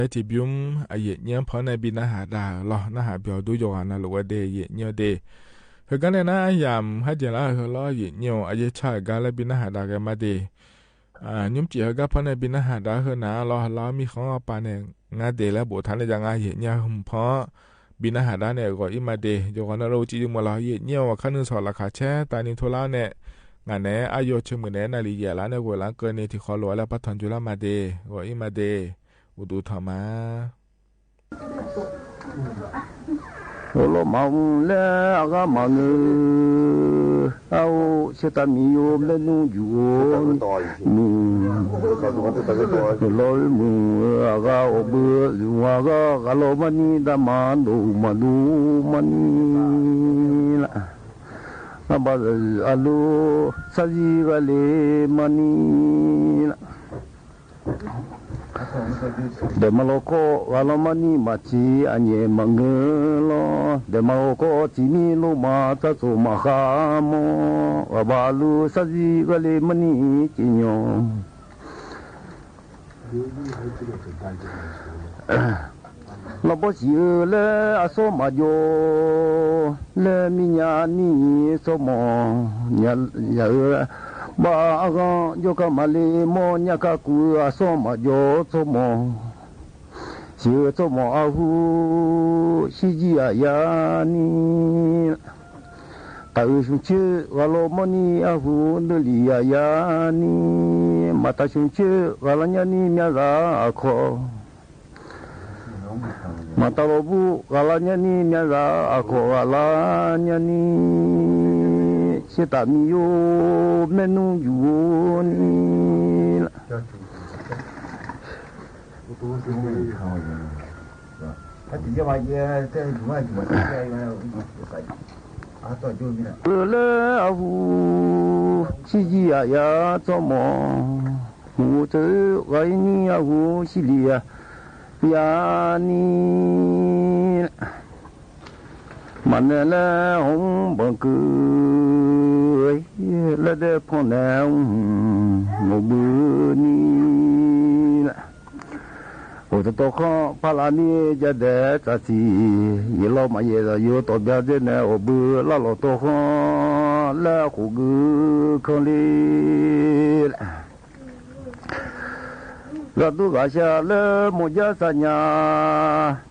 ယဲၢ်ထံၣ်ဘျုး အယိတ်ၼၢၣ်ဖိန့ၣ် ဘိးနၢ်ဟးဒါလီၤ နၢ်ဟးပျီၤဒူ ယိၤဂၤနၤလိာ်ဝဲဒၣ် ယိတ်ၼၢၣ်ဒၣ် ဟဲကါန့ၣ်နၤ ယၢမ်ၣ်ဟဲဒ်လဲၣ် ဟဲလီၤယိတ်ၼၢၣ် အယဲၢ်ဆၣ်ဂၤလၢ ဘိးနၢ်ဟးဒါက့ၤမးဒၣ် ညိမ်စံၣ်ဟဲကါဖိန့ၣ် ဘိးနၢ်ဟးဒါဟဲနၤလီၤ ဟဲလီၤမံဃီပၤန့ၣ် ငါဒၣ်လၢဘိးထါန့ၣ် ယငါယိတ်ၼၢၣ်ဟဲမုၢ်ဖီ ဘိးနၢ်ဟးဒါန့ၣ် ဂီၤအံၤမးဒၣ် ယိၤဂၤနၤလိာ်ဝဲစံးယုၢ်မးလီၤ ယိတ်ၼၢၣ်ဝဲခါနုၢ်စီၤလၢခါဆဲး တၢ်နံၤထိလါန့ၣ် ငါန့ၣ် အယိာ်ဆၢမုၢ်န့ၣ် နၣ်လံယဲၢ်လါန့ၣ် ဂီၤလၢကၢန့ၣ် ထံၣ်ဃီလိာ်ဝဲလၢပှၤထီၣ်ကၠိလၢမးဒၣ် ဂီၤအံၤမးဒၣ် အိၣ်ဒူထီၣ်မး အိၣ်လီၤမးအူလၢအဂၤမၤငၢၢ် အအိၣ်ဆၢတၢ်မံယိာ် မဲနုၢ်ယူၢ်အိၣ်မုၢ် လီၤမုၢ်အဂၤအိၣ်ဘှံး ဝၤဂၤဂၤလီၤမးနံၤ တၢ်မၤဒိၣ်မၤဒိၣ်မးနံၤလၢ အဘၣ်အလိၤ ဆါယံဂၤလၢမးနံၤလၢ ဒဲးမၤလီၤခီ ဂၤလီၤမးနံၤ မၤဆံးအညဲၣ်မၤငၢၢ်လီၤ ဒဲးမၤလီၤခီ ထံၣ်မံလိာ်မး တၢ်စိာ်မၤဃါမီၢ် အဘၣ်အလိၤ ဆါယံဂၤလၢမးနံၤ ကညီ လီၤဘီစံးအၢ လၢအစီမၤကၠီ လၢမံညါနံၤစီမီၢ် ညါယၤအၢ ဘၣ်အဂီၢ် ယိၤကမၤလ့မီၢ် ညါကကူအစီမၤကၠီစီမီၢ် စံးအၢစီမီၢ်အဟူ ဆံးယံအယၤနံၤ တၢ်အုၣ်ဆူၣ်ဆၢ ဂၤလီၤမးနံၤအဟူ ဒၢလံယၤယၤနံၤ မၤတၢ်ဆူၣ်ဆၢ ဂၤလီၤညါနံၤ မၠၣ်သၣ်အခီၣ် မၤတၢ်လီၤဘူၣ် ဂၤလီၤညါနံၤ မၠၣ်သၣ်အခီၣ် ဂၤလီၤညါနံၤ ဆၢတၢ်မံယိာ် မဲနုၢ်ယူၢ်နံၤလၢ လၢအဟူ ဆံးယံအယၤ စီမီၢ် မူတဂၤအံၤနံၤအဟူ ဆံးလံယၤ ယၤနံၤ မၤနၢၤလၢ ဟီၣ်ဘီကု လၢဒဲဖီန့ၣ် မိၢ်ဘုနံၤ အိၣ်တတီၤခီ ဖးလၢနံၤ ယဒဲတၢ်ထံၣ် ယလီၤမးယဲၢ်သး ယိၤတီၢ်ဘျါဒဲန့ၣ် အိၣ်ဘှံးလၢလီၤတီၤခီ လၢအဃိၣ်ဂုၢ်ခီလံ လၢဒူဂၤဆှၢလၢမိၢ်ယါသးညါ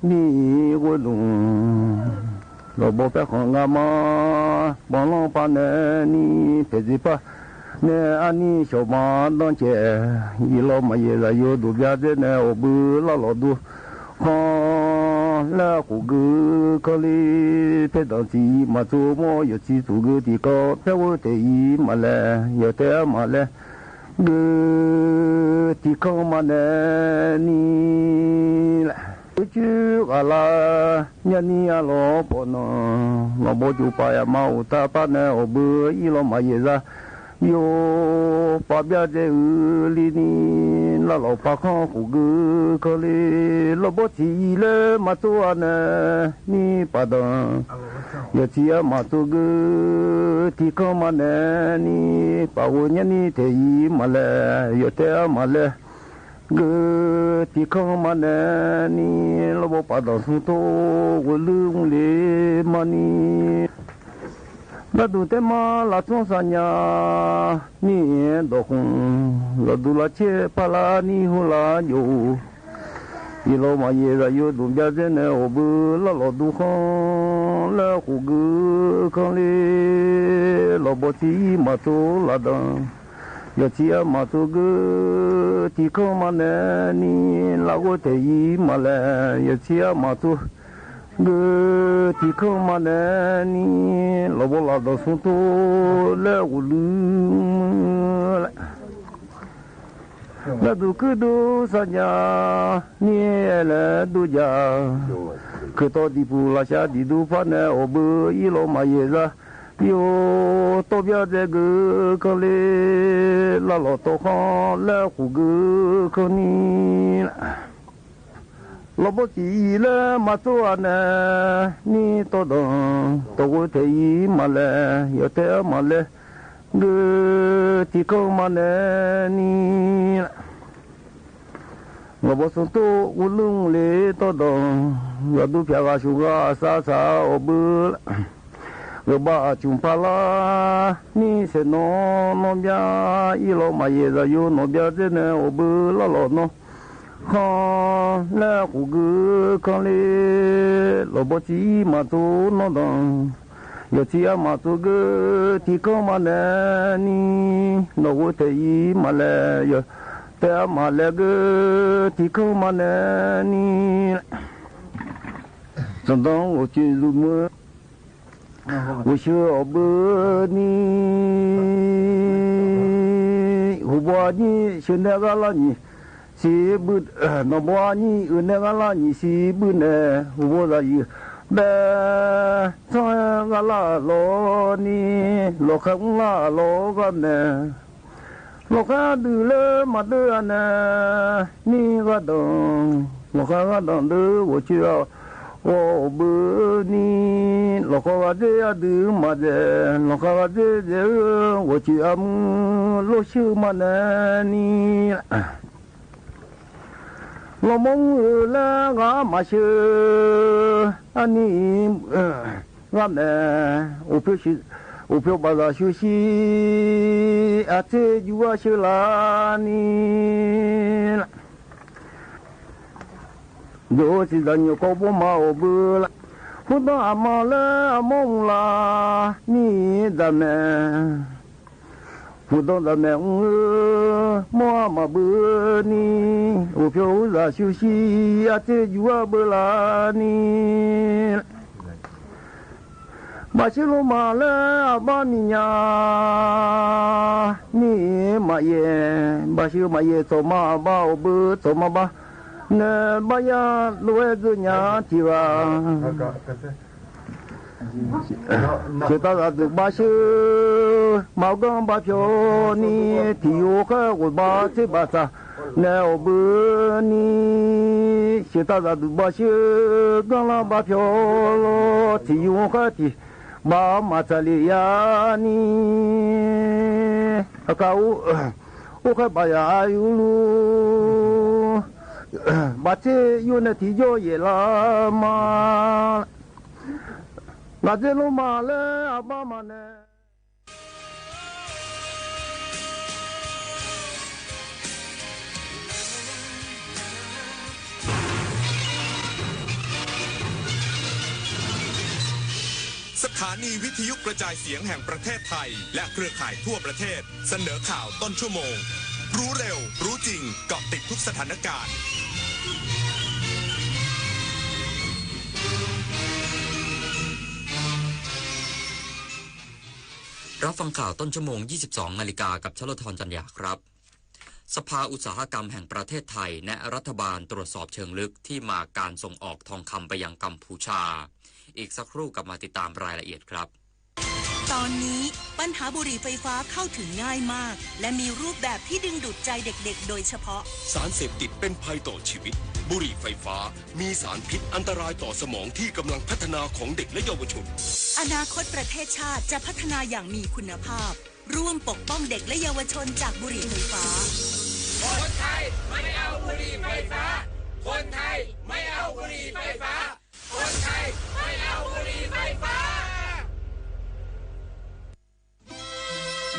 နံၤဝဲလူၤ လီၤဘီဖဲဃီၤငါမါ ဘီလီၤဖးန့ၣ်နံၤ ဖဲစံးဖးန့ၣ် အနံၤဆှီမါဒီကဲး ယလီၤမးယဲၢ်သး ယိၤဒိၣ်ဘျါဒဲန့ၣ် အိၣ်ဘှံးလၢလီၤဒူခီ လၢအဃိၣ်ဂုၢ်ခီလံ ဖဲဒၣ်ထံၣ်အံၤမၤတိၢ်မီၢ် ယထံၣ်တိၢ်ဂ့ၤတံၢ်ကီ ဖဲဝဲထဲအံၤမးလဲၣ် ယတဲအမးလဲၣ် ဂ့ၤ ထံၣ်ခီမးန့ၣ်နံၤလၢ အုၣ်ကၠူဂၤလၢ ညါနံၤအလီၤပီၢ်နီၤ လီၤဘီကၠိပာ်ယၤမၤအိၣ်တၢ်ပာ်န့ၣ် အိၣ်ဘှံးယလီၤမးယဲၢ်သး ယိၤပာ်ဘျါဒဲအုၣ်လံနံၤ လၢလီၤဖးခီဃိၣ်ဂုၢ်ခီလံ လီၤဘီထံၣ်အံၤလၢမၤတိၢ်အန့ၣ် နံၤပာ်ဒီး ယထံၣ်အမးတိၢ်ဂ့ၤ ထံၣ်ခီမးန့ၣ်နံၤ ပာ်ဝဲညါနံၤထဲအံၤမးလဲၣ် ယတဲအမးလဲၣ် ဂ့ၤ ထံၣ်ခီမးန့ၣ်နံၤ လီၤဘီပာ်ဒီးဆူတိၢ် ဝဲလုၢ်မူလ့မးနံၤ လၢဒူၣ်တဲမါလၢထီၣ်သးညါ နံၤဒီးဃိၣ် လီၤဒူလီၤဆဲးဖးလၢနံၤဟူလၢယိၤ ယလီၤမးယဲၢ်သး ယိၤဒိၣ်ဘျါဒဲန့ၣ် အိၣ်ဘှံးလၢလီၤဒူခီ လၢဃိၣ်ဂုၢ်ခီလံ လီၤဘီထံၣ်အံၤမးတိၢ်လၢဒီး ယထံၣ်အမးတိၢ်ဂ့ၤ ထံၣ်ခီမးန့ၣ်နံၤ လၢဝဲထဲအံၤမးလဲၣ် ယထံၣ်အမးတိၢ် ဂ့ၤ ထံၣ်ခီမးန့ၣ်နံၤ လီၤဘီလၢဒီးဆူတိၢ် လၢဝဲလုၢ်မူလၢ လၢဒူၣ်ခုဒူၣ်သးညါ နံၤအဲလဲၣ်ဒိၣ်ယၤ ခုၣ်တီဒံပူၤလၢ်ဆါဒံဒူၣ်ဖးန့ၣ် အိၣ်ဘှံးယလီၤမးယဲၢ်သး ယိၤတီၢ်ဘျါဒဲဂ့ၤခီလံ လၢလီၤတီၢ်ခီ လၢဃိၣ်ဂုၢ်ခီနံၤ လီၤဘီထံၣ်အံၤလၢမၤတိၢ်အန့ၣ် နံၤတီၢ်ဒီး တီၢ်ဝဲထဲအံၤမးလဲၣ် ယတဲအမးလဲၣ် ဂ့ၤ ထံၣ်ခီမးန့ၣ်နံၤ လီၤဘိသူၣ်တူၵ်း ဝူၼ်ၼုင်ႈလ့ တေႃႇတေႃႇ ယွၼ်ႉတူၺ်း ၽႅဝ်ၵႃႈ သုင်ၵႃႈသႃႇသႃႇ ဢေႃႈ ပိူဝ်ႈလႄႈ ၵႃႈပႃႈၸုမ်ႇပႃႈလႃး ၼႆႉသေၼေႃႈ ၼေႃႈပျႃး ဢီးလေႃးမႃးယႄႈ ၸႃႇယူဝ်း ၼေႃႈပျႃး ၸိူဝ်းၼႆႉ ဢေႃႈ ပိူဝ်ႈလႃးလေႃႈၼေႃႈ ၶႃႈလႄႈ ၵူႈၵိူဝ်းၶႃႈလႄႈ လေႃးပေႃးၸီႉမႃးတူၺ်းၼေႃႈ တၢင်း ယွၼ်ႉၸီႉမႃးတူၺ်း ၵိူဝ်းတီႈၶဝ်မႃးၼႄၼီႈ ၼေႃႈ ဝူၺ်ႇတႄႉ ဢီးမႃးလႄႈ ယွၼ်ႉတႄႉ မႃးလႄႈ ၵိူဝ်းတီႈၶဝ်မႃးၼႄၼီႈ ၸွမ်းတၢင်း ဢူဝ်ႇၸိုဝ်ႈလူမိူဝ်ႈ ဝူၺ်ႇသိူဝ်ႇ ဢေႃႈ ပိူဝ်ႈၼီႈ ႁူဝ်ပဝ်ႈၼီႈ သိူဝ်ႇၼႄႇၵလႃႇၼီႈ သီႇပိုၼ်း ဢိူဝ်ႈ ၼေႃႈ ပေႃးဝႃႈၼီႈ ဢိူဝ်ႈ ၼႄႇၵလႃႇၼီႈ သီႇပိုၼ်းၼႄႇ ႁူဝ်ၸႂ်ယိုဝ်း ပႄႇ ၸွႆႈၵလႃႇလေႃးၼီႈ လေႃးၶႃႈၵလႃႇလေႃးၵႃႈၼႄႇ လေႃးၶႃႈတိုဝ်းလႄႈ မႃးတိုဝ်းဢၼ်ၼႄႇ ၼီႈၵႃႈတၢင်း လေႃးၶႃႈၵႃႈတၢင်း တိုဝ်းဝူၺ်ႇၸိူဝ်ႉ ဢေႃႈ ပိူဝ်ႈၼီႈ လေႃးၶႃႈၵႃႈၸေႇ ဢႃႇ တိုဝ်းမႃးၸေႇ လေႃးၶႃႈၵႃႈၸေႇၸေႇ ဢိူဝ်ႈ ဝူၺ်ႇၸိူဝ်ႉ ဢႃႇ မိူဝ်ႈလေႃးသိူဝ်ႇမႃးၼႄႇၼီႈ လေႃးမွင်းဢိူဝ်ႈလႄႈ ၵႃႈမႃးသိူဝ်ႇ ဢၼ်ၼီႈ ဢိူဝ်ႈ ၵႃႈၼႄႇ ဢူဝ်ႇၽဵဝ်ႈသိ ဢူဝ်ႇၽဵဝ်ႈပႃႇသႃႇသိုဝ်ႈသီႈ ဢႃႇ ၸေႇယူႇဝႃႈ သိူဝ်ႇလႃႇၼီႈ လူဝ်ႇသီႇသၢၼ်ႇယူႇၵေႃႈ ပေႃးမႃးဢဝ်ပိူဝ်ႈလႃႈ၊ ၽူႈတွင်းဢႃႇမႃႇလႄႈ ဢမူင်းလႃႇ မီးတႃႇမႄႈ။ ၽူႈတွင်းတႃႇမႄႈ ဢူႈဢိူၺ်း မေႃးမႃးပိူဝ်ႈၼီႈ၊ ဢူဝ်ႈၽျူဝ်းႁူႉၸႃႇ သူႇသီႇ ဢႃႇၸေႇ ယူႇဝႃႈပိူဝ်ႈလႃႇၼီႈ။ ဘႃႇသီႇလူးမႃးလႄႈ ဢႃႇပႃႇမီးၺႃး မီးမႃးယႄႇ၊ ဘႃႇသီႇမႃးယႄႇ ၸွမ်းမႃး ဢႃႇပႃႇ ဢူဝ်ႈပိူဝ်ႈ ၸွမ်းမႃးပႃး ၼႆႉ ပႃးယႃႇ လူဝ်ႇႁႂ်ႈၸိူဝ်းၺႃး ထီႇဝႃႈ ၸိူဝ်းတႃႇၸႃႇ ၸိူဝ်းမႃးၵေႃႈ ပႃးၽဵဝ်ႈၼႆႉ ထီႇယူႇၶႃႈ ၵူၼ်းပႃး ၸိူဝ်းပႃးၸႃႇ ၼႆႉ ဢူဝ်ႈ ပိူဝ်ႈၼႆႉ ၸိူဝ်းတႃႇၸႃႇ တူႇပႃး ၸိူဝ်းၵေႃႈလႃႈ ပႃးၽဵဝ်ႈ ထီႇယူႇၶႃႈ ထီႇ ပႃးမႃး ၸႃႇရိယႃႇၼႆႉ ဢၵႃႇ ဢူဝ်ႈ ဢူဝ်ႈ ၶႃႈ ပႃးယႃႇ ဢႃႇယုလူ ပႃးၸေးယူႇၼႆႉ ထီႇယေႃးယေႇလႃႇမႃး ငါးဆယ်လုံးမှာလည်း အပါမနဲ့ สถานีวิทยุกระจายเสียงแห่งประเทศไทย และเครือข่ายทั่วประเทศ เสนอข่าวต้นชั่วโมง รู้เร็ว รู้จริง เกาะติดทุกสถานการณ์ รับฟังข่าวต้นชั่วโมง ยี่สิบสองนาฬิกา กับชลธร จันยาครับ สภาอุตสาหกรรมแห่งประเทศไทย แนะรัฐบาลตรวจสอบเชิงลึกที่มาการส่งออกทองคำไปยังกัมพูชา อีกสักครู่กลับมาติดตามรายละเอียดครับ ตอนนี้ปัญหาบุหรี่ไฟฟ้าเข้าถึงง่ายมาก และมีรูปแบบที่ดึงดูดใจเด็กๆ โดยเฉพาะ สารเสพติดเป็นภัยต่อชีวิต บุหรี่ไฟฟ้า มีสารพิษอันตรายต่อสมองที่กำลังพัฒนาของเด็กและเยาวชน อนาคตประเทศชาติจะพัฒนาอย่างมีคุณภาพ ร่วมปกป้องเด็กและเยาวชนจากบุหรี่ไฟฟ้า คนไทยไม่เอาบุหรี่ไฟฟ้า คนไทยไม่เอาบุหรี่ไฟฟ้า คนไทยไม่เอาบุหรี่ไฟฟ้า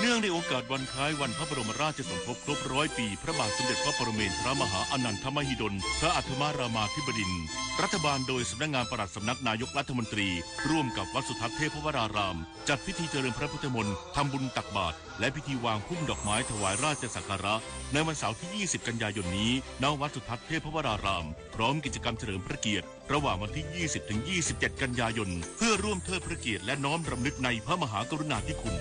เนื่องในโอกาสวันคล้ายวันพระบรมราชสมภพครบร้อยปี พระบาทสมเด็จพระปรเมนทรมหาอานันทมหิดล พระอัฏฐมรามาธิบดินทร์ รัฐบาลโดยสำนักงานปลัดสำนักนายกรัฐมนตรี ร่วมกับวัดสุทัศน์เทพวราราม จัดพิธีเจริญพระพุทธมนต์ ทำบุญตักบาตร และพิธีวางพุ่มดอกไม้ถวายราชสักการะ ในวันเสาร์ที่ ยี่สิบ กันยายนนี้ ณ วัดสุทัศน์เทพวราราม พร้อมกิจกรรมเฉลิมพระเกียรติ ระหว่างวันที่ ยี่สิบ ถึง ยี่สิบเจ็ด กันยายน เพื่อร่วมเทิดพระเกียรติและน้อมรำลึกในพระมหากรุณาธิคุณ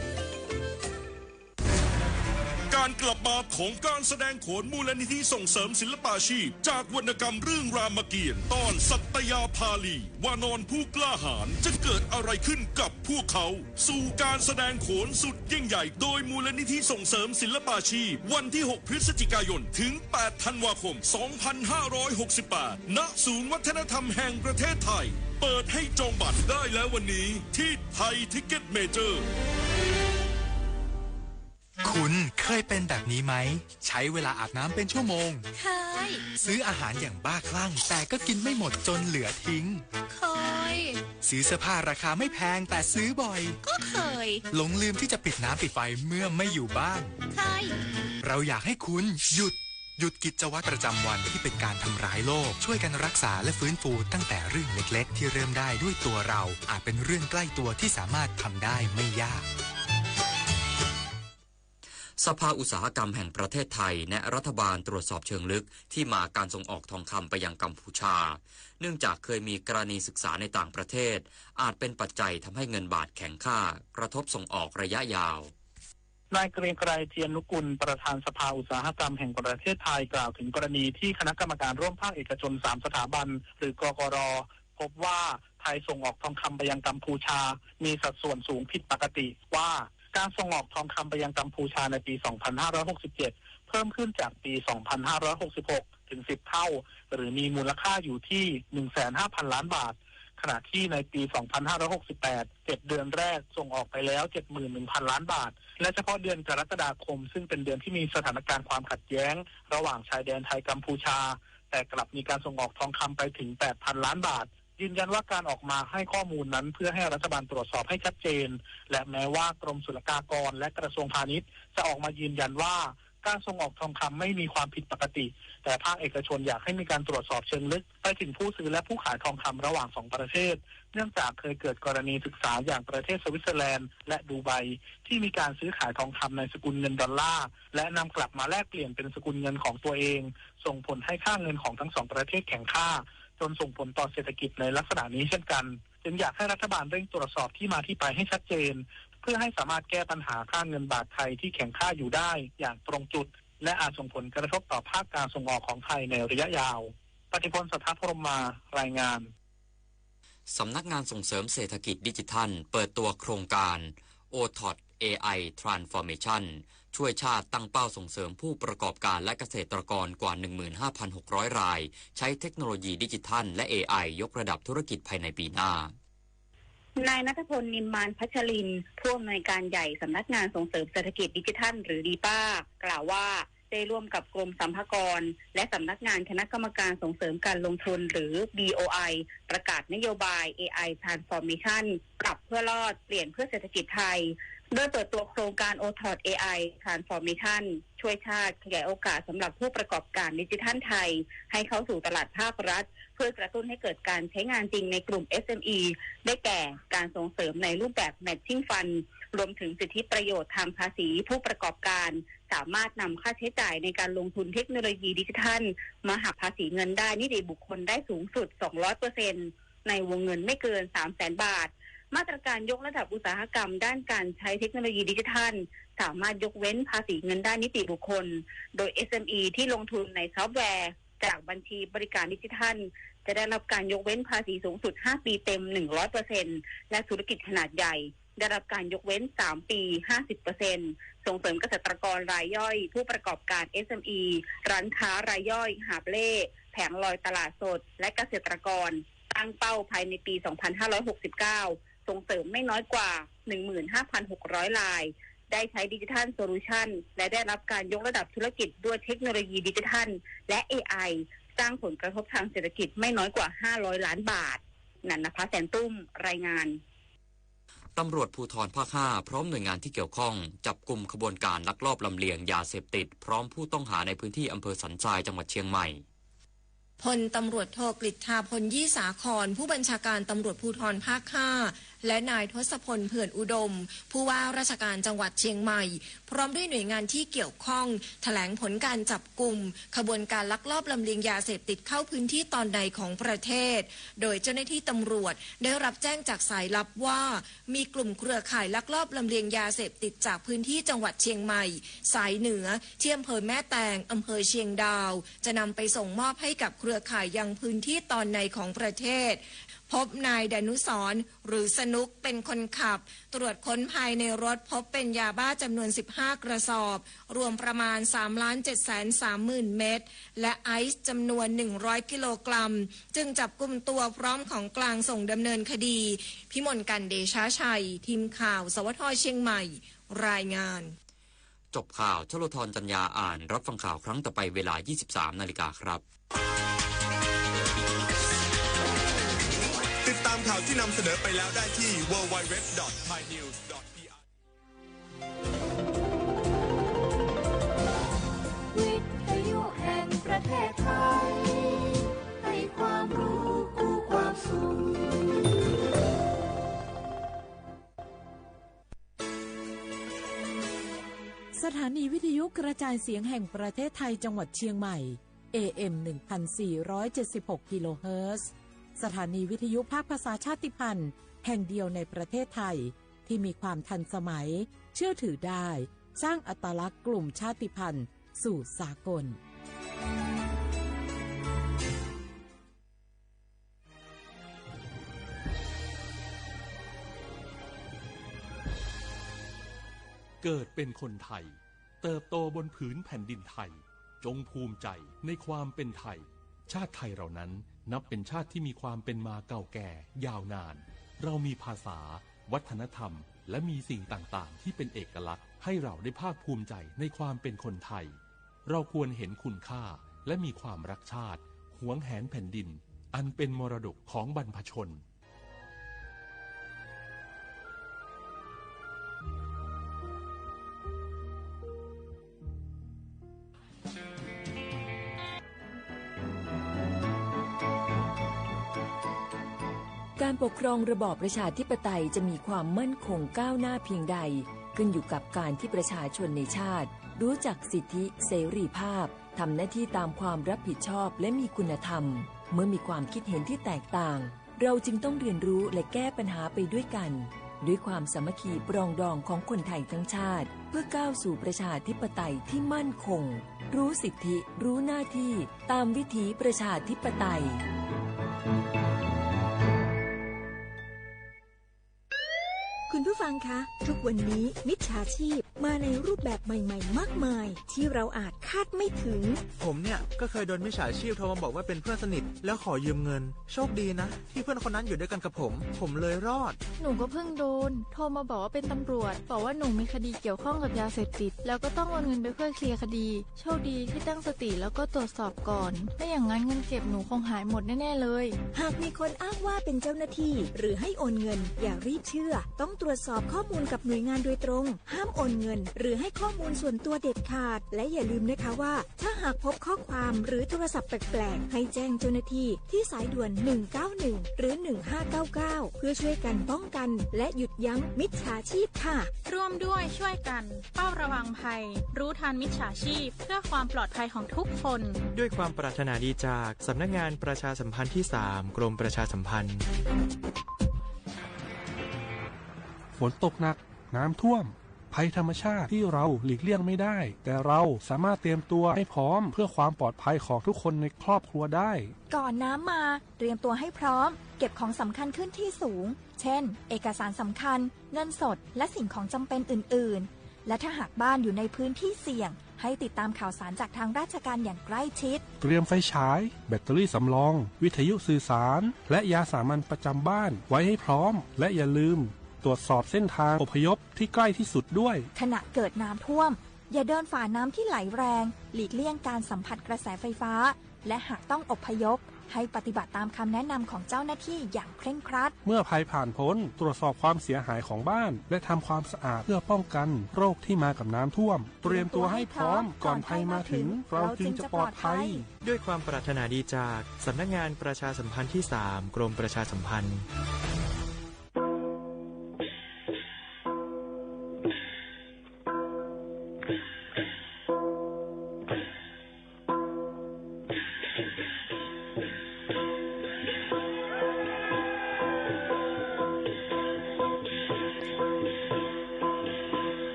การกลับมาของการแสดงโขนมูลนิธิส่งเสริมศิลปาชีพ จากวรรณกรรมเรื่องรามเกียรติ์ ตอนสัตยาภาลี วานรผู้กล้าหาญ จะเกิดอะไรขึ้นกับพวกเขา สู่การแสดงโขนสุดยิ่งใหญ่ โดยมูลนิธิส่งเสริมศิลปาชีพ วันที่ หก พฤศจิกายน ถึง แปด ธันวาคม สองพันห้าร้อยหกสิบแปด ณ ศูนย์วัฒนธรรมแห่งประเทศไทย เปิดให้จองบัตรได้แล้ววันนี้ที่ไทยทิกเก็ตเมเจอร์ โข คุณเคยเป็นแบบนี้ไหม ใช้เวลาอาบน้ำเป็นชั่วโมง เคย ซื้ออาหารอย่างบ้าคลั่ง แต่ก็กินไม่หมดจนเหลือทิ้ง เคย ซื้อเสื้อผ้าราคาไม่แพงแต่ซื้อบ่อย ก็เคย หลงลืมที่จะปิดน้ำปิดไฟเมื่อไม่อยู่บ้าน เคย เราอยากให้คุณหยุด หยุดกิจวัตรประจำวันที่เป็นการทำร้ายโลก ช่วยกันรักษาและฟื้นฟูตั้งแต่เรื่องเล็กๆ ที่เริ่มได้ด้วยตัวเรา อาจเป็นเรื่องใกล้ตัวที่สามารถทำได้ไม่ยาก สภาอุตสาหกรรมแห่งประเทศไทยแนะรัฐบาลตรวจสอบเชิงลึกที่มาการส่งออกทองคำไปยังกัมพูชา เนื่องจากเคยมีกรณีศึกษาในต่างประเทศ อาจเป็นปัจจัยทำให้เงินบาทแข็งค่า กระทบส่งออกระยะยาว นายเกรียงไกร เทียนนุกุล ประธานสภาอุตสาหกรรมแห่งประเทศไทย กล่าวถึงกรณีที่คณะกรรมการร่วมภาคเอกชนสามสถาบัน หรือ กกร พบว่าไทยส่งออกทองคำไปยังกัมพูชา มีสัดส่วนสูงผิดปกติ ว่าการส่งออกทองคำไปยังกัมพูชาในปี สองพันห้าร้อยหกสิบเจ็ด เพิ่มขึ้นจากปี สองพันห้าร้อยหกสิบหก ถึง สิบ เท่า หรือมีมูลค่าอยู่ที่ หนึ่งแสนห้าพัน ล้านบาท ขณะที่ในปี สองพันห้าร้อยหกสิบแปด เจ็ด เดือนแรกส่งออกไปแล้ว เจ็ดหมื่นหนึ่งพัน ล้านบาท และเฉพาะเดือนกรกฎาคม ซึ่งเป็นเดือนที่มีสถานการณ์ความขัดแย้งระหว่างชายแดนไทยกัมพูชา แต่กลับมีการส่งออกทองคำไปถึง แปดพัน ล้านบาท ยืนยันว่าการออกมาให้ข้อมูลนั้นเพื่อให้รัฐบาลตรวจสอบให้ชัดเจน และแม้ว่ากรมศุลกากรและกระทรวงพาณิชย์จะออกมายืนยันว่าการส่งออกทองคำไม่มีความผิดปกติ แต่ภาคเอกชนอยากให้มีการตรวจสอบเชิงลึกไปถึงผู้ซื้อและผู้ขายทองคำระหว่างสองประเทศ เนื่องจากเคยเกิดกรณีศึกษาอย่างประเทศสวิตเซอร์แลนด์และดูไบ ที่มีการซื้อขายทองคำในสกุลเงินดอลลาร์ และนำกลับมาแลกเปลี่ยนเป็นสกุลเงินของตัวเอง ส่งผลให้ค่าเงินของทั้งสองประเทศแข็งค่า จนส่งผลต่อเศรษฐกิจในลักษณะนี้เช่นกัน จึงอยากให้รัฐบาลเร่งตรวจสอบที่มาที่ไปให้ชัดเจน เพื่อให้สามารถแก้ปัญหาค่าเงินบาทไทยที่แข็งค่าอยู่ได้อย่างตรงจุด และอาจส่งผลกระทบต่อภาคการส่งออกของไทยในระยะยาว ปฏิพล สัทธพรหมมา รายงาน สำนักงานส่งเสริมเศรษฐกิจดิจิทัล เปิดตัวโครงการ โอทอท เอไอ Transformation ช่วยชาติ ตั้งเป้าส่งเสริมผู้ประกอบการและเกษตรกรกว่า หนึ่งหมื่นห้าพันหกร้อย ราย ใช้เทคโนโลยีดิจิทัลและ เอไอ ยกระดับธุรกิจภายในปีหน้า นายณัฐพล นิมมานพัชรินทร์ ผู้อำนวยการใหญ่สำนักงานส่งเสริมเศรษฐกิจดิจิทัล หรือ ดีป้า กล่าวว่า ได้ร่วมกับกรมสรรพากร และสำนักงานคณะกรรมการส่งเสริมการลงทุน หรือ บีโอไอ ประกาศนโยบาย เอไอ Transformation ปรับเพื่อรอด เปลี่ยนเพื่อเศรษฐกิจไทย โดยเปิดตัวโครงการ โอทอท เอไอ Transformation ช่วยชาติ ขยายโอกาสสำหรับผู้ประกอบการดิจิทัลไทย ให้เข้าสู่ตลาดภาครัฐ เพื่อกระตุ้นให้เกิดการใช้งานจริงในกลุ่ม เอสเอ็มอี ได้แก่การส่งเสริมในรูปแบบ Matching Fund รวมถึงสิทธิประโยชน์ทางภาษีผู้ประกอบการ สามารถนำค่าใช้จ่ายในการลงทุนเทคโนโลยีดิจิทัล มาหักภาษีเงินได้นิติบุคคลได้สูงสุด สองร้อยเปอร์เซ็นต์ ในวงเงินไม่เกิน สามแสน บาท มาตรการยกระดับอุตสาหกรรมด้านการใช้เทคโนโลยีดิจิทัล สามารถยกเว้นภาษีเงินได้นิติบุคคล โดย เอสเอ็มอี ที่ลงทุนในซอฟต์แวร์ จากบัญชีบริการดิจิทัล จะได้รับการยกเว้นภาษีสูงสุด ห้า ปีเต็ม หนึ่งร้อยเปอร์เซ็นต์ และธุรกิจขนาดใหญ่ ได้รับการยกเว้น สาม ปี ห้าสิบเปอร์เซ็นต์ ส่งเสริมเกษตรกรรายย่อย ผู้ประกอบการ เอสเอ็มอี ร้านค้ารายย่อย หาบเล่ แผงลอยตลาดสด และเกษตรกร ตั้งเป้าภายในปี สองพันห้าร้อยหกสิบเก้า ส่งเสริมไม่น้อยกว่า หนึ่งหมื่นห้าพันหกร้อย ราย ได้ใช้ดิจิทัลโซลูชัน และได้รับการยกระดับธุรกิจด้วยเทคโนโลยีดิจิทัล และ เอไอ สร้างผลกระทบทางเศรษฐกิจไม่น้อยกว่า ห้าร้อย ล้านบาท นันทพัฒน์ แสนตุ้ม รายงาน ตำรวจภูธรภาคห้า พร้อมหน่วยงานที่เกี่ยวข้อง จับกุมขบวนการลักลอบลำเลียงยาเสพติด พร้อมผู้ต้องหาในพื้นที่อำเภอสันทราย จังหวัดเชียงใหม่ พลตำรวจโทกฤษฐา พลยี่สาคร ผู้บัญชาการตำรวจภูธรภาคห้า และนายทศพล เผื่อนอุดม ผู้ว่าราชการจังหวัดเชียงใหม่ พร้อมด้วยหน่วยงานที่เกี่ยวข้อง แถลงผลการจับกุมขบวนการลักลอบลำเลียงยาเสพติดเข้าพื้นที่ตอนในของประเทศ โดยเจ้าหน้าที่ตำรวจได้รับแจ้งจากสายลับว่า มีกลุ่มเครือข่ายลักลอบลำเลียงยาเสพติดจากพื้นที่จังหวัดเชียงใหม่ สายเหนือ ที่อำเภอแม่แตง อำเภอเชียงดาว จะนำไปส่งมอบให้กับเครือข่ายยังพื้นที่ตอนในของประเทศ พบนายดานุสรณ์ หรือสนุก เป็นคนขับ ตรวจค้นภายในรถพบเป็นยาบ้าจำนวน สิบห้า กระสอบ รวมประมาณ สามล้านเจ็ดแสนสามหมื่น เม็ด และไอซ์จำนวน หนึ่งร้อย กิโลกรัม จึงจับกุมตัวพร้อมของกลางส่งดำเนินคดี พิมลกรรย์ เดชาชัย ทีมข่าว สวท เชียงใหม่ รายงาน จบข่าว ชโลธร จันยาอ่าน รับฟังข่าวครั้งต่อไปเวลา ยี่สิบสามนาฬิกาครับ ติดตามข่าวที่นำเสนอไปแล้วได้ที่ ดับเบิลยู ดับเบิลยู ดับเบิลยู ดอท ไทยนิวส์ ดอท พี อาร์ วิทยุแห่งประเทศไทย ให้ความรู้คู่ความสุข สถานีวิทยุกระจายเสียงแห่งประเทศไทยจังหวัดเชียงใหม่ เอ เอ็ม หนึ่งพันสี่ร้อยเจ็ดสิบหก กิโลเฮิรตซ์ สถานีวิทยุภาคภาษาชาติพันธุ์แห่งเดียวในประเทศไทย ที่มีความทันสมัย เชื่อถือได้ สร้างอัตลักษณ์กลุ่มชาติพันธุ์สู่สากล เกิดเป็นคนไทย เติบโตบนผืนแผ่นดินไทย จงภูมิใจในความเป็นไทย ชาติไทยเรานั้นนับเป็นชาติที่มีความเป็นมาเก่าแก่ยาวนาน เรามีภาษา วัฒนธรรม และมีสิ่งต่างๆ ที่เป็นเอกลักษณ์ ให้เราได้ภาคภูมิใจในความเป็นคนไทย เราควรเห็นคุณค่า และมีความรักชาติ หวงแหนแผ่นดิน อันเป็นมรดกของบรรพชน การปกครองระบอบประชาธิปไตยจะมีความมั่นคงก้าวหน้าเพียงใด ขึ้นอยู่กับการที่ประชาชนในชาติ รู้จักสิทธิเสรีภาพ ทำหน้าที่ตามความรับผิดชอบ และมีคุณธรรม เมื่อมีความคิดเห็นที่แตกต่าง เราจึงต้องเรียนรู้และแก้ปัญหาไปด้วยกัน ด้วยความสามัคคีปรองดองของคนไทยทั้งชาติ เพื่อก้าวสู่ประชาธิปไตยที่มั่นคง รู้สิทธิ รู้หน้าที่ ตามวิถีประชาธิปไตย คุณผู้ฟังคะ ทุกวันนี้มิจฉาชีพมาในรูปแบบใหม่ๆ มากมาย ที่เราอาจคาดไม่ถึง ผมเนี่ยก็เคยโดนมิจฉาชีพโทรมาบอกว่าเป็นเพื่อนสนิท แล้วขอยืมเงิน โชคดีนะ ที่เพื่อนคนนั้นอยู่ด้วยกันกับผม ผมเลยรอด หนูก็เพิ่งโดน โทรมาบอกว่าเป็นตำรวจ บอกว่าหนูมีคดีเกี่ยวข้องกับยาเสพติด แล้วก็ต้องโอนเงินไปเพื่อเคลียร์คดี โชคดีที่ตั้งสติแล้วก็ตรวจสอบก่อน ไม่อย่างนั้นเงินเก็บหนูคงหายหมดแน่ๆ เลย หากมีคนอ้างว่าเป็นเจ้าหน้าที่ หรือให้โอนเงิน อย่ารีบเชื่อ ต้องตรวจสอบข้อมูลกับหน่วยงานโดยตรง ห้ามโอนเงิน หรือให้ข้อมูลส่วนตัวเด็ดขาด และอย่าลืมนะคะว่า ถ้าหากพบข้อความหรือโทรศัพท์แปลกๆ ให้แจ้งเจ้าหน้าที่ที่สายด่วน หนึ่งเก้าหนึ่ง หรือ หนึ่งห้าเก้าเก้า เพื่อช่วยกันป้องกัน และหยุดยั้งมิจฉาชีพค่ะ ร่วมด้วยช่วยกัน เฝ้าระวังภัย รู้ทันมิจฉาชีพ เพื่อความปลอดภัยของทุกคน ด้วยความปรารถนาดีจากสำนักงานประชาสัมพันธ์ที่สาม กรมประชาสัมพันธ์ ฝนตกหนัก น้ำท่วม ภัยธรรมชาติที่เราหลีกเลี่ยงไม่ได้ แต่เราสามารถเตรียมตัวให้พร้อมเพื่อความปลอดภัยของทุกคนในครอบครัวได้ ก่อนน้ำมา เตรียมตัวให้พร้อม เก็บของสำคัญขึ้นที่สูง เช่น เอกสารสำคัญ เงินสด และสิ่งของจำเป็นอื่นๆ และถ้าหากบ้านอยู่ในพื้นที่เสี่ยง ให้ติดตามข่าวสารจากทางราชการอย่างใกล้ชิด เตรียมไฟฉาย แบตเตอรี่สำรอง วิทยุสื่อสาร และยาสามัญประจำบ้านไว้ให้พร้อม และอย่าลืมตรวจสอบเส้นทางอพยพที่ใกล้ที่สุดด้วย ขณะเกิดน้ำท่วม อย่าเดินฝ่าน้ำที่ไหลแรง หลีกเลี่ยงการสัมผัสกระแสไฟฟ้า และหากต้องอพยพ ให้ปฏิบัติตามคำแนะนำของเจ้าหน้าที่อย่างเคร่งครัด เมื่อภัยผ่านพ้น ตรวจสอบความเสียหายของบ้าน และทำความสะอาดเพื่อป้องกันโรคที่มากับน้ำท่วม เตรียมตัวให้พร้อม ก่อนภัยมาถึง เราจึงจะปลอดภัย ด้วยความปรารถนาดีจากสำนักงานประชาสัมพันธ์ที่สาม กรมประชาสัมพันธ์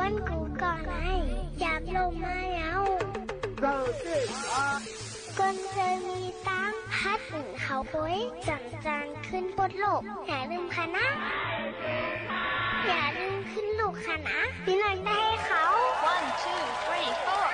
วันกูก่อนไหน หยาบลงมาแล้ว เจ้าเจ้า คนเจอมีตังค์ ฮัดหนึ่งเขาโอย จั่งจางขึ้นบนโลก อย่าลืมคะนะ อย่าลืมขึ้นลูกคะนะ พี่น้องได้เขา One, two, three, four.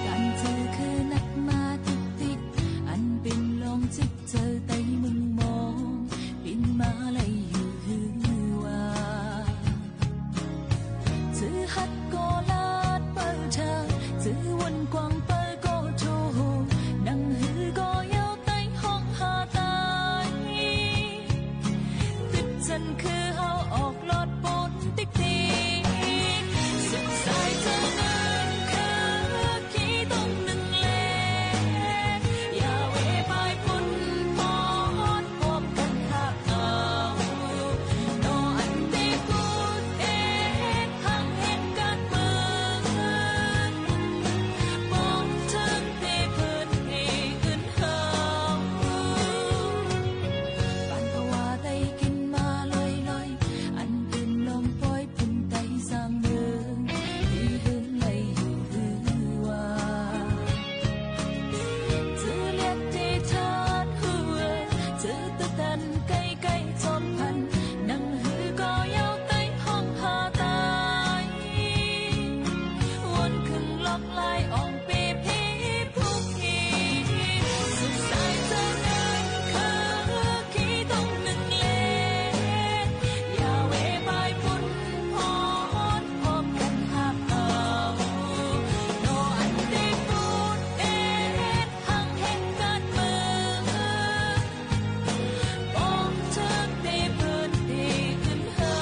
ก๋านจื้อคือนักมาติ๊กติ๊ก อันเป๋นรองจิต เจ้าไต้เมืองมอญ เป๋นมาไล่อยู่หื้อว่า จื้อฮัดก็ลาดเปิ้ลเถิง จื้อวนกว้างเปิ้ลก็โท หนังหื้อก็เย้าไต้ห้องหาต๋าย ตึ๊ดจั้นคือเฮาออกลอดปนติ๊กติ๊ก สุดสายเจ้าเงินคือขี้ตงนึ่งแล อย่าเวปายปุ้นปอน พบกั๋นหากเอา นออันเตปูดเอ็ด หังแห่งก๋านเมือง ปองเถิงเตเปิ้นเตอื่นเฮา ปันตะวาได้กิ๋นมาลอยๆ อันเป๋นรองปอย ปุ้นไต้สร้างเมือง ตี้เฮิงไล่อยู่หื้อว่า จื้อเลียกเตทาดหัว จื้อตึกตันใก้ๆ จอมพัน หนังหื้อก็เย้าไต้ห้องหาต๋าย วนเคิงลอกลายอ่องเปเพผู้ขี้ สุดสายเจ้าเงินคือขี้ตงนึ่งแล อย่าเวปายปุ้นปอน พบกั๋นหากเอา นออันเตปูดเอ็ด หังแห่งก๋านเมือง ปองเถิงเตเปิ้นเตอื่นเฮา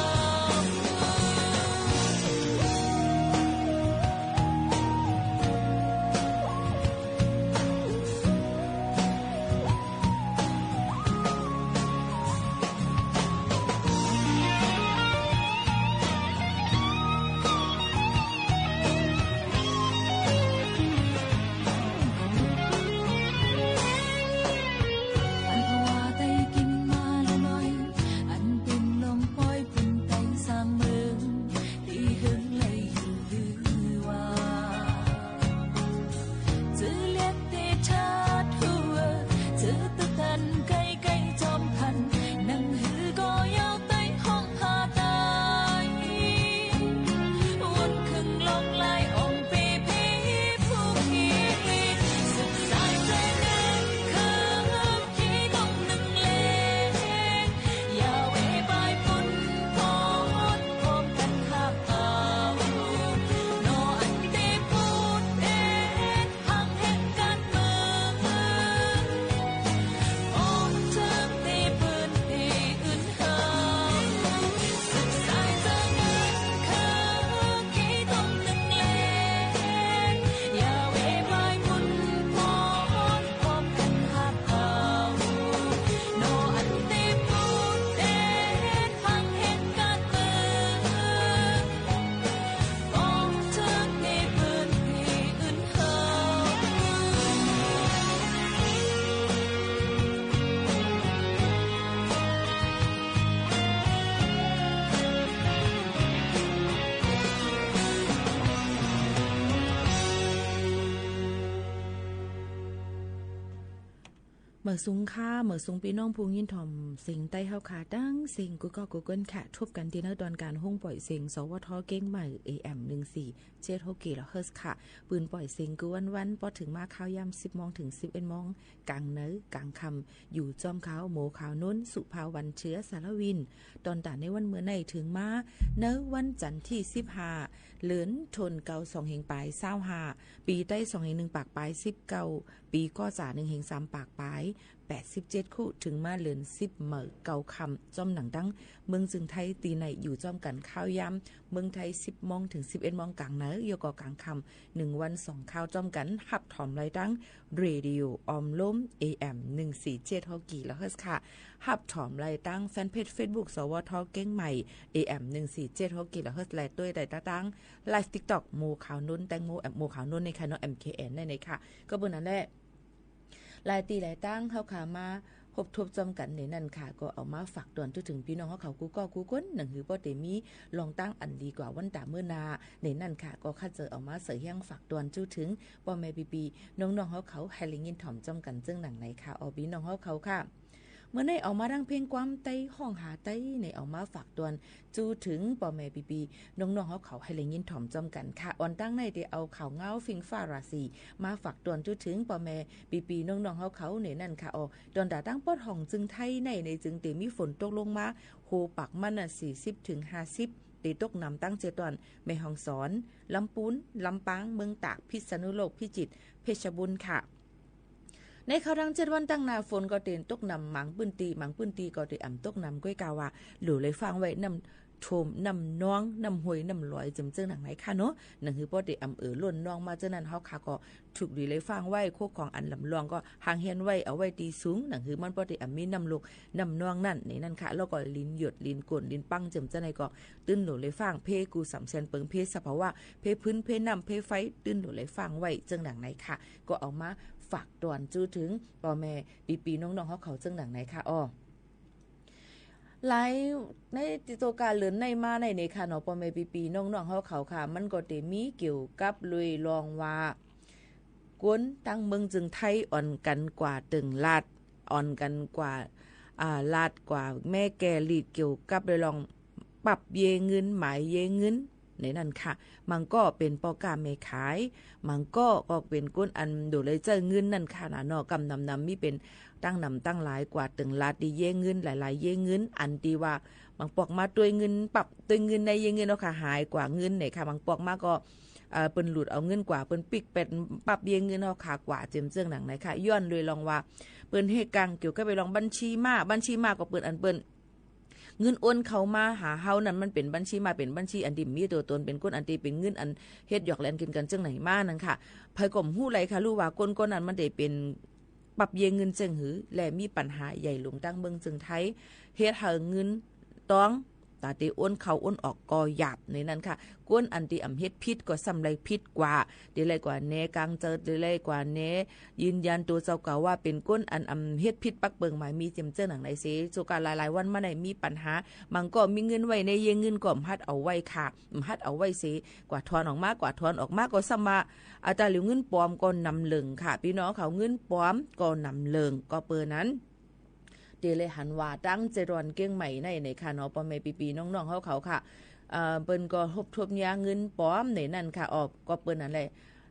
อันตะวาได้กิ๋นมาลอยๆ อันเป๋นรองปอย ปุ้นไต้สร้างเมือง ตี้เฮิงไล่อยู่หื้อว่า จื้อเลียกเตทาดหัว จื้อตึกตันใก้ๆ จอมพัน หนังหื้อก็เย้าไต้ห้องหาต๋าย วนเคิงลอกลายอ่องเปเพผู้ขี้ สุดสายเจ้าเงินคือ ขี้ตงนึ่งแล อย่าเวปายปุ้นปอน พบกั๋นหากเอา นออันเตปูดเอ็ด หังแห่งก๋านเมือง ปองเถิงเตเปิ้นเตอื่นเฮา สุดสายเจ้าเงินคือ ขี้ตงนึ่งแล อย่าเวปายปุ้นปอน พบกั๋นหากเอา นออันเตปูดเอ็ด หังแห่งก๋านเมือง ปองเถิงเตเปิ้นเตอื่นเฮา เมิดสูงค่ะ เมิดสูงปี้น้องผู้ยินถ่อมเสียงใต้เฮาค่ะ ตังเสียงกู้ก๊อกกู้เกินค่ะ ทบกั๋นตี้เนินตอนก๋านโฮงป่อยเสียง สวท เกียงใหม่ เอเอ็ม หนึ่งสี่เจ็ดหก กิโลเฮิรตซ์ค่ะ ปืนป่อยเสียงกู้วันๆ ปอดเถิงมาคาวย่ำสิบโมงเถิงสิบเอ็ดโมง ก๋างเนินก๋างค่ำ อยู่จ้อมข้าวโม ข้าวนุ้น สุภาวัน เชื้อสารวิน ตอนต๋าในวันเมื่อในเถิงมา เนินวันจันทร์ตี้สิบห้า เดือนธันวาคม สองแห่งป๋ายซาวห้า ปี๋ไต้สองแห่งหนึ่งปากป๋ายสิบเก้า ปี๋ก๋อจ๋าหนึ่งแห่งสามปากป๋าย แปดสิบเจ็ดคู่ เถิงมาเลินสิบ เหมาเก้าค่ำ จ้อมหนังตังเมืองจึงไทย ตี้ไหนอยู่จ้อมกั๋นข้าวยามเมืองไทย สิบโมงเถิงสิบเอ็ดโมงก๋างเหนือ แล้วก็ก๋างค่ำ นึ่งวันสองข้าวจ้อมกั๋น ฮับถอมได้ตังเรดิโอออมโลม เอเอ็ม หนึ่งสี่เจ็ดหกกิโลเฮิรตซ์ค่ะ ฮับถอมได้ตังแฟนเพจเฟซบุ๊ก สวท เกียงใหม่ เอเอ็ม หนึ่งสี่เจ็ดหกกิโลเฮิรตซ์ และตวยได้ตางไลฟ์ติ๊กต็อก หมู่ขาวนนท์ แตงโม แอม หมู่ขาวนนท์นี่ค่ะเนาะ เอ็มเคเอ็น นั่นเองค่ะ ก็เปิ้นนั้นแหละ หลายตี้หลายตางเฮาค่ะมาพบทบจ้อมกั๋นในนั้นค่ะ ก็เอามาฝากตวนทั่วเถิงปี้น้องเฮาเขากู้ก้อกู้คน หนังหื้อป้อเต๋มีลองตั้งอันดีกว่าวันต๋าเมื่อหน้าในนั้นค่ะ ก็ข้าเจอเอามาใส่เฮี้ยงฝากตวนทั่วเถิงป้อแม่ปี้ๆน้องๆเฮาเขา หื้อได้ยินถ่อมจ้อมกั๋นเจิ่งหนังในค่ะ ออ ปี้น้องเฮาเขาค่ะ เมื่อในเอามาดังเพลงความใต้ฮ้องหาใต้ในเอามาฝากตวน จู้เถิงป้อแม่ปี้ๆน้องๆเฮาเขาหื้อได้ยินถ่อมจ้อมกั๋นค่ะ อ่อนตั้งในเต๋เอาข่าวเงาฟิงฟ้าราศีมาฝากตวนจู้เถิงป้อแม่ปี้ๆน้องๆเฮาเขาในนั้นค่ะ ออ ตอนต๋าตั้งปอดห้องจึงไทยใน ในจึงเต๋มีฝนตกลงมา โฮปากมันน่ะ สี่สิบเถิงห้าสิบ เต๋ตกหนำตั้งเจ็ดวัน แม่ฮ่องสอน ลำปูน ลำปาง เมืองตาก พิษณุโลก พิจิตร เพชรบูรณ์ค่ะ ในข้าวดังเจ็ดวันตั้งหน้า ฝนก็เต๋ตกหนำหมางปื้นตี้ หมางปื้นตี้ก็เต๋อ่ำตกหนำ ก้อยกาว่า หลู่ไหลฟ้างไว้ น้ำท่วม น้ำนอง น้ำห้วย น้ำลอย เจิ่มเจิ่งหนังในค่ะเนาะ หนังหื้อป้อเต๋อ่ำเอ่อล้นนองมาเจิ่งนั้น เฮาค่ะก็ถูกหลู่ไหลฟ้างไว้ โคของอันหลำรองก็หางเฮียนไว้ เอาไว้ตี้สูง หนังหื้อมันป้อเต๋อ่ำมีน้ำลก น้ำนองนั่นในนั้นค่ะ แล้วก็ลินหยด ลินโกน ลินปัง เจิ่มเจิ่งในก็ ตื้นหลู่ไหลฟ้าง เพ่กู้สำแสนเปิง เพ่สภาวะ เพ่พื้น เพ่น้ำ เพ่ไฟ ตื้นหลู่ไหลฟ้างไว้ เจิ่งหนังในค่ะ ก็เอามาฝากตวนจู้เถิงป้อแม่ปี้ๆน้องๆเฮาเขา เจิ่งหนังในค่ะ ออ หลาย ในตี้โตกาเลินในมาในนี่ค่ะเนาะ ป้อแม่ปี้ๆน้องๆเฮาเขาค่ะ มันก็เต๋มีเกี่ยวกับลุยลองว่า คนตังเมืองจึงไทยอ่อนกั๋นกว่าเติ่งลาด อ่อนกั๋นกว่า อ่า ลาดกว่าแม่แก่ลีด เกี่ยวกับลุยลอง ปรับเย้เงิน หมายเย้เงินในนั้นค่ะ บางก็เป๋นป้อก๊าแม่ขาย บางก็ก็เป๋นคนอันโดดเลยใจ๊เงินนั่นค่ะนะเนาะ กำนำนำมีเป๋นตั้งนำตั้งหลายกว่าเติ่งลาดตี้เย้เงิน หลายๆเย้เงิน อันตี้ว่าบางปอกมาตวยเงิน ปรับตวยเงินในเย้เงินเฮาค่ะ หายกว่าเงินเนี่ยค่ะ บางปอกมาก็ เอ่อ เปิ้นหลุดเอาเงินกว่า เปิ้นปิ๊กเป๋นปรับเย้เงินเฮาค่ะกว่า เจิ่มเจิ่งหนังในค่ะ ย้อนลุยลองว่า เปิ้นเฮ็ดกังเกี่ยวกับไปลองบัญชีม้า บัญชีม้าก็เปิ้นอันเปิ้น เงินโอนเข้ามาหาเฮานั้น มันเป๋นบัญชีม้า เป๋นบัญชีอันตี้มีตั๋วตน เป๋นคนอันตี้เป๋นเงินอันเฮ็ดหยอกแลนกิ๋นกั๋นเจิ่งไหนมานั่นค่ะ ใผก็บ่ฮู้ไหลค่ะ ฮู้ว่าคนคนนั้นมันได้เป๋นปรับเย้เงินเจิ่งหื้อ และมีปัญหาใหญ่หลวงตังเมืองจึงไทย เฮ็ดหื้อเงินตอง ต๋าตี้โอนเข้าโอนออกก็หยาบในนั้นค่ะ คนอันตี้อ่ำเฮ็ดผิดก็ซ้ำไหลผิดกว่า ตี้ไหลกว่าแหนกางเจิด ตี้ไหลกว่าแหนยืนยันตั๋วเจ้าเก่าว่าเป๋นคนอันอ่ำเฮ็ดผิดปักเปิงหมายมี เจิ่มเจิ่งหนังในเส โจกาหลายๆวันมาในมีปัญหา บางก็มีเงินไว้ในเย้เงินก็บ่หัดเอาไว้ค่ะ บ่หัดเอาไว้เส กว่าถอนออกมา กว่าถอนออกมาก็ซ้ำว่า อัตราเหลียวเงินปลอมก็นำเหลิงค่ะ ปี้น้องเขา เงินปลอมก็นำเหลิง ก็เปิ้นนั้น ตี้เลยหันว่าตังเจดอนเกียงใหม่ใน ในค่ะเนาะ ป้อแม่ปี้ๆน้องๆเฮาเขาค่ะ เอ่อ เปิ้นก็พบทบเยียะเงินปลอมในนั้นค่ะ ออ ก็เปิ้นนั้นแหละ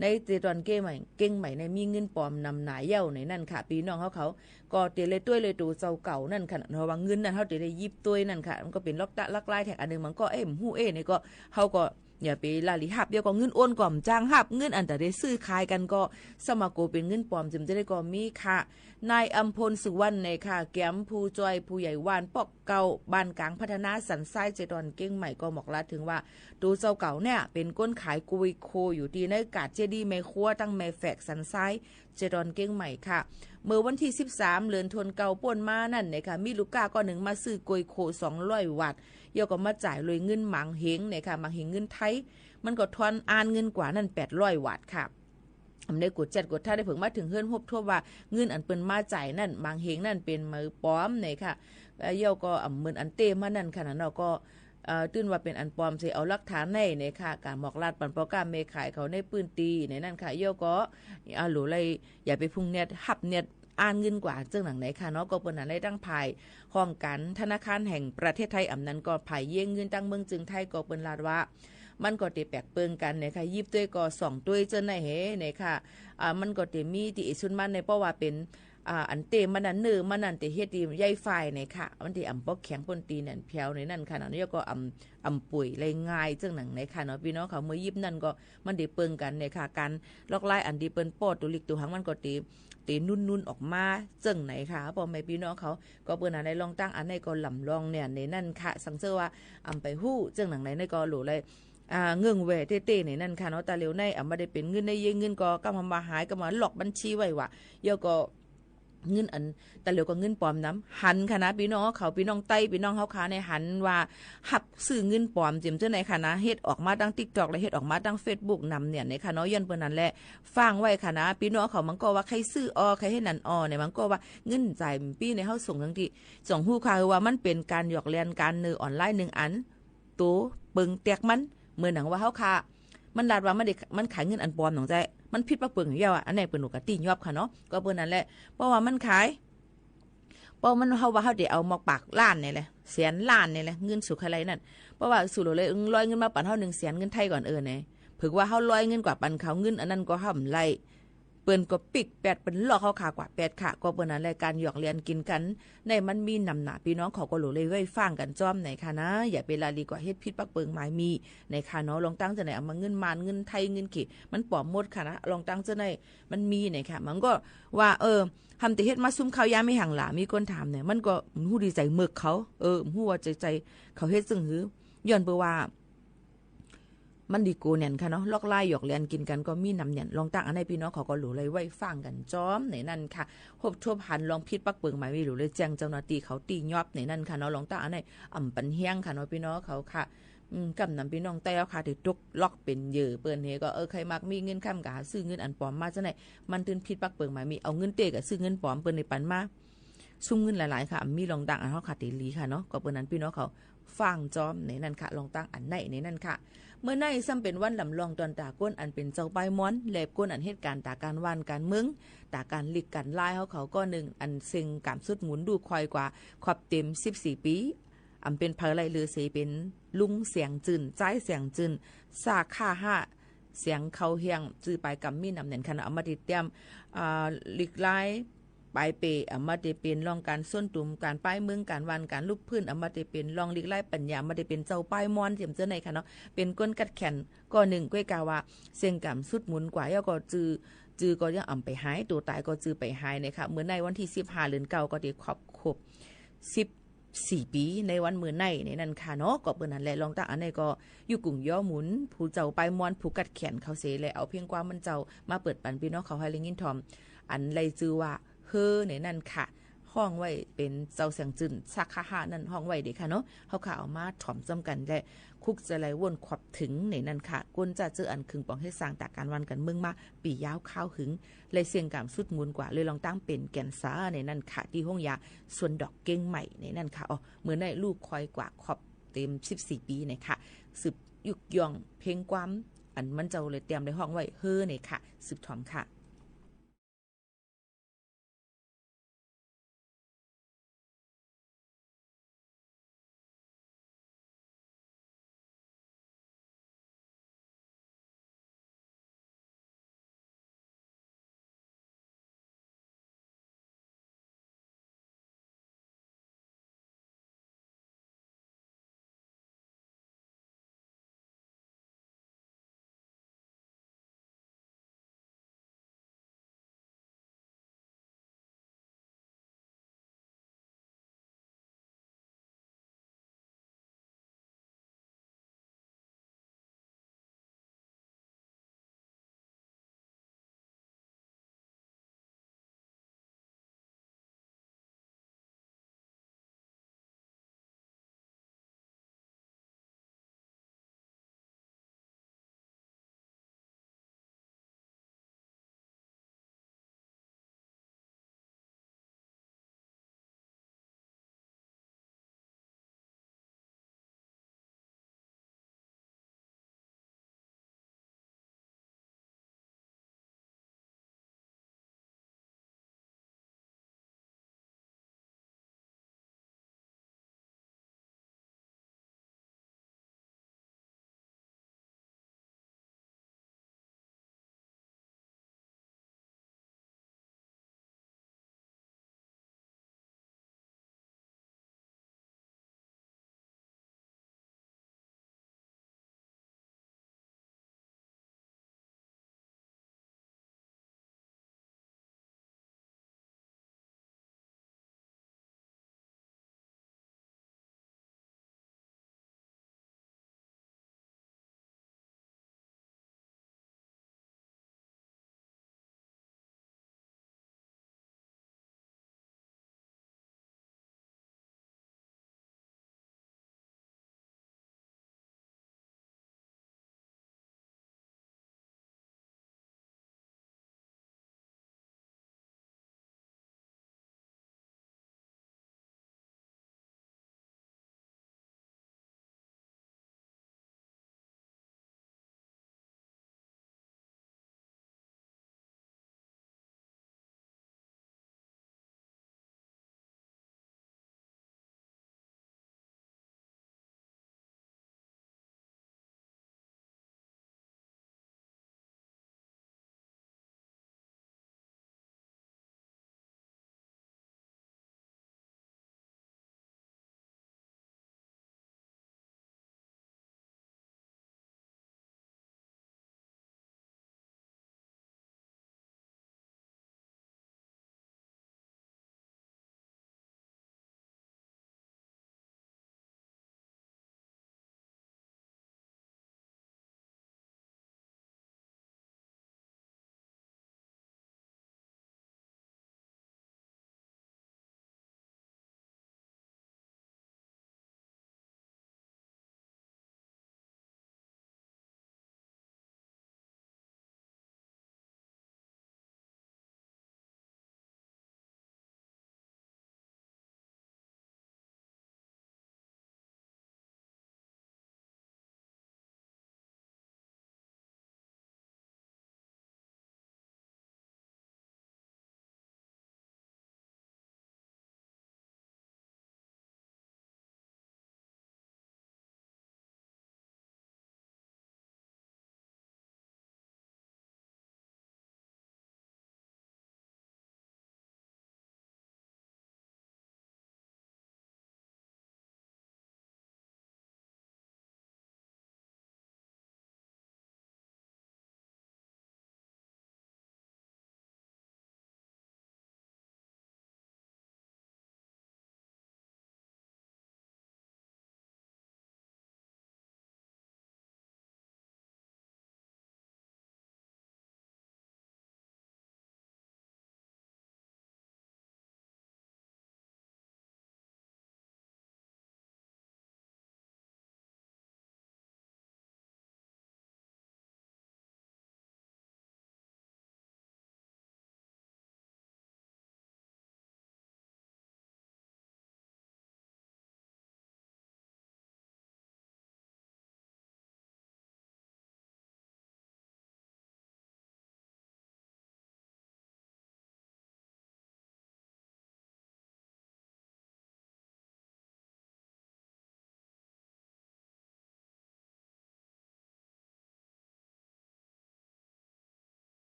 ในเจดอนเกียงใหม่ เกียงใหม่ในมีเงินปลอมนำหนาเย้าในนั้นค่ะ ปี้น้องเฮาเขา ก็ตี้เลยตวยเลยตั๋วเจ้าเก่านั่นค่ะเนาะ ว่าเงินนั้นเฮาตี้เลยหยิบตวยนั่นค่ะ มันก็เป๋นลักษณะลักลายแท็กอันนึ่ง บางก็ เอ๊ะ บ่ฮู้เอ๊ะ นี่ก็ เฮาก็ อย่าไปละหลีฮับ เดี๋ยวก็เงินโอนก็บ่จ้างฮับ เงินอันต๋าได้ซื้อขายกั๋นก็ สมาโกเป๋นเงินปลอม เจิ่มเจิ่งได้ก็มีค่ะ นายอำพล สุวรรณ ในค่ะ แกมผู้จ้อยผู้ใหญ่บ้านปอกเก้า บ้านก๋างพัฒนาสันทราย เจดอนเกียงใหม่ ก็หมอกลาดเถิงว่า ตั๋วเจ้าเก่าเนี่ย เป๋นคนขายกุยโคอยู่ตี้ในกาดเจดีย์แม่ครัว ตังแม่แฝกสันทราย เจดอนเกียงใหม่ค่ะ เมื่อวันตี้สิบสาม เดือนธันวาคมป้นมานั่นเนี่ยค่ะ มีลูกก้าก้อนนึ่งมาซื้อกุยโค สองร้อยบาท แล้วก็มาจ่ายโดยเงินหมางเฮงเนี่ยค่ะ หมางเฮงเงินไทย มันก็ทอนอ่านเงินกว่านั่น แปดร้อยบาทค่ะ อำได้กวดแจ๊ดกวดถ้า ได้เผิงมาเถิงเฮือน พบทบว่าเงินอันเปิ้นมาจ่ายนั่น หมางเฮงนั่นเป๋นเหมือนปลอมเนี่ยค่ะ เอ่อ แล้วก็อำเหมือนอันเต้มานั่นค่ะนะเนาะ ก็ เอ่อ ตื้นว่าเป๋นอันปลอมเส เอาหลักฐานในเนี่ยค่ะ ก๋าหมอกลาดปันป้อก๊าแม่ขายเขาในปื้นตี้ในนั้นค่ะ แล้วก็ อ่า หลู่ไหล อย่าไปพุงแนดฮับแนด อ่านเงินกว่าเจิ่งหนังไหนค่ะเนาะ ก็เปิ้นนั้นได้ตังฝ่ายห้องก๋านธนาคารแห่งประเทศไทย อำนั้นก็ฝ่ายเย้เงินตังเมืองจึงไทย ก็เปิ้นลาดว่า มันก็ตี้แปลกเปิงกั๋นเนี่ยค่ะ หยิบตวยก็ส่องตวยเจิ่งไหนเหเนี่ยค่ะ อ่า มันก็ตี้มีตี้เอกชนมาใน เพราะว่าเป๋น อ่า อันเต้มันนั้น เนื้อมันนั้นเต๋เฮ็ดตี้ใยฝ้ายในค่ะ มันเต๋อ่ำปอกแข็งป้น ตี้แหน่นแผวในนั้นค่ะเนาะ แล้วก็อ่ำ อ่ำป่วยได้ง่ายเจิ่งหนังในค่ะเนาะ ปี้น้องเขา เมื่อหยิบนั้นก็ มันเต๋เปิงกั๋นในค่ะ ก๋านลอกลายอันตี้เปิ้นป้อตั๋วหลิกตั๋วหางมันก็เต๋ เต๋นุ่นๆ ออกมาเจิ่งในค่ะ ป้อแม่ปี้น้องเขา ก็เปิ้นอันในลองตั้งอันในก็ลำลองเนี่ยในนั้นค่ะ สังเจ้าว่าอ่ำไปฮู้เจิ่งหนังในในก็โหลได้ อ่า เงิ่งแหว่เต้ๆ ในนั้นค่ะเนาะ ต๋าเหลียวในอ่ำบ่ได้เป๋นเงินในเย้ย เงินก็ก้ำมาหาย ก้ำมาล็อกบัญชีไว้ว่า แล้วก็ เงินอัน ต๋าเหลียวก็เงินป๋อมนำ หันค่ะนะ ปี้น้องเขา ปี้น้องใต้ ปี้น้องเฮาค่ะ ในหันว่าฮับซื้อเงินป๋อมเจียมเจ้าในค่ะนะ เฮ็ดออกมาตังติ๊กต็อก และเฮ็ดออกมาตังเฟซบุ๊กนำเนี่ยในค่ะเนาะ ย้อนเปิ้นนั้นแหละ ฟังไว้ค่ะนะ ปี้น้องเขา บางก็ว่าใค่ซื้อออ ใค่เฮ็ดนั้นออ ในบางก็ว่าเงินจ่ายปี้ในเฮาส่งตังตี้ จ่องฮู้ค่ะ คือว่ามันเป๋นก๋านหยอกเล่นก๋านเนอออนไลน์นึ่งอัน ตั๋วเปิงแตกมัน เหมือนหนังว่าเฮาค่ะ มันลาดว่ามันได้ มันขายเงินอันป๋อมหนองใจ้ มันผิดปักเปิงอยู่แล้วอะ อันนี้เปิ้นก็ตี้ยอบค่ะเนาะ ก็เปิ้นนั้นแหละ เพราะว่ามันขาย เพราะมัน เฮาว่าเฮาเต๋เอาหมอกปากล้านนี่แหละ แสนล้านนี่แหละ เงินสู่ใค่ไหลนั้น เพราะว่าสู่โหลเลย เอิ้ง ลอยเงินมาปั๋นเฮาหนึ่งแสนเงินไทยก่อน เออ ใน เผิกว่าเฮาลอยเงินกว่าปั๋นเขา เงินอันนั้นก็เฮาบ่ได้ เปิ้นก็ปิ๊กแป๊ด เปิ้นลอกเฮาค่ะกว่าแป๊ดค่ะ ก็เปิ้นนั้นแหละ ก๋านหยอกเล่นกิ๋นกั๋น ในมันมีนำหนา ปี้น้องเขาก็โหลเลยไว้ฟังกั๋นจ้อมในค่ะนะ อย่าไปละลีกว่าเฮ็ดผิดปักเปิงหมายมีในค่ะเนาะ ลองตั้งเจ้าใน อ่ำมาเงินมาน เงินไทย เงินเขมร มันป๋อมหมดค่ะนะ ลองตั้งเจ้าใน มันมีในค่ะ มันก็ว่า เออ หำเต๋เฮ็ดมาซุมข้าวยามไม่หังหล่า มีคนถามเนี่ย มันก็บ่ฮู้ดีใจ๋เมิกเขา เออ บ่ฮู้ว่าใจ๋ใจ๋เขาเฮ็ดเจิ่งหื้อ ย้อนเปิ้นว่า มันดีโกแหน่นค่ะเนาะ ลอกลายหยอกเล่นกิ๋นกั๋นก็มีนำแหน่น ลองตั้งอันในปี้น้องเขาก็โหลเลยไว้ฟังกั๋นจ้อมในนั้นค่ะ ฮบทบหันลองผิดปักเปิงหมายมี โหลเลยแจ้งเจ้าหน้าตี้เขาตี้ยอบในนั้นค่ะเนาะ ลองตั้งอันใน อ่ำปันแฮงค่ะเนาะ ปี้น้องเขาค่ะ อืม ก้ำนำปี้น้องใต้เฮาค่ะ ตี้ตกล็อกเป๋นเหยื่อเปิ้นเฮก็ เออ ใค่มักมีเงินค่ำก็หาซื้อเงินอันป๋อมมาเจ้าใน มันตึงผิดปักเปิงหมายมี เอาเงินเต้ก็ซื้อเงินป๋อม เปิ้นได้ปั๋นมา ซุมเงินหลายๆ ค่ะ มีลองตั้งอันเฮาค่ะเต๋หลีค่ะเนาะ ก็เปิ้นนั้นปี้น้องเขาฟังจ้อมในนั้นค่ะ ลองตั้งอันในในนั้นค่ะ เมื่อในซ้ำเป๋นวันลำลองตอนต๋าก้นอันเป๋นเจ้าป้ายมอน และก้นอันเฮ็ดก๋านต๋าก๋านว่านก๋านเมือง ต๋าก๋านหลิกก๋านลายเฮาเขาก้อนนึ่ง อันเซ็งก๋ามสุดหมุนดูคอยกว่า ครบเต๋มสิบสี่ปี๋ อ่ำเป๋นใผไล่ลือเสียเป๋นลุงแสงจื้น จ้ายแสงจื้น ซากข้าห้า แสงเข้าแฮง จื้อปายกำมีนำแหน่นค่ะเนาะ อ่ำมาเต๋เตียม อ่า หลิกลาย ปายเป๋ อ่ำมาเต๋เป๋นลองก๋านส้นตุม ก๋านป้ายเมือง ก๋านว่าน ก๋านลุกพื้น อ่ำมาเต๋เป๋นลองหลิกลายปั๋ญญา อ่ำมาเต๋เป๋นเจ้าป้ายมอนเจียมเจ้าในค่ะเนาะ เป๋นก้นกัดแข่นก้อนนึ่ง ก้วยกาว่าเซ็งก๋ามสุดหมุนกว่า แล้วก็จื้อ จื้อก็ยังอ่ำไปหาย ตั๋วต๋ายก็จื้อไปหายในค่ะ เมื่อในวันตี้สิบห้า เดือนเก้า ก็เต๋ครบ ครบสิบสี่ปี๋ ในวันเมื่อในในนั้นค่ะเนาะ ก็เปิ้นนั้นแหละ ลองตั้งอันในก็ อยู่กุ่งย้อหมุน ผู้เจ้าป้ายมอน ผู้กัดแข่นเขาเสีย และเอาเพลงความมันเจ้ามาเปิดปั๋นปี้น้องเขาหื้อได้ยินถ่อม อันไล่จื้อว่า เฮ้อ ในนั้นค่ะ ฮ้องไว้เป๋นเจ้าแสงจื้น ซากข้าห้า นั้นฮ้องไว้เด้อค่ะเนาะ เฮาค่ะเอามาถ่อมจ้อมกั๋น และคุกจะไล่ว่นขวับถึงในนั้นค่ะ ก้นจะเจออันขึงป๋องเฮ็ดสร้างต๋าก๋านว่านก๋านเมืองมา ปี๋ยาวคาวหึง และเซ็งก๋ามสุดหมุนกว่า เลยลองตั้งเป๋นแก่นสาในนั้นค่ะ ตี้โฮงยาสวนดอกเก้งใหม่ในนั้นค่ะ อ๋อ เมื่อในลูกคอยกว่าครบเต๋มสิบสี่ปี๋ในค่ะ สืบยุกย่องเพลงความ อันมันเจ้าเลยเตียมได้ฮ้องไว้เฮ้อในค่ะ สืบถ่อมค่ะ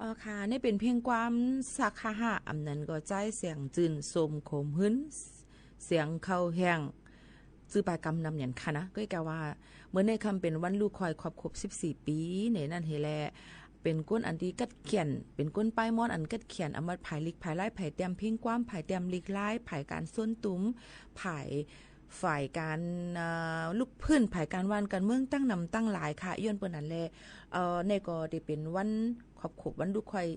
อ๋อค่ะ นี่เป๋นเพลงความสักห้าห้า อำนั้นก็ใจ๊เสียงจื้น สมขมหื้น เสียงเข้าแฮง จื้อปายกำนำหยังค่ะนะ ก็กะว่า เมื่อในค่ำเป๋นวันลูกค่อยครบ ครบสิบสี่ปี๋ ในนั้นเฮแล เป๋นคนอันตี้กัดเขียน เป๋นคนปายมอนอันกัดเขียน อำมาตย์ผายลิกผายลาย ผายแต้มเพลงความ ผายแต้มลิกลาย ผายก๋านส้นตุ้ม ผาย ฝ่ายก๋าน เอ่อ ลุกพื้น ผายก๋านว่านก๋านเมืองตั้งนำตั้งหลายค่ะ ย้อนเปิ้นนั้นแล เอ่อ นี่ก็ได้เป๋นวันครบ ครบวันลูกค่อย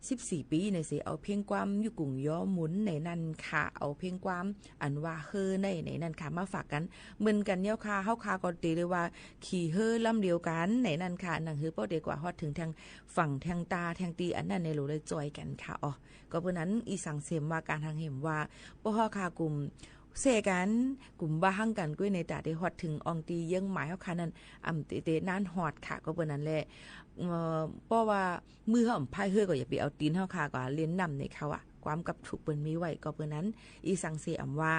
สิบสี่ปี๋ ในเส เอาเพลงความอยู่กุ๋งย้อหมุนในนั้นค่ะ เอาเพลงความอันว่าเฮ้อใน ในนั้นค่ะ มาฝากกั๋นเหมือนกั๋นเย้าค่ะ เฮาค่ะก็เตะเลยว่าขี่เฮ้อลำเดียวกั๋นในนั้นค่ะ หนังหื้อป้อเตะกว่าฮอดเถิงแถงฝั่งแถงต๋าแถงตี้อันนั้นในหลูได้จ่อยกั๋นค่ะ อ๋อ ก็เปิ้นนั้นอีสังเสมว่าก๋านหังเหมว่า ป้อเฮาค่ะกุ๋ม เซกั๋น กุ๋มว่าฮั่งกั๋นกุ้ยในต๋าได้ฮอดเถิงอ่องตี้เยื้องหมายเฮาค่ะนั้น อ่ำเตะๆ นานฮอดค่ะ ก็เปิ้นนั้นแล เอ่อ เพราะว่ามือเฮาอ่ำพายเฮ้อก็อย่าไปเอาตี๋นเฮาค่ะ ก็เล่นน้ำในเขาอะ ความกับถูกเปิ้นมีไว้ ก็เปิ้นนั้น อีสังเสอ่ำว่า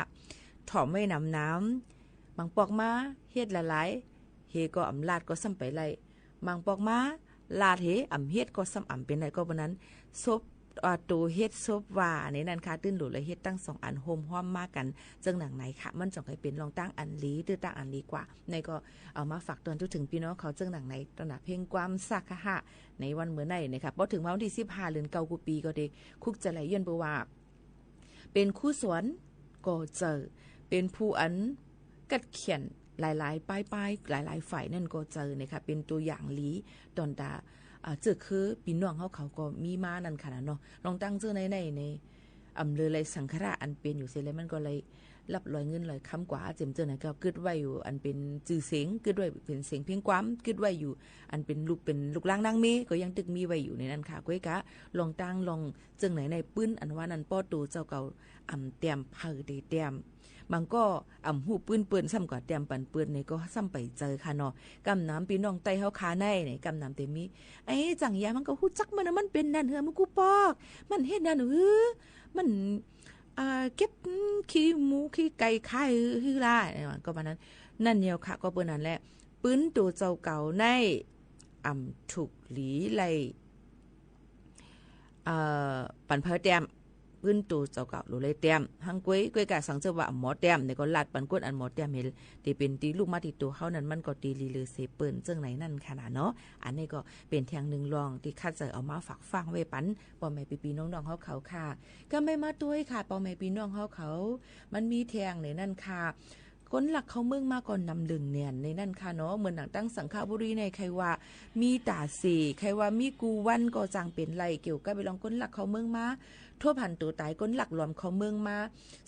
ถ่อมไว้หนำๆ บางปอกมาเฮ็ดหลายๆ เฮก็อ่ำลาดก็ซ้ำไปไล่ บางปอกมาลาดเฮอ่ำเฮ็ดก็ซ้ำอ่ำเป๋นไล่ ก็เปิ้นนั้น ซบ อ่า โตเฮ็ดซบว่าในนั้นค่ะ ตึงหลูเลยเฮ็ดตั้งสองอันโฮมฮ้อมมากั๋น เจิ่งหนังในค่ะ มันจ๋องใค่เป๋นลองตั้งอันดี ตื้อตั้งอันดีกว่า ในก็เอามาฝากตอนทั่วเถิงปี้น้องเขา เจิ่งหนังในต๋อนหน้าเพลงความสักห้าห้า ในวันเมื่อในนะคะ ป้อเถิงมาวันตี้สิบห้า เดือนเก้ากู้ปี๋ก็ได้ คุกจะไหลย้อนเปิ้นว่า เป๋นครูสอนก็เจอ เป๋นผู้อันกัดเขียนหลายๆ ป้ายๆ หลายๆ ฝ่ายนั่นก็เจอนะคะ เป๋นตั๋วอย่างดี ต๋อนต๋า อ่า เจื้อคือปี้น้องเฮาเขาก็มีมานั่นค่ะนะเนาะ ลองตั้งเจื้อในในใน อ่ำเลยไล่สังขะระอันเป๋นอยู่เสียแล้ว มันก็เลยลับลอยเงินลอยคำกว่า เจิ่มเจื้อไหนก็กึ๊ดไว้อยู่ อันเป๋นจื้อเสียง กึ๊ดไว้เป๋นเสียงเพลงความ กึ๊ดไว้อยู่ อันเป๋นลูก เป๋นลูกหลานนางเมย์ก็ยังตึกมีไว้อยู่ในนั้นค่ะ ก้วยกะ ลองตั้งลอง เจิ่งไหนในปื๊นอันว่านั้น ป้อตั๋วเจ้าเก่าอ่ำแต้ม เผยเต๋แต้ม บางก็อ่ำฮู้ปื๊นเปิ้น ซ้ำก็แต้มปันเปิ้น ในก็ซ้ำไปเจอค่ะเนาะ กำนำปี้น้องใต้เฮาคาใน ในกำนำเต๋มี ไอ้จังยามันก็ฮู้จักมันนะ มันเป๋นนั่นหื้อ มันกู้ปอก มันเฮ็ดนั่นหื้อ มัน อ่า เก็บขี้หมูขี้ไก่ขายหื้อ หื้อล่ะ ก็ประมาณนั้น นั่นเยียวค่ะ ก็เปิ้นนั้นแหละ ปื๊นตั๋วเจ้าเก่าใน อ่ำถูกหลีไล่ เอ่อ ปันเผยแต้ม ปื๊นตั๋วเจ้าเก่าหลูเลยแต้ม หั้งก้วย ก้วยกะสังเจอว่าอ่ำหมอแต้ม ในก็ลาดปันก้นอันหมอแต้มเฮ ตี้เป๋นตี้ลุกมาตี้ตั๋วเฮานั้น มันก็ตี้ดีเลยเสเปิ้น เจิ่งไหนนั่นค่ะนะเนาะ อันนี้ก็เป๋นแถงนึ่งลองตี้คัดใจ๋เอามาฝากฟังไว้ปัน ป้อแม่ปี้ๆ น้องๆ เฮาเขาค่ะ ก็ไม่มาตวยค่ะ ป้อแม่ปี้น้องเฮาเขา มันมีแถงในนั้นค่ะ คนลักเข้าเมืองมาก็นำเลิงแน่นในนั้นค่ะเนาะ เหมือนหนังตั้งสังขบุรีใน ใค่ว่ามีต๋าเส ใค่ว่ามีกู้วันก็จังเป๋นไล่ เกี่ยวกับเรื่องคนลักเข้าเมืองมา ทบหันตั๋วต๋ายคนลักลอมเข้าเมืองมา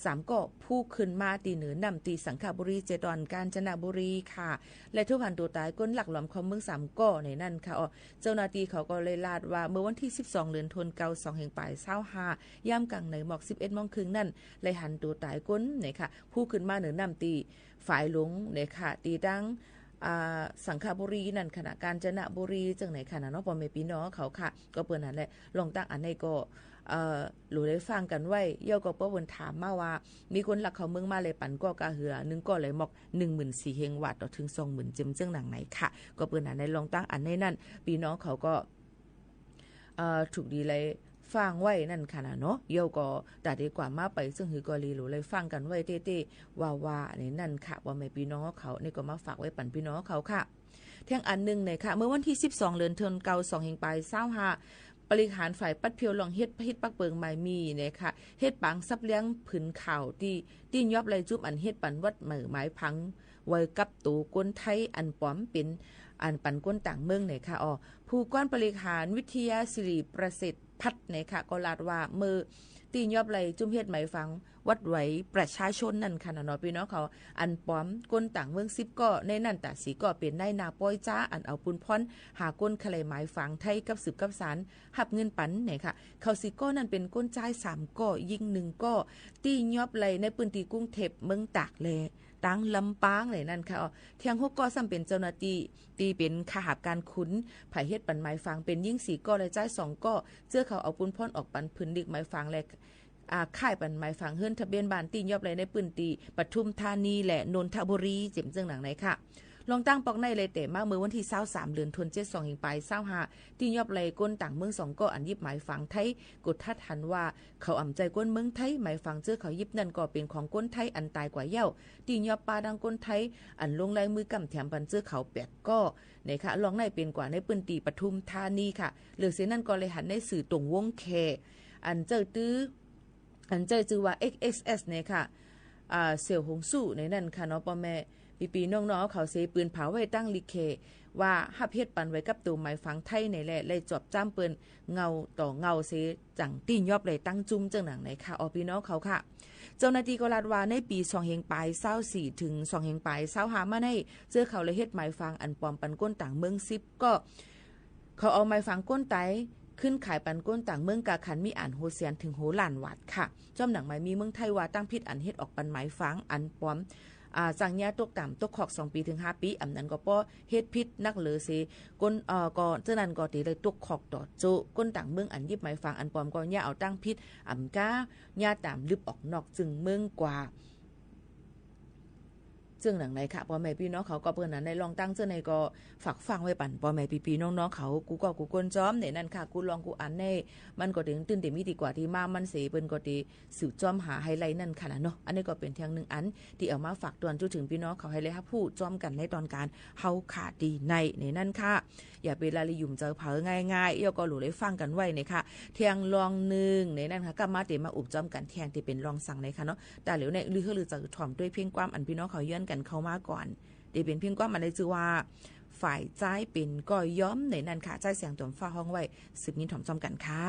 สามก้อ ผู้ขึ้นมาตี้เหนือน้ำตี้สังขบุรี เจดอน กาญจนบุรีค่ะ และทบหันตั๋วต๋ายคนลักลอมเข้าเมืองสามก้อในนั้นค่ะ อ๋อ เจ้าหน้าตี้เขาก็เลยลาดว่า เมื่อวันตี้สิบสอง เดือนธันวาคม สองเฮงป๋ายซาวห้า ยามกลางในหมอกสิบเอ็ดโมงครึ่งนั้น ได้หันตั๋วต๋ายคนเนี่ยค่ะ ผู้ขึ้นมาเหนือน้ำตี้ฝายหลวงเนี่ยค่ะ ตี้ตัง อ่า สังขบุรีนั่นค่ะนะ กาญจนบุรี เจิ่งไหนค่ะนะเนาะ ป้อแม่ปี้น้องเขาค่ะ ก็เปิ้นนั้นแหละ ลองตั้งอันนี้ก็ เอ่อ หลูได้ฟังกั๋นไว้ เยียวก็ป้อเปิ้นถามมาว่า มีคนลักเข้าเมืองมาเลยปันก้อกาเหือ นึ่งก้อเลยหมอก นึ่งหมื่นสี่เฮงวาดต่อเถิงสองหมื่น เจิ่มเจิ่งหนังไหนค่ะ ก็เปิ้นนั้นในลองตั้งอันนี้นั่น ปี้น้องเขาก็ เอ่อ ถูกดีเลยฟังไว้นั่นค่ะนะเนาะ เยียวก็ต๋าดีกว่ามาไป เจิ่งหื้อก็ดีหลูเลยฟังกั๋นไว้เต้ๆ ว่าๆ ในนั้นค่ะ ป้อแม่ปี้น้องเขา นี่ก็มาฝากไว้ปันปี้น้องเขาค่ะ แถงอันนึ่งเนี่ยค่ะ เมื่อวันตี้สิบสอง เดือนธันวาคม สองเฮงป๋ายซาวห้า ปริหารฝ่ายปัดเผี้ยวล่องเฮ็ด เฮ็ดปักเปิงหมายมีเนี่ยค่ะ เฮ็ดปางสับเลี้ยงผืนขาวตี้ ตี้ยอบไล่จุ๊บอันเฮ็ดปันวัดใหม่หมายฝัง ไว้กับตั๋วคนไทยอันป๋อมเป๋น อันปันคนต่างเมืองเนี่ยค่ะ อ๋อ ผู้ก้านปริหารวิทยาสิริประเสริฐพัฒน์เนี่ยค่ะ ก็ลาดว่า เมื่อตี้ยอบไล่จุ๊บเฮ็ดหมายฝัง วัดไหวประชาชนนั่นค่ะนะเนาะ ปี้น้องเขา อันป๋อมคนต่างเมืองสิบก้อ ในนั้นต๋าสี่ก้อเป๋นนายหน้าป้อยจ๊า อันเอาปูนพ่อนหาคนขะไหลหมายฝังไทยกับสืบกับสาน ฮับเงินปันเนี่ยค่ะ เขาสี่ก้อนั้นเป๋นคนจายสามก้อ ญิงนึ่งก้อ ตี้ยอบไล่ในพื้นตี้กรุงเทพฯ เมืองตากและตังลำปางเลยนั่นค่ะ อ๋อ แถงหกก้อซ้ำเป๋นเจ้าหน้าตี้ ตี้เป๋นข้าหาบก๋านขุน ฝ่ายเฮ็ดปันหมายฝัง เป๋นญิงสี่ก้อและจายสองก้อ เจื้อเขาเอาปูนพ่อนออกปันผืนหลีกหมายฝังและ อ่า ค่ายปันหมายฝังเฮือนทะเบียนบ้านตี้ยอบไล่ในพื้นตี้ปทุมธานีและนนทบุรี เจิ่มเจิ่งหนังไหนค่ะ ลองตั้งปอกในเลย แต่มาเมื่อวันตี้ซาวสาม เดือนธันวา สองเฮงปายซาวห้า ตี้ยอบไล่ก้นต่างเมืองสองก้อ อันหยิบหมายฝางไทย กดทัดหันว่า เขาอ่ำใจ้ก้นเมืองไทย หมายฝางเจื้อเขาหยิบนั้นก็เป๋นของก้นไทยอันต๋ายกว่าเย้า ตี้ยอบป้าดั้งก้นไทย อันลงลายมือก้ำแถมปันเจื้อเขาแปดก้อ เนี่ยค่ะ ลองในเป๋นกว่าในปื้นตี้ปทุมธานีค่ะ เหลือเสียนั้นก็เลยหันในสื่อต๋งวงแข อันใจ๊จื้อ อันใจ๊จื้อว่า เอ็กเอสเอส เนี่ยค่ะ อ่า เสี่ยวหงสู้ในนั้นค่ะเนาะ ป้อแม่ปี้ๆน้องๆ เขาเสปืนเผาไว้ตั้งลิเขว่าฮับเฮ็ดปันไว้กับตั๋วหมายฝางไทยเนี่ยแหละ ไล่จอบจ้ำเปิ้นเงาต่อเงาเส จั่งตี้ยอบไล่ตั้งจุ้มเจิ่งหนังไหนค่ะ ออ ปี้น้องเขาค่ะ เจ้าหน้าตี้ก็ลาดว่าในปี๋สองเฮงปายซาวสี่ เถิงสองเฮงปายซาวห้ามาใน เจื้อเขาเลยเฮ็ดหมายฝางอันปลอมปันก้นต่างเมืองสิบก้อ เขาเอาหมายฝางก้นต๋ายขึ้นขายปันก้นต่างเมืองก้าคันมีอันโหแสนเถิงโหล้านวาทค่ะ จ้อมหนังหมายมีเมืองไทยว่าตั้งผิดอันเฮ็ดออกปันหมายฝางอันปลอม อ่า สั่งเยียะตกต๋ามตกคอกสองปี๋เถิงห้าปี๋ อ่ำนั้นก็ป้อเฮ็ดผิดนักเหลือเส ก้น เอ่อ ก็เจ้านั้นก็เต๋เลยตกคอกต่อโจ้ ก้นต่างเมืองอันหยิบหมายฝางอันปลอมก็เยียะเอาตั้งผิด อ่ำก้า เยียะต๋ามลึบออกนอกจึงเมืองกว่า เจิ่งหนังไหนค่ะ ป้อแม่ปี้น้องเขา ก็เปิ้นนั้นในลองตั้งเจ้าในก็ฝากฟังไว้ปันป้อแม่ปี้ๆน้องๆเขา กู้ก้อกู้ก้นจ้อมในนั้นค่ะ กู้ลองกู้อันใน มันก็เถิงตื่นเต๋มีตี้กว่าตี้มามันเส เปิ้นก็เต๋สืบจ้อมหาไฮไลท์นั้นค่ะนะเนาะ อันนี้ก็เป๋นเทียงนึ่งอันตี้เอามาฝากตวนจุเถิงปี้น้องเขา หื้อได้ฮับฮู้จ้อมกั๋นในต๋อนก๋านเฮาข่าวตี้ในในนั้นค่ะ อย่าไปละเลยหยุมเจอเผลอง่ายๆ แล้วก็หลู่ได้ฟังกั๋นไว้เนี่ยค่ะ เทียงลองนึ่งในนั้นค่ะ ก้ามาเต๋มาอุบจ้อมกั๋นเทียงตี้เป๋นลองสังในค่ะเนาะ แต่เหลียวในลือหื้อลือเจอถ่อมด้วยเพลงความอันปี้น้องเขาเยียะกั๋นเข้ามาก่อน ตี้เป๋นเพลงความอันได้จื้อว่า ฝ่ายจ้ายเป๋นก้อยยอมในนั้นค่ะ จ้ายแสงต๋วมฟ้าฮ้องไว้ สืบยินถ่อมจ้อมกั๋นค่ะ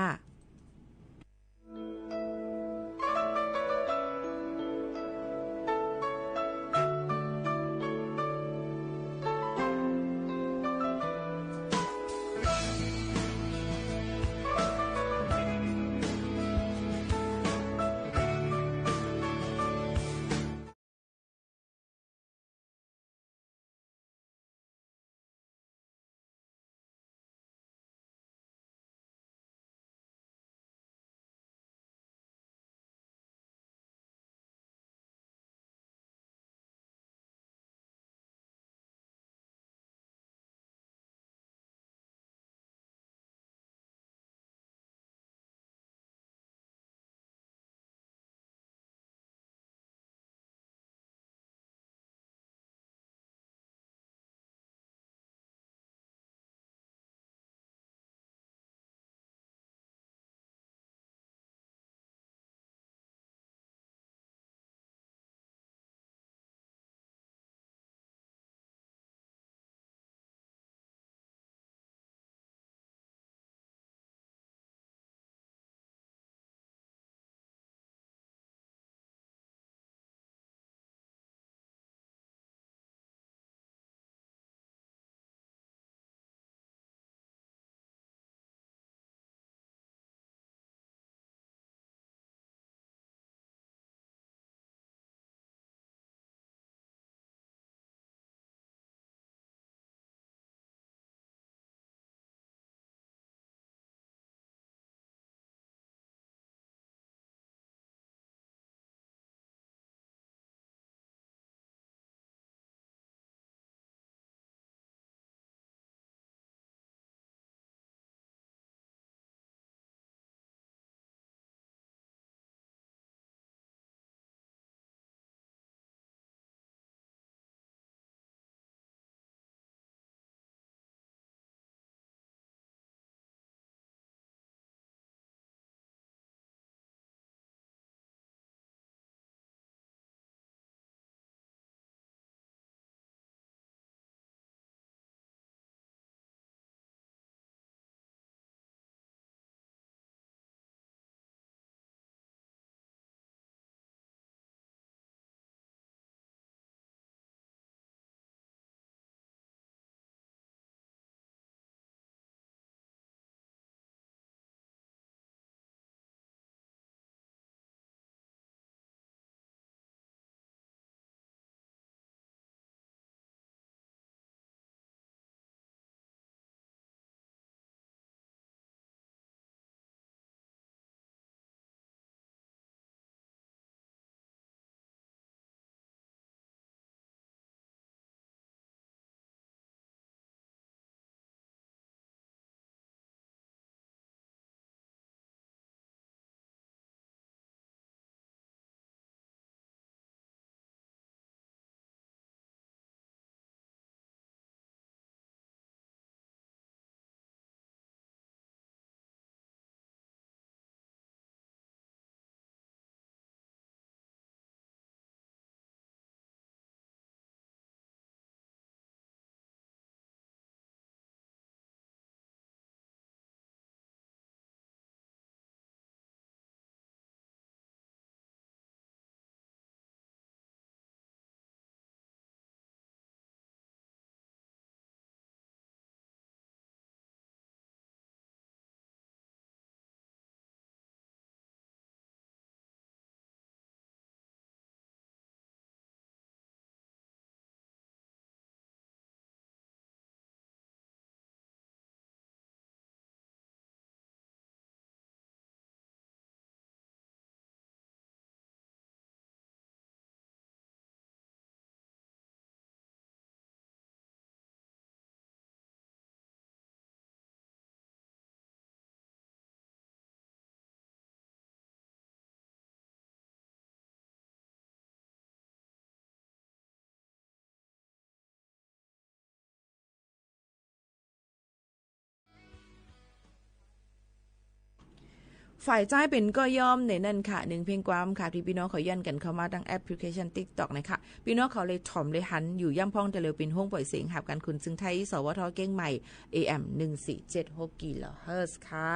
ฝ่ายจ๊ายเป๋นก็ยอม ในนั้นค่ะ นึ่งเพลงความค่ะ ตี้ปี้น้องเขาย้อนกั๋นเข้ามาตางแอปพลิเคชันติ๊กต็อกนะคะ ปี้น้องเขาเลยถ่อมเลยหัน อยู่ย่ำพ่องตะเหลียวเป๋นห้องป่อยเสียงหับก๋านขนส่งไทย สวท เจียงใหม่ เอเอ็ม หนึ่งสี่เจ็ดหก กิโลเฮิรตซ์ค่ะ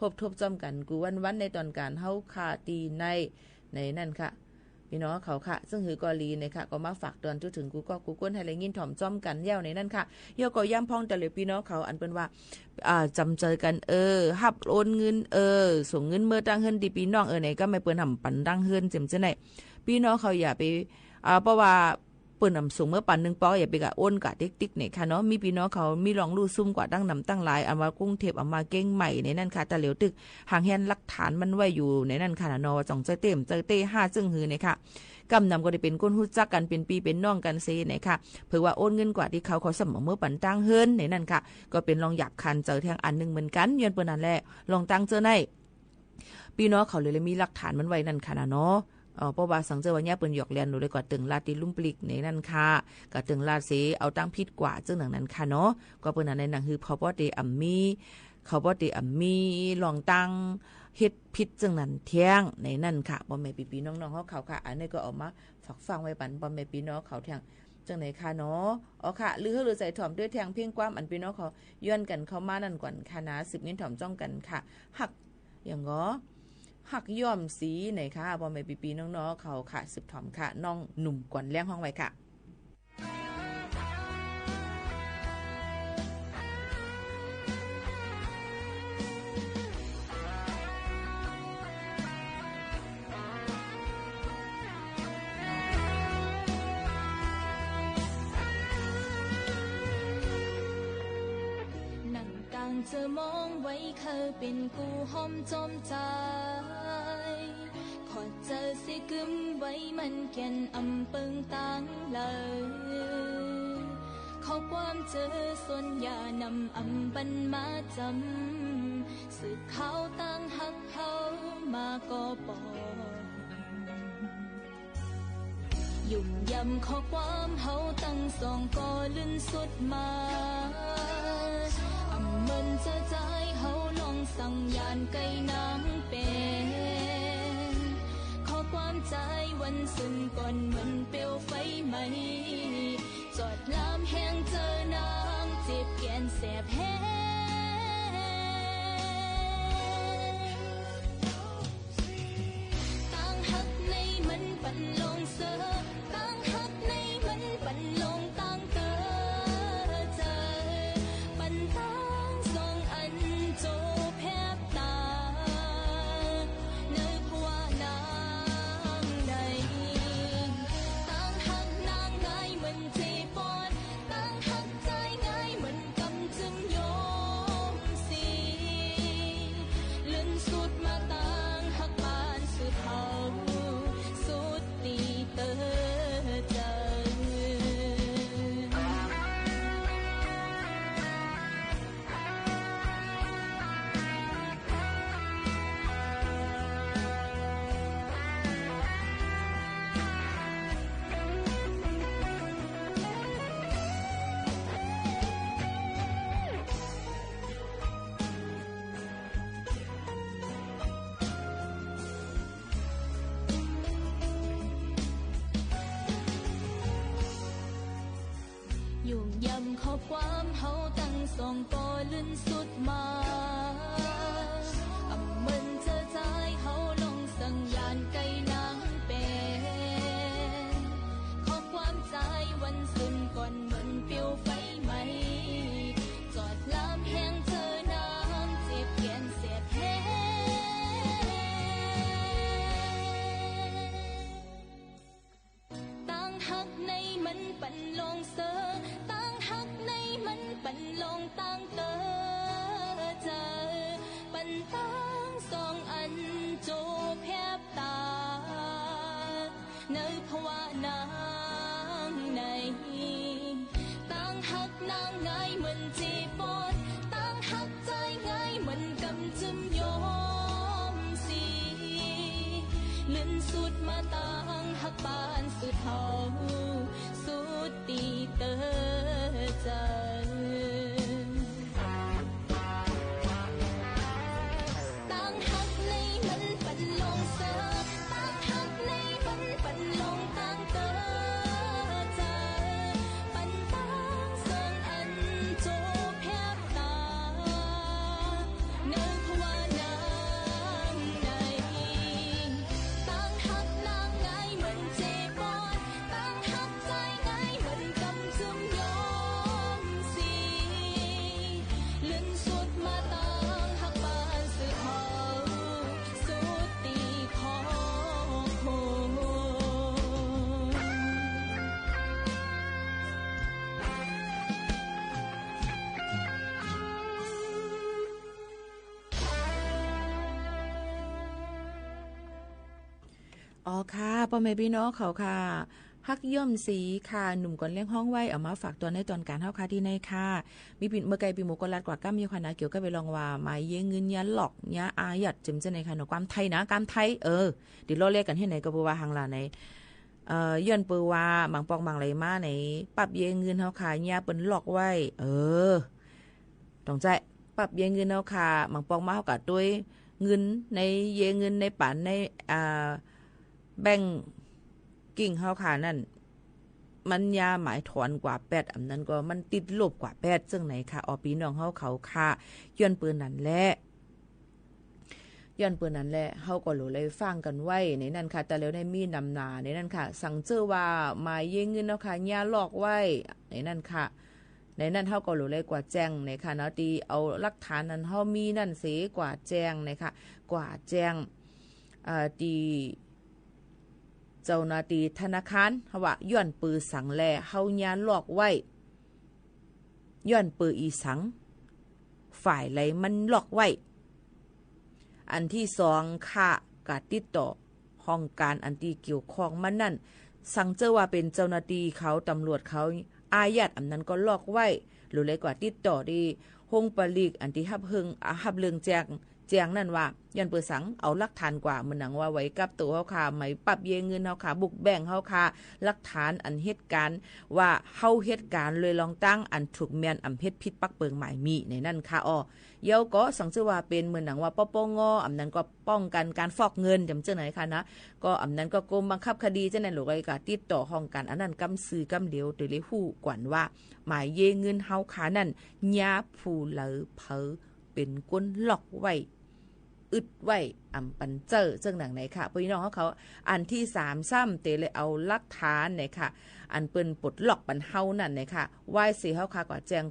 ฮบทบจ้อมกั๋นกู้วันๆ ในต๋อนก๋านเฮาค่ะ ตี้ใน ในนั้นค่ะ ปี้น้องเขาค่ะ ซึ่งหือก็ดีนะคะ ก็มาฝากเตื๋อนทั่วเถิงกู้ก๊อกกู้ก้นหื้อได้ยินถ่อมจ้อมกั๋นแล้วในนั้นค่ะ แล้วก็ย่ำพ่องตะเหลียวปี้น้องเขา อันเปิ้นว่า อ่า จ๋ำใจ๋กั๋น เออ ฮับโอนเงิน เออ ส่งเงินเมือตางเฮือนตี้ปี้น้อง เออ ไหนก็แม่เปิ้นหำปันตางเฮือน เจียมเจ้าไหน ปี้น้องเขาอย่าไป อ่า เพราะว่าเปิ้นหำส่งเมือปันหนึ่งปอ อย่าไปกะโอนกะติ๊กๆ เนี่ยค่ะเนาะ มีปี้น้องเขามีลองลู่ซุ่มกว่าตั้งนำตั้งหลาย อันว่ากุงเทพฯ อันว่าเจียงใหม่ในนั้นค่ะ ตะเหลียวตึก หังเฮียนหลักฐานมันไว้อยู่ในนั้นค่ะเนาะ ว่าจ่องเจ้าเต้ เจ้าเต้ห้าจึ่งหื้อเนี่ยค่ะ ก้ำนำก็ได้เป๋นคนฮู้จักกั๋น เป๋นปี้เป๋นน้องกั๋นเสียเนี่ยค่ะ เผื่อว่าโอนเงินกว่าตี้เขา เขาซ้ำบ่เมือปันตางเฮือนในนั้นค่ะ ก็เป๋นลองหยาบคายเจ๋อแทงอันนึ่งเหมือนกั๋น ย้อนเปิ้นนั้นแหละ ลองตางเจ้าไหน ปี้น้องเขาเลย เลยมีหลักฐานมันไว้นั้นค่ะนะเนาะ เอ่อ เพราะว่าสังเจ้าว่าเนี่ยเปิ้นหยอกเล่น หนูเลยกว่าเติ่งลาดตี้ลุ่มปลิกในนั้นค่ะ กว่าเติ่งลาดเสีย เอาตังผิดกว่า จึ่งดังนั้นค่ะเนาะ ก็เปิ้นนั้นในหนังหื้อ เขาบ่ได้อ่ำมี เขาบ่ได้อ่ำมีลองตางเฮ็ดผิดจึ่งนั้นแทงในนั้นค่ะ ป้อแม่ปี้ๆ น้องๆ เฮาเขาค่ะ อันนี้ก็เอามาฝากฟังไว้ปันป้อแม่ปี้น้องเขาแทง จั่งไหนค่ะเนาะ อ๋อค่ะ ลือหื้อลือใจ๋ถ่อมตวยแทงเพลงความอันปี้น้องเขาย้อนกั๋นเข้ามานั้นก่อนค่ะนะ สืบยินถ่อมจ้องกั๋นค่ะ ฮัก อย่างก็ ฮักย้อมสีไหนค่ะ ป้อแม่ปี้ๆ น้องๆ เขาค่ะ สืบถ่อมค่ะ น้องหนุ่มกวนแล้งฮ้องไว้ค่ะ นั่งก๋างเจอมองไว้ ใค่เป๋นกู้ห้อมจอมใจ๋ ขอดเจอเสียกึ๊มไว้ มันแก่นอำเปิงตางเหลอ ข้อความเจอส่วนหย่านำอำบันมาจ๋ำ สืบข่าวตางฮักเฮามาก่อปอ ยุ่มย่ำข้อความเฮาตังสองก่อลื่นสุดมา อำเหมือนเจอจ๊ายเฮาลองสั่งหย่านใก้นางเป๋น ข้อความจ๊ายวันซืนก่อนเหมือนเปลวไฟไหม้ จอดลามแฮงเจอนางเจ็บแก่นแสบแฮง ตางฮักในมันปันลองเซอ ตางฮักในมันปันลองตางเต๋อใจ๋ ปันตางสองอันโจแผบต๋า ในภาวะนางใน ตางฮักนางงายเหมือนเจปอน ตางฮัก จ๊ายงายเหมือนกำจึมยอมสี ลื่นสุดมาตางฮักปานสุดเฮา สุดตี้เต๋อใจ๋ ยุ่มย่ำข้อความเฮาตังสองก่อลื่นสุดมา อำเหมือนเจอจ๊ายเฮาลองสั่งหย่านใก้นางเป๋น ข้อความจ๊ายวันซืนก่อนเหมือนเปลวไฟไหม้ จอดลามแฮงเจอนางเจ็บแก่นแสบแฮง ตางฮักในมันปันลองเซอ ตางฮักในมันปันลองตางเต๋อใจ๋ ปันตางสองอันโจแผบต๋า ในภาวะนางใน ตางฮักนางงายเหมือนเจปอน ตางฮัก จ๊ายงายเหมือนกำจึมยอมสี ลื่นสุดมาตางฮักปานสุดเฮา สุดตี้เต๋อใจ๋ ตางฮักใน อ๋อค่ะ ป้อแม่ปี้น้องเขาค่ะ ฮักย่อมสีค่ะ หนุ่มกวนแล่งฮ้องไว้ เอามาฝากตอนในตอนก๋านเฮาค่ะตี้ในค่ะ มีปี้ เมื่อไก่ปี้หมูก็ลัดกว่าก้ำอยู่ค่ะนะ เกี่ยวกับไปลองว่าหมายเย้เงินเยียะลอกเยียะอายัด เจิมเจ้าในค่ะเนาะ ความไทยนะ ความไทย เออ เดี๋ยวล้อเล่นกั๋นตี้ไหนก็บ่ว่าหังหลาไหน เอ่อ ย้อนเปื้อว่าหมางปอกหมางไหลมาใน ปรับเย้เงินเฮาค่ะ เยียะเปิ้นลอกไว้ เออ ต้องใจ๊ ปรับเย้เงินเฮาค่ะ หมางปอกมาเฮาก็ตวยเงินในเย้เงินในป๋านใน อ่า แบงก์กิ่งเฮาค่ะนั้น มันเยียะหมายถอนกว่าแป๊ด อันนั้นก็มันติดลบกว่าแป๊ด เจิ่งไหนค่ะ อ๋อ ปี้น้องเฮาเขาค่ะ ย้อนเปื้อนั้นแหละ ย้อนเปื้อนั้นแหละ เฮาก็หลูได้ฟังกั๋นไว้ในนั้นค่ะ แต่แล้วในมีนำหน้าในนั้นค่ะ สังเจ้อว่าหมายเย้เงินเฮาค่ะ เยียะลอกไว้ในนั้นค่ะ ในนั้นเฮาก็หลูได้กว่าแจ้งในค่ะเนาะ ตี้เอาหลักฐานอันเฮามีนั้นเสกว่าแจ้งในค่ะ กว่าแจ้ง เอ่อ ตี้เจ้าหน้าตี้ธนาคาร เฮาว่าย้อนเปื้อสังแลเฮาเยียะลอกไว้ ย้อนเปื้ออีสัง ฝ่ายใดมันลอกไว้ อันตี้สองค่ะ ก็ติดต่อห้องก๋านอันตี้เกี่ยวข้องมันนั้น สังเจ้อว่าเป๋นเจ้าหน้าตี้เขา ตำรวจเขา อายัด อันนั้นก็ลอกไว้ หลูได้กว่าติดต่อตี้ห้องปลีกอันตี้ฮับเฮิง อ่า ฮับเรื่องแจ้ง แจ้งนั้นว่า ย้อนเปื้อสัง เอาหลักฐานกว่า เหมือนหนังว่าใบกับตั๋วเฮาค่ะ หมายปรับเย้เงินเฮาค่ะ บุกแบงก์เฮาค่ะ หลักฐานอันเหตุก๋ารณ์ว่าเฮาเหตุก๋ารณ์โดยลองตั้งอันถูกแม่น อ่ำเฮ็ดผิดปักเปิงหมายมีในนั้นค่ะ อ๋อ แล้วก็สังเจ้อว่าเป๋นเหมือนหนังว่า ปปง อันนั้นก็ป้องกันการฟอกเงิน จำเจ้าไหนค่ะนะ ก็อันนั้นก็กรมบังคับคดีเจ้าไหน หลูได้กว่าติดต่อห้องก๋านอันนั้นกำซื่อกำเดียว เต๋อเลยฮู้ก่อนว่า หมายเย้เงินเฮาค่ะนั้น เยียะผู้ใดเผลอ เป๋นคนลอกไว้ อึดไว้ อ่ำปันเจ้อ เจิ่งหนังไหนค่ะ ปี้น้องเฮาเขา อันตี้สามซ้ำ เต๋อเลยเอาหลักฐานในค่ะ อันเปิ้นปลดล็อกปันเฮานั้นในค่ะ ไหว้เสเฮาค่ะ กว่าแจ้ง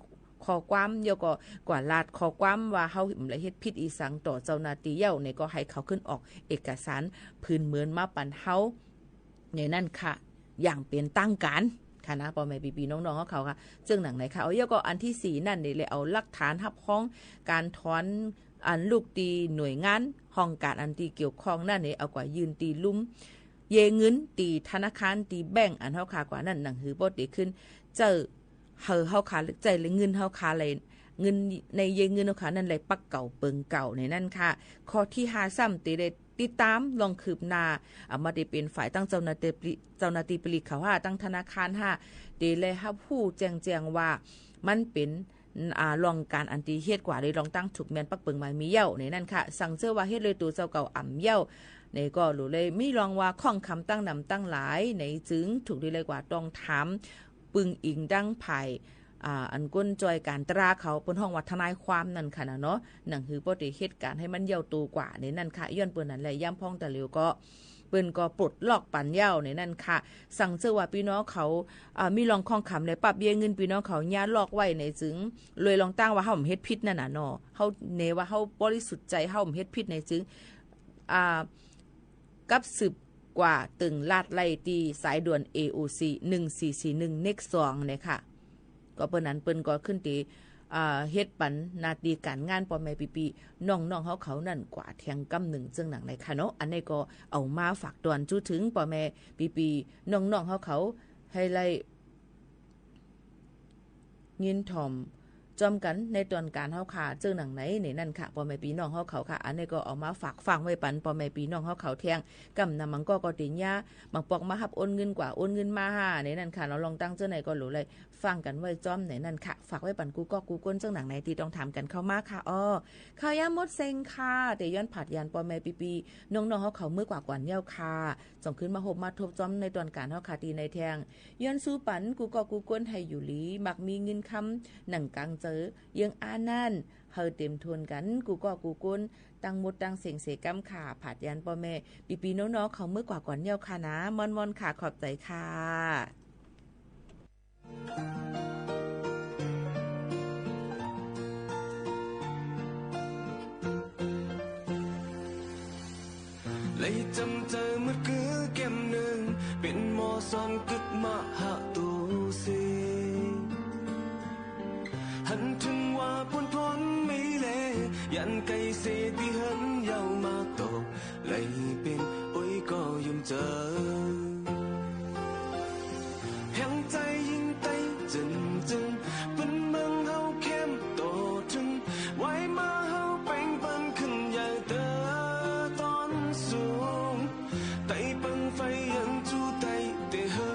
ข้อความ แล้วก็กว่าลาดข้อความว่าเฮาบ่ได้เฮ็ดผิดอีสังต่อเจ้าหน้าตี้เย้าใน ก็หื้อเขาขึ้นออกเอกสารผืนเหมือนมาปันเฮา ในนั้นค่ะ อย่างเป๋นตางก๋านค่ะนะ ป้อแม่ปี้ๆน้องๆเฮาเขาค่ะ เจิ่งหนังไหนค่ะ เอา แล้วก็อันตี้สี่นั้นนี่เลย เอาหลักฐานฮับฮ้องก๋านถอน อันลูกตี้หน่วยงานห้องก๋านอันตี้เกี่ยวข้องนั้นนี่ เอากว่ายื่นตี้ลุ่มเย้เงินตี้ธนาคารตี้แบงก์อันเฮาค่ะกว่านั้น หนังหื้อป้อเต๋อขึ้น เจ้าหื้อเฮาค่ะ เจ้าเลยเงินเฮาค่ะเลย เงินในเย้เงินเฮาค่ะนั้นเลยปักเก่าเปิงเก่าในนั้นค่ะ ข้อตี้ห้าซ้ำ เต๋อเลย ติดต๋ามลองคืบหน้า อ่า บ่ว่าเป๋นฝ่ายตั้งเจ้าหน้าตี้ปลีก เจ้าหน้าตี้ปลีกเขาห้า ตั้งธนาคารห้า เต๋อเลยฮับฮู้แจ้งๆว่า มันเป๋น อ่า ลองก๋านอันตี้เฮ็ดกว่าโดยลองตั้งถูกแม่นปักเปิงหมายมีเย้าในนั้นค่ะ สังเจ้อว่าเฮ็ดโดยตั๋วเจ้าเก่าอ่ำเย้า ในก็หลูเลยมีลองว่าข้องคำตั้งนำตั้งหลาย ในจึงถูกดีเลยกว่าต้องถาม ปึงอิงดังฝ่าย อ่า อันก้นจ้อยก๋านตราเขา เปิ้นฮ้องว่าทนายความนั้นค่ะนะเนาะ หนังหื้อป้อเต๋อเหตุก๋ารณ์หื้อมันเย้าตั๋วกว่าในนั้นค่ะ ย้อนเปิ้นนั้นแหละ ยามพ่องตะเหลียวก็ เปิ้นก็ปลดล็อกปันเย้าในนั้นค่ะ สังเจ้อว่าปี้น้องเขา อ่า มีลองข้องคำและปรับเย้เงินปี้น้องเขาเยียะลอกไว้ในจึง โดยลองตั้งว่าเฮาบ่เฮ็ดผิดนั้นน่ะเนาะ เฮาเน่ว่าเฮาบริสุทธิ์ใจ๋ เฮาบ่เฮ็ดผิดในจึง อ่า กับสืบกว่าเติ่งลาดไล่ตี้สายด่วน เอ โอ ซี หนึ่งสี่สี่หนึ่ง เลขสอง เนี่ยค่ะ ก็เปิ้นนั้นเปิ้นก็ขึ้นตี้ อ่า เฮ็ดปันหน้าตี้ก๋านงานป้อแม่ปี้ๆน้องๆเฮาเขานั้นกว่าแทงกำนึ่ง เจิ่งหนังไหนค่ะเนาะ อันนี้ก็เอามาฝากตอนจู้เถิงป้อแม่ปี้ๆน้องๆเฮาเขาหื้อได้ ยินถ่อมจ้อมกั๋นในตอนก๋านเฮาค่ะ เจิ่งหนังไหนในนั้นค่ะ ป้อแม่ปี้น้องเฮาเขาค่ะ อันนี้ก็เอามาฝากฟังไว้ปันป้อแม่ปี้น้องเฮาเขาแทง กำนำบางก็ก็ติญา บางปอกมาฮับโอนเงินกว่าโอนเงินมาห้าในนั้นค่ะ เนาะ ลองตั้งเจ้าไหนก็หลูเลย ฟังกั๋นไว้จ้อมในนั้นค่ะ ฝากไว้ปันกู้ก๊อกกู้ก้น เจิ่งหนังไหนตี้ต้องถามกั๋นเข้ามาค่ะ อ้อ ข่าวยามหมดเส้นค่ะ เต๋อย้อนผาดยานป้อแม่ปี้ๆน้องๆเฮาเขาเมื่อกว่าก่อนเย้าค่ะ จ่องขึ้นมาฮบมาทบจ้อมในตอนก๋านเฮาค่ะตี้ในแทง ย้อนสู้ปันกู้ก๊อกกู้ก้นหื้ออยู่หลี มักมีเงินคำ หนังกังเจอ เยื้องอานั้น หื้อเต๋มถ้วนกั๋น กู้ก๊อกกู้ก้น ตั้งหมดตั้งเส้นเสก๋ำค่ะ ผาดยานป้อแม่ปี้ๆน้องๆเขาเมื่อกว่าก่อนเย้าค่ะนะ ม่อนๆค่ะ ขอบใจ๋ค่ะ ไหลจำเจอมืดกือแก้มนึ่ง เป๋นหมอสอนกึ๊ดมหาตูเส หันเถิงว่าปวนทนไม่แล ย้านไก่เสตี้หันยาวมาตอบ ไหลเป๋นโอ้ยก็ยอม เจอ แห่งใจ๋ยิ่งใต้เจินเจิน เปิ้นเมืองเฮาแคมต่อเถิง ไหว้มาเฮาแป๋งปันขึ้นใหญ่เต๊อะต๋อนสูง ไต้เปิงไฟยังจู้ไต้เต๊อะเฮอ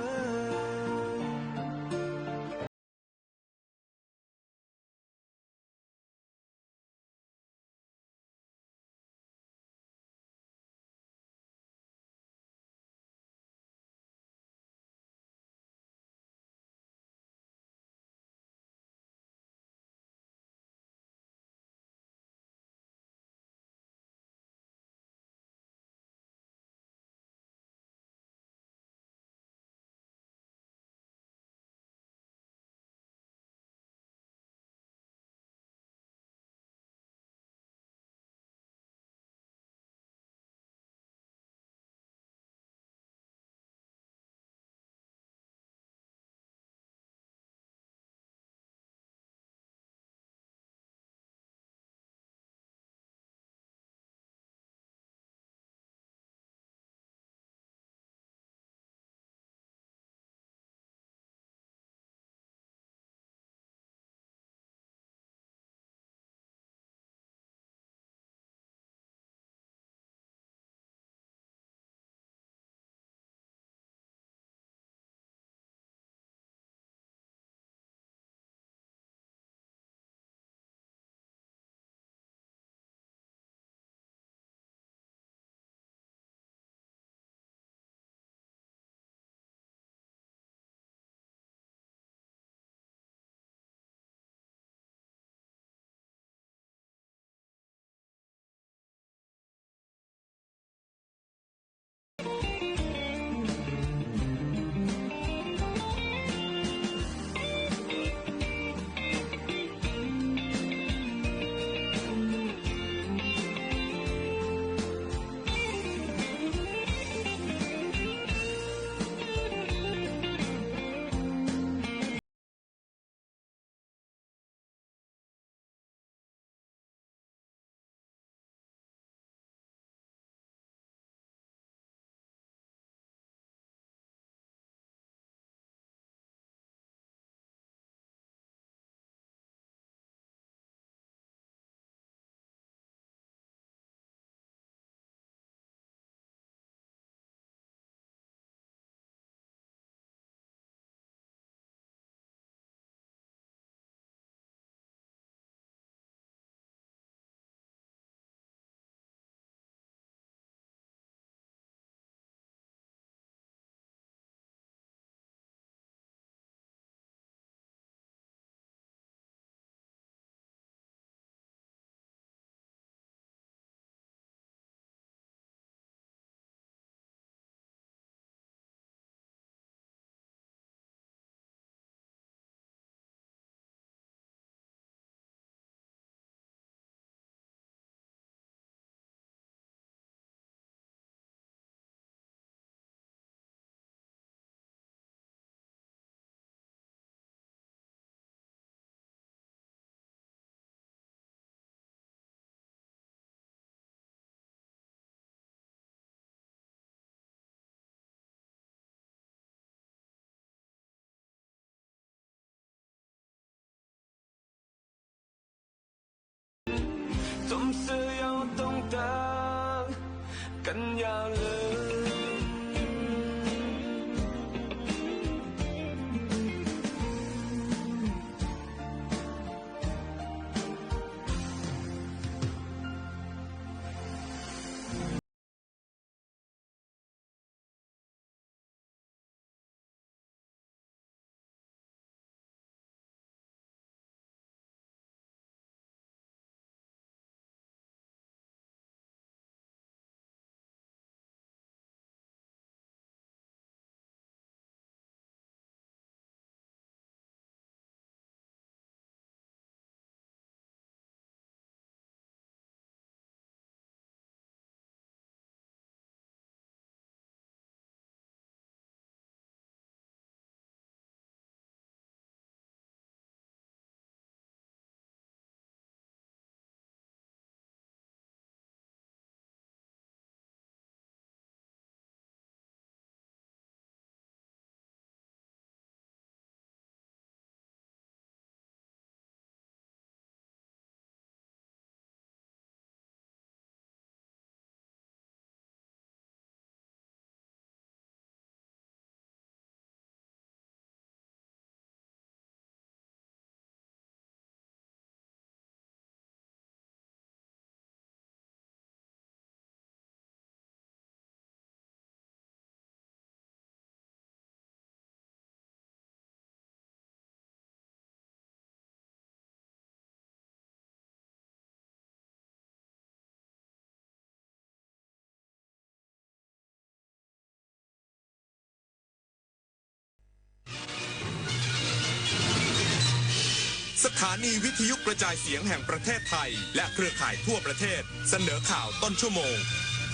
สถานีวิทยุกระจายเสียงแห่งประเทศไทย และเครือข่ายทั่วประเทศ เสนอข่าวต้นชั่วโมง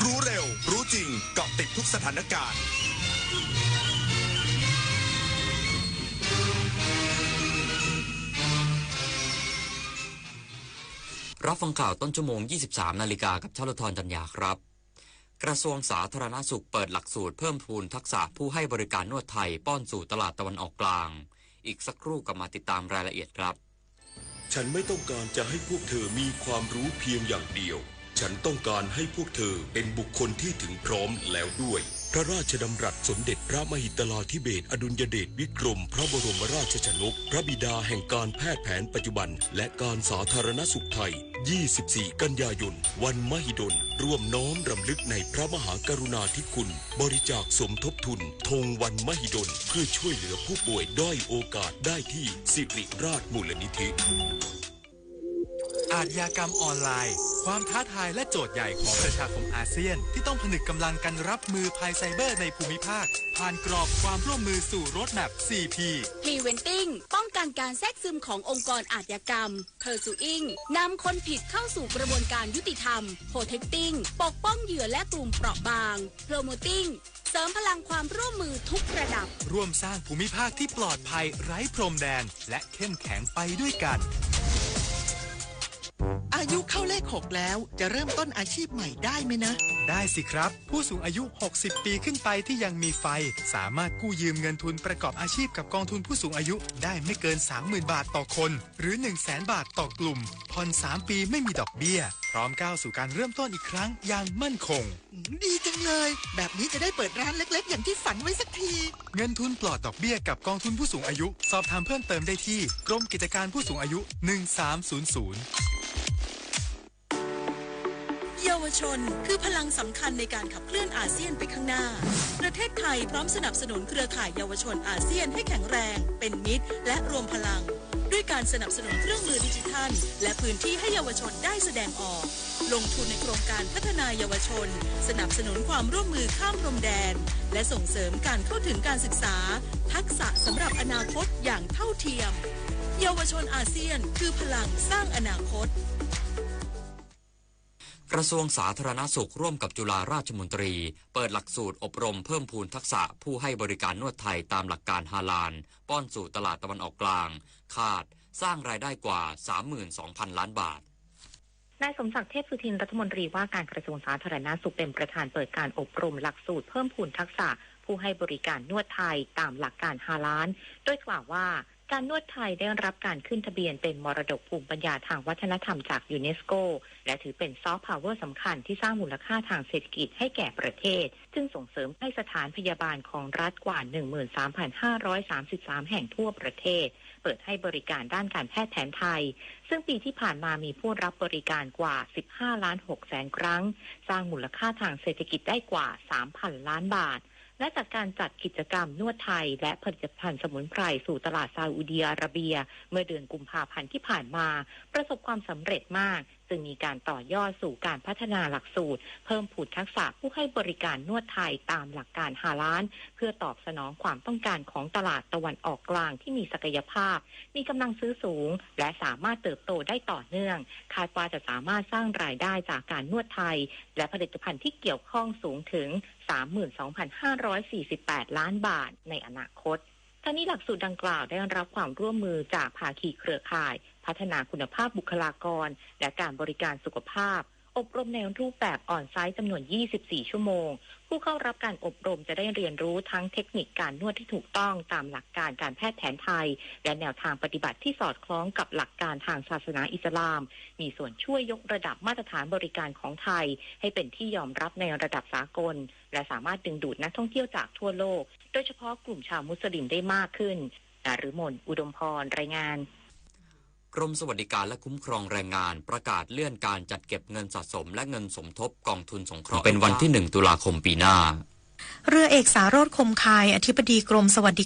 รู้เร็ว รู้จริง เกาะติดทุกสถานการณ์ รับฟังข่าวต้นชั่วโมง ยี่สิบสามนาฬิกา กับชลธร จันยาครับ กระทรวงสาธารณสุขเปิดหลักสูตรเพิ่มพูนทักษะผู้ให้บริการนวดไทยป้อนสู่ตลาดตะวันออกกลาง อีกสักครู่กลับมาติดตามรายละเอียดครับ ฉันไม่ต้องการจะให้พวกเธอมีความรู้เพียงอย่างเดียว ฉันต้องการให้พวกเธอเป็นบุคคลที่ถึงพร้อมแล้วด้วย พระราชดำรัสสมเด็จพระมหิดลาธิเบศรอดุลยเดชวิกรมพระบรมราชชนก พระบิดาแห่งการแพทย์แผนปัจจุบัน และการสาธารณสุขไทย ยี่สิบสี่กันยายน วันมหิดล ร่วมน้อมรำลึกในพระมหากรุณาธิคุณ บริจาคสมทบทุน ธงวันมหิดล เพื่อช่วยเหลือผู้ป่วยด้อยโอกาสได้ที่สิริราชมูลนิธิ อาชญากรรมออนไลน์ ความท้าทายและโจทย์ใหญ่ของประชาคมอาเซียน ที่ต้องผนึกกำลังกันรับมือภัยไซเบอร์ในภูมิภาค ผ่านกรอบความร่วมมือสู่ Roadmap สี่ P Preventing ป้องกันการแทรกซึมขององค์กรอาชญากรรม Pursuing นำคนผิดเข้าสู่กระบวนการยุติธรรม Protecting ปกป้องเหยื่อและกลุ่มเปราะบาง Promoting เสริมพลังความร่วมมือทุกระดับ ร่วมสร้างภูมิภาคที่ปลอดภัยไร้พรมแดน และเข้มแข็งไปด้วยกัน อายุเข้าเลขหกแล้ว จะเริ่มต้นอาชีพใหม่ได้ไหมนะ ได้สิครับ ผู้สูงอายุ หกสิบ ปีขึ้นไปที่ยังมีไฟ สามารถกู้ยืมเงินทุนประกอบอาชีพกับกองทุนผู้สูงอายุได้ไม่เกิน สามหมื่น บาทต่อคน หรือ หนึ่งแสน บาทต่อกลุ่ม ผ่อน สาม ปีไม่มีดอกเบี้ย พร้อมก้าวสู่การเริ่มต้นอีกครั้งอย่างมั่นคง อืม ดีจังเลย แบบนี้จะได้เปิดร้านเล็กๆ อย่างที่ฝันไว้สักที เงินทุนปลอดดอกเบี้ยกับกองทุนผู้สูงอายุ สอบถามเพิ่มเติมได้ที่กรมกิจการผู้สูงอายุ หนึ่งสามศูนย์ศูนย์ เยาวชนคือพลังสำคัญในการขับเคลื่อนอาเซียนไปข้างหน้า ประเทศไทยพร้อมสนับสนุนเครือข่ายเยาวชนอาเซียนให้แข็งแรง เป็นมิตร และรวมพลัง ด้วยการสนับสนุนเครื่องมือดิจิทัล และพื้นที่ให้เยาวชนได้แสดงออก ลงทุนในโครงการพัฒนาเยาวชน สนับสนุนความร่วมมือข้ามพรมแดน และส่งเสริมการเข้าถึงการศึกษา ทักษะสำหรับอนาคตอย่างเท่าเทียม เยาวชนอาเซียนคือพลังสร้างอนาคต กระทรวงสาธารณสุขร่วมกับจุฬาราชมนตรี เปิดหลักสูตรอบรมเพิ่มพูนทักษะผู้ให้บริการนวดไทยตามหลักการฮาลาล ป้อนสู่ตลาดตะวันออกกลาง คาดสร้างรายได้กว่า สามหมื่นสองพัน ล้านบาท นายสมศักดิ์ เทพสุทิน รัฐมนตรีว่าการกระทรวงสาธารณสุข เป็นประธานเปิดการอบรมหลักสูตรเพิ่มพูนทักษะผู้ให้บริการนวดไทยตามหลักการฮาลาล โดยกล่าวว่า การนวดไทยได้รับการขึ้นทะเบียนเป็นมรดกภูมิปัญญาทางวัฒนธรรมจากยูเนสโก และถือเป็นซอฟต์พาวเวอร์สำคัญที่สร้างมูลค่าทางเศรษฐกิจให้แก่ประเทศ ซึ่งส่งเสริมให้สถานพยาบาลของรัฐกว่า หนึ่งหมื่นสามพันห้าร้อยสามสิบสาม แห่งทั่วประเทศ เปิดให้บริการด้านการแพทย์แผนไทย ซึ่งปีที่ผ่านมามีผู้รับบริการกว่า สิบห้าล้านหกแสน ครั้ง สร้างมูลค่าทางเศรษฐกิจได้กว่า สามพัน ล้านบาท และจากการจัดกิจกรรมนวดไทย และผลิตภัณฑ์สมุนไพรสู่ตลาดซาอุดีอาระเบีย เมื่อเดือนกุมภาพันธ์ที่ผ่านมา ประสบความสำเร็จมาก จึงมีการต่อยอดสู่การพัฒนาหลักสูตร เพิ่มพูนทักษะผู้ให้บริการนวดไทยตามหลักการฮาลาล เพื่อตอบสนองความต้องการของตลาดตะวันออกกลางที่มีศักยภาพ มีกำลังซื้อสูง และสามารถเติบโตได้ต่อเนื่อง คาดว่าจะสามารถสร้างรายได้จากการนวดไทย และผลิตภัณฑ์ที่เกี่ยวข้องสูงถึง สามหมื่นสองพันห้าร้อยสี่สิบแปด ล้านบาทในอนาคต ทั้งนี้หลักสูตรดังกล่าวได้รับความร่วมมือจากภาคีเครือข่าย พัฒนาคุณภาพบุคลากร และการบริการสุขภาพ อบรมในรูปแบบออนไซต์จำนวน ยี่สิบสี่ ชั่วโมง ผู้เข้ารับการอบรมจะได้เรียนรู้ทั้งเทคนิคการนวดที่ถูกต้องตามหลักการการแพทย์แผนไทย และแนวทางปฏิบัติที่สอดคล้องกับหลักการทางศาสนาอิสลาม มีส่วนช่วยยกระดับมาตรฐานบริการของไทย ให้เป็นที่ยอมรับในระดับสากล และสามารถดึงดูดนักท่องเที่ยวจากทั่วโลก โดยเฉพาะกลุ่มชาวมุสลิมได้มากขึ้น นฤมล อุดมพร รายงาน กรมสวัสดิการและคุ้มครองแรงงานประกาศเลื่อนการจัดเก็บเงินสะสมและเงินสมทบกองทุนสงเคราะห์ เป็นวันที่ หนึ่ง ตุลาคมปีหน้า เรือเอก สาโรจน์ คมคาย อธิบดีกรมสวัสดิ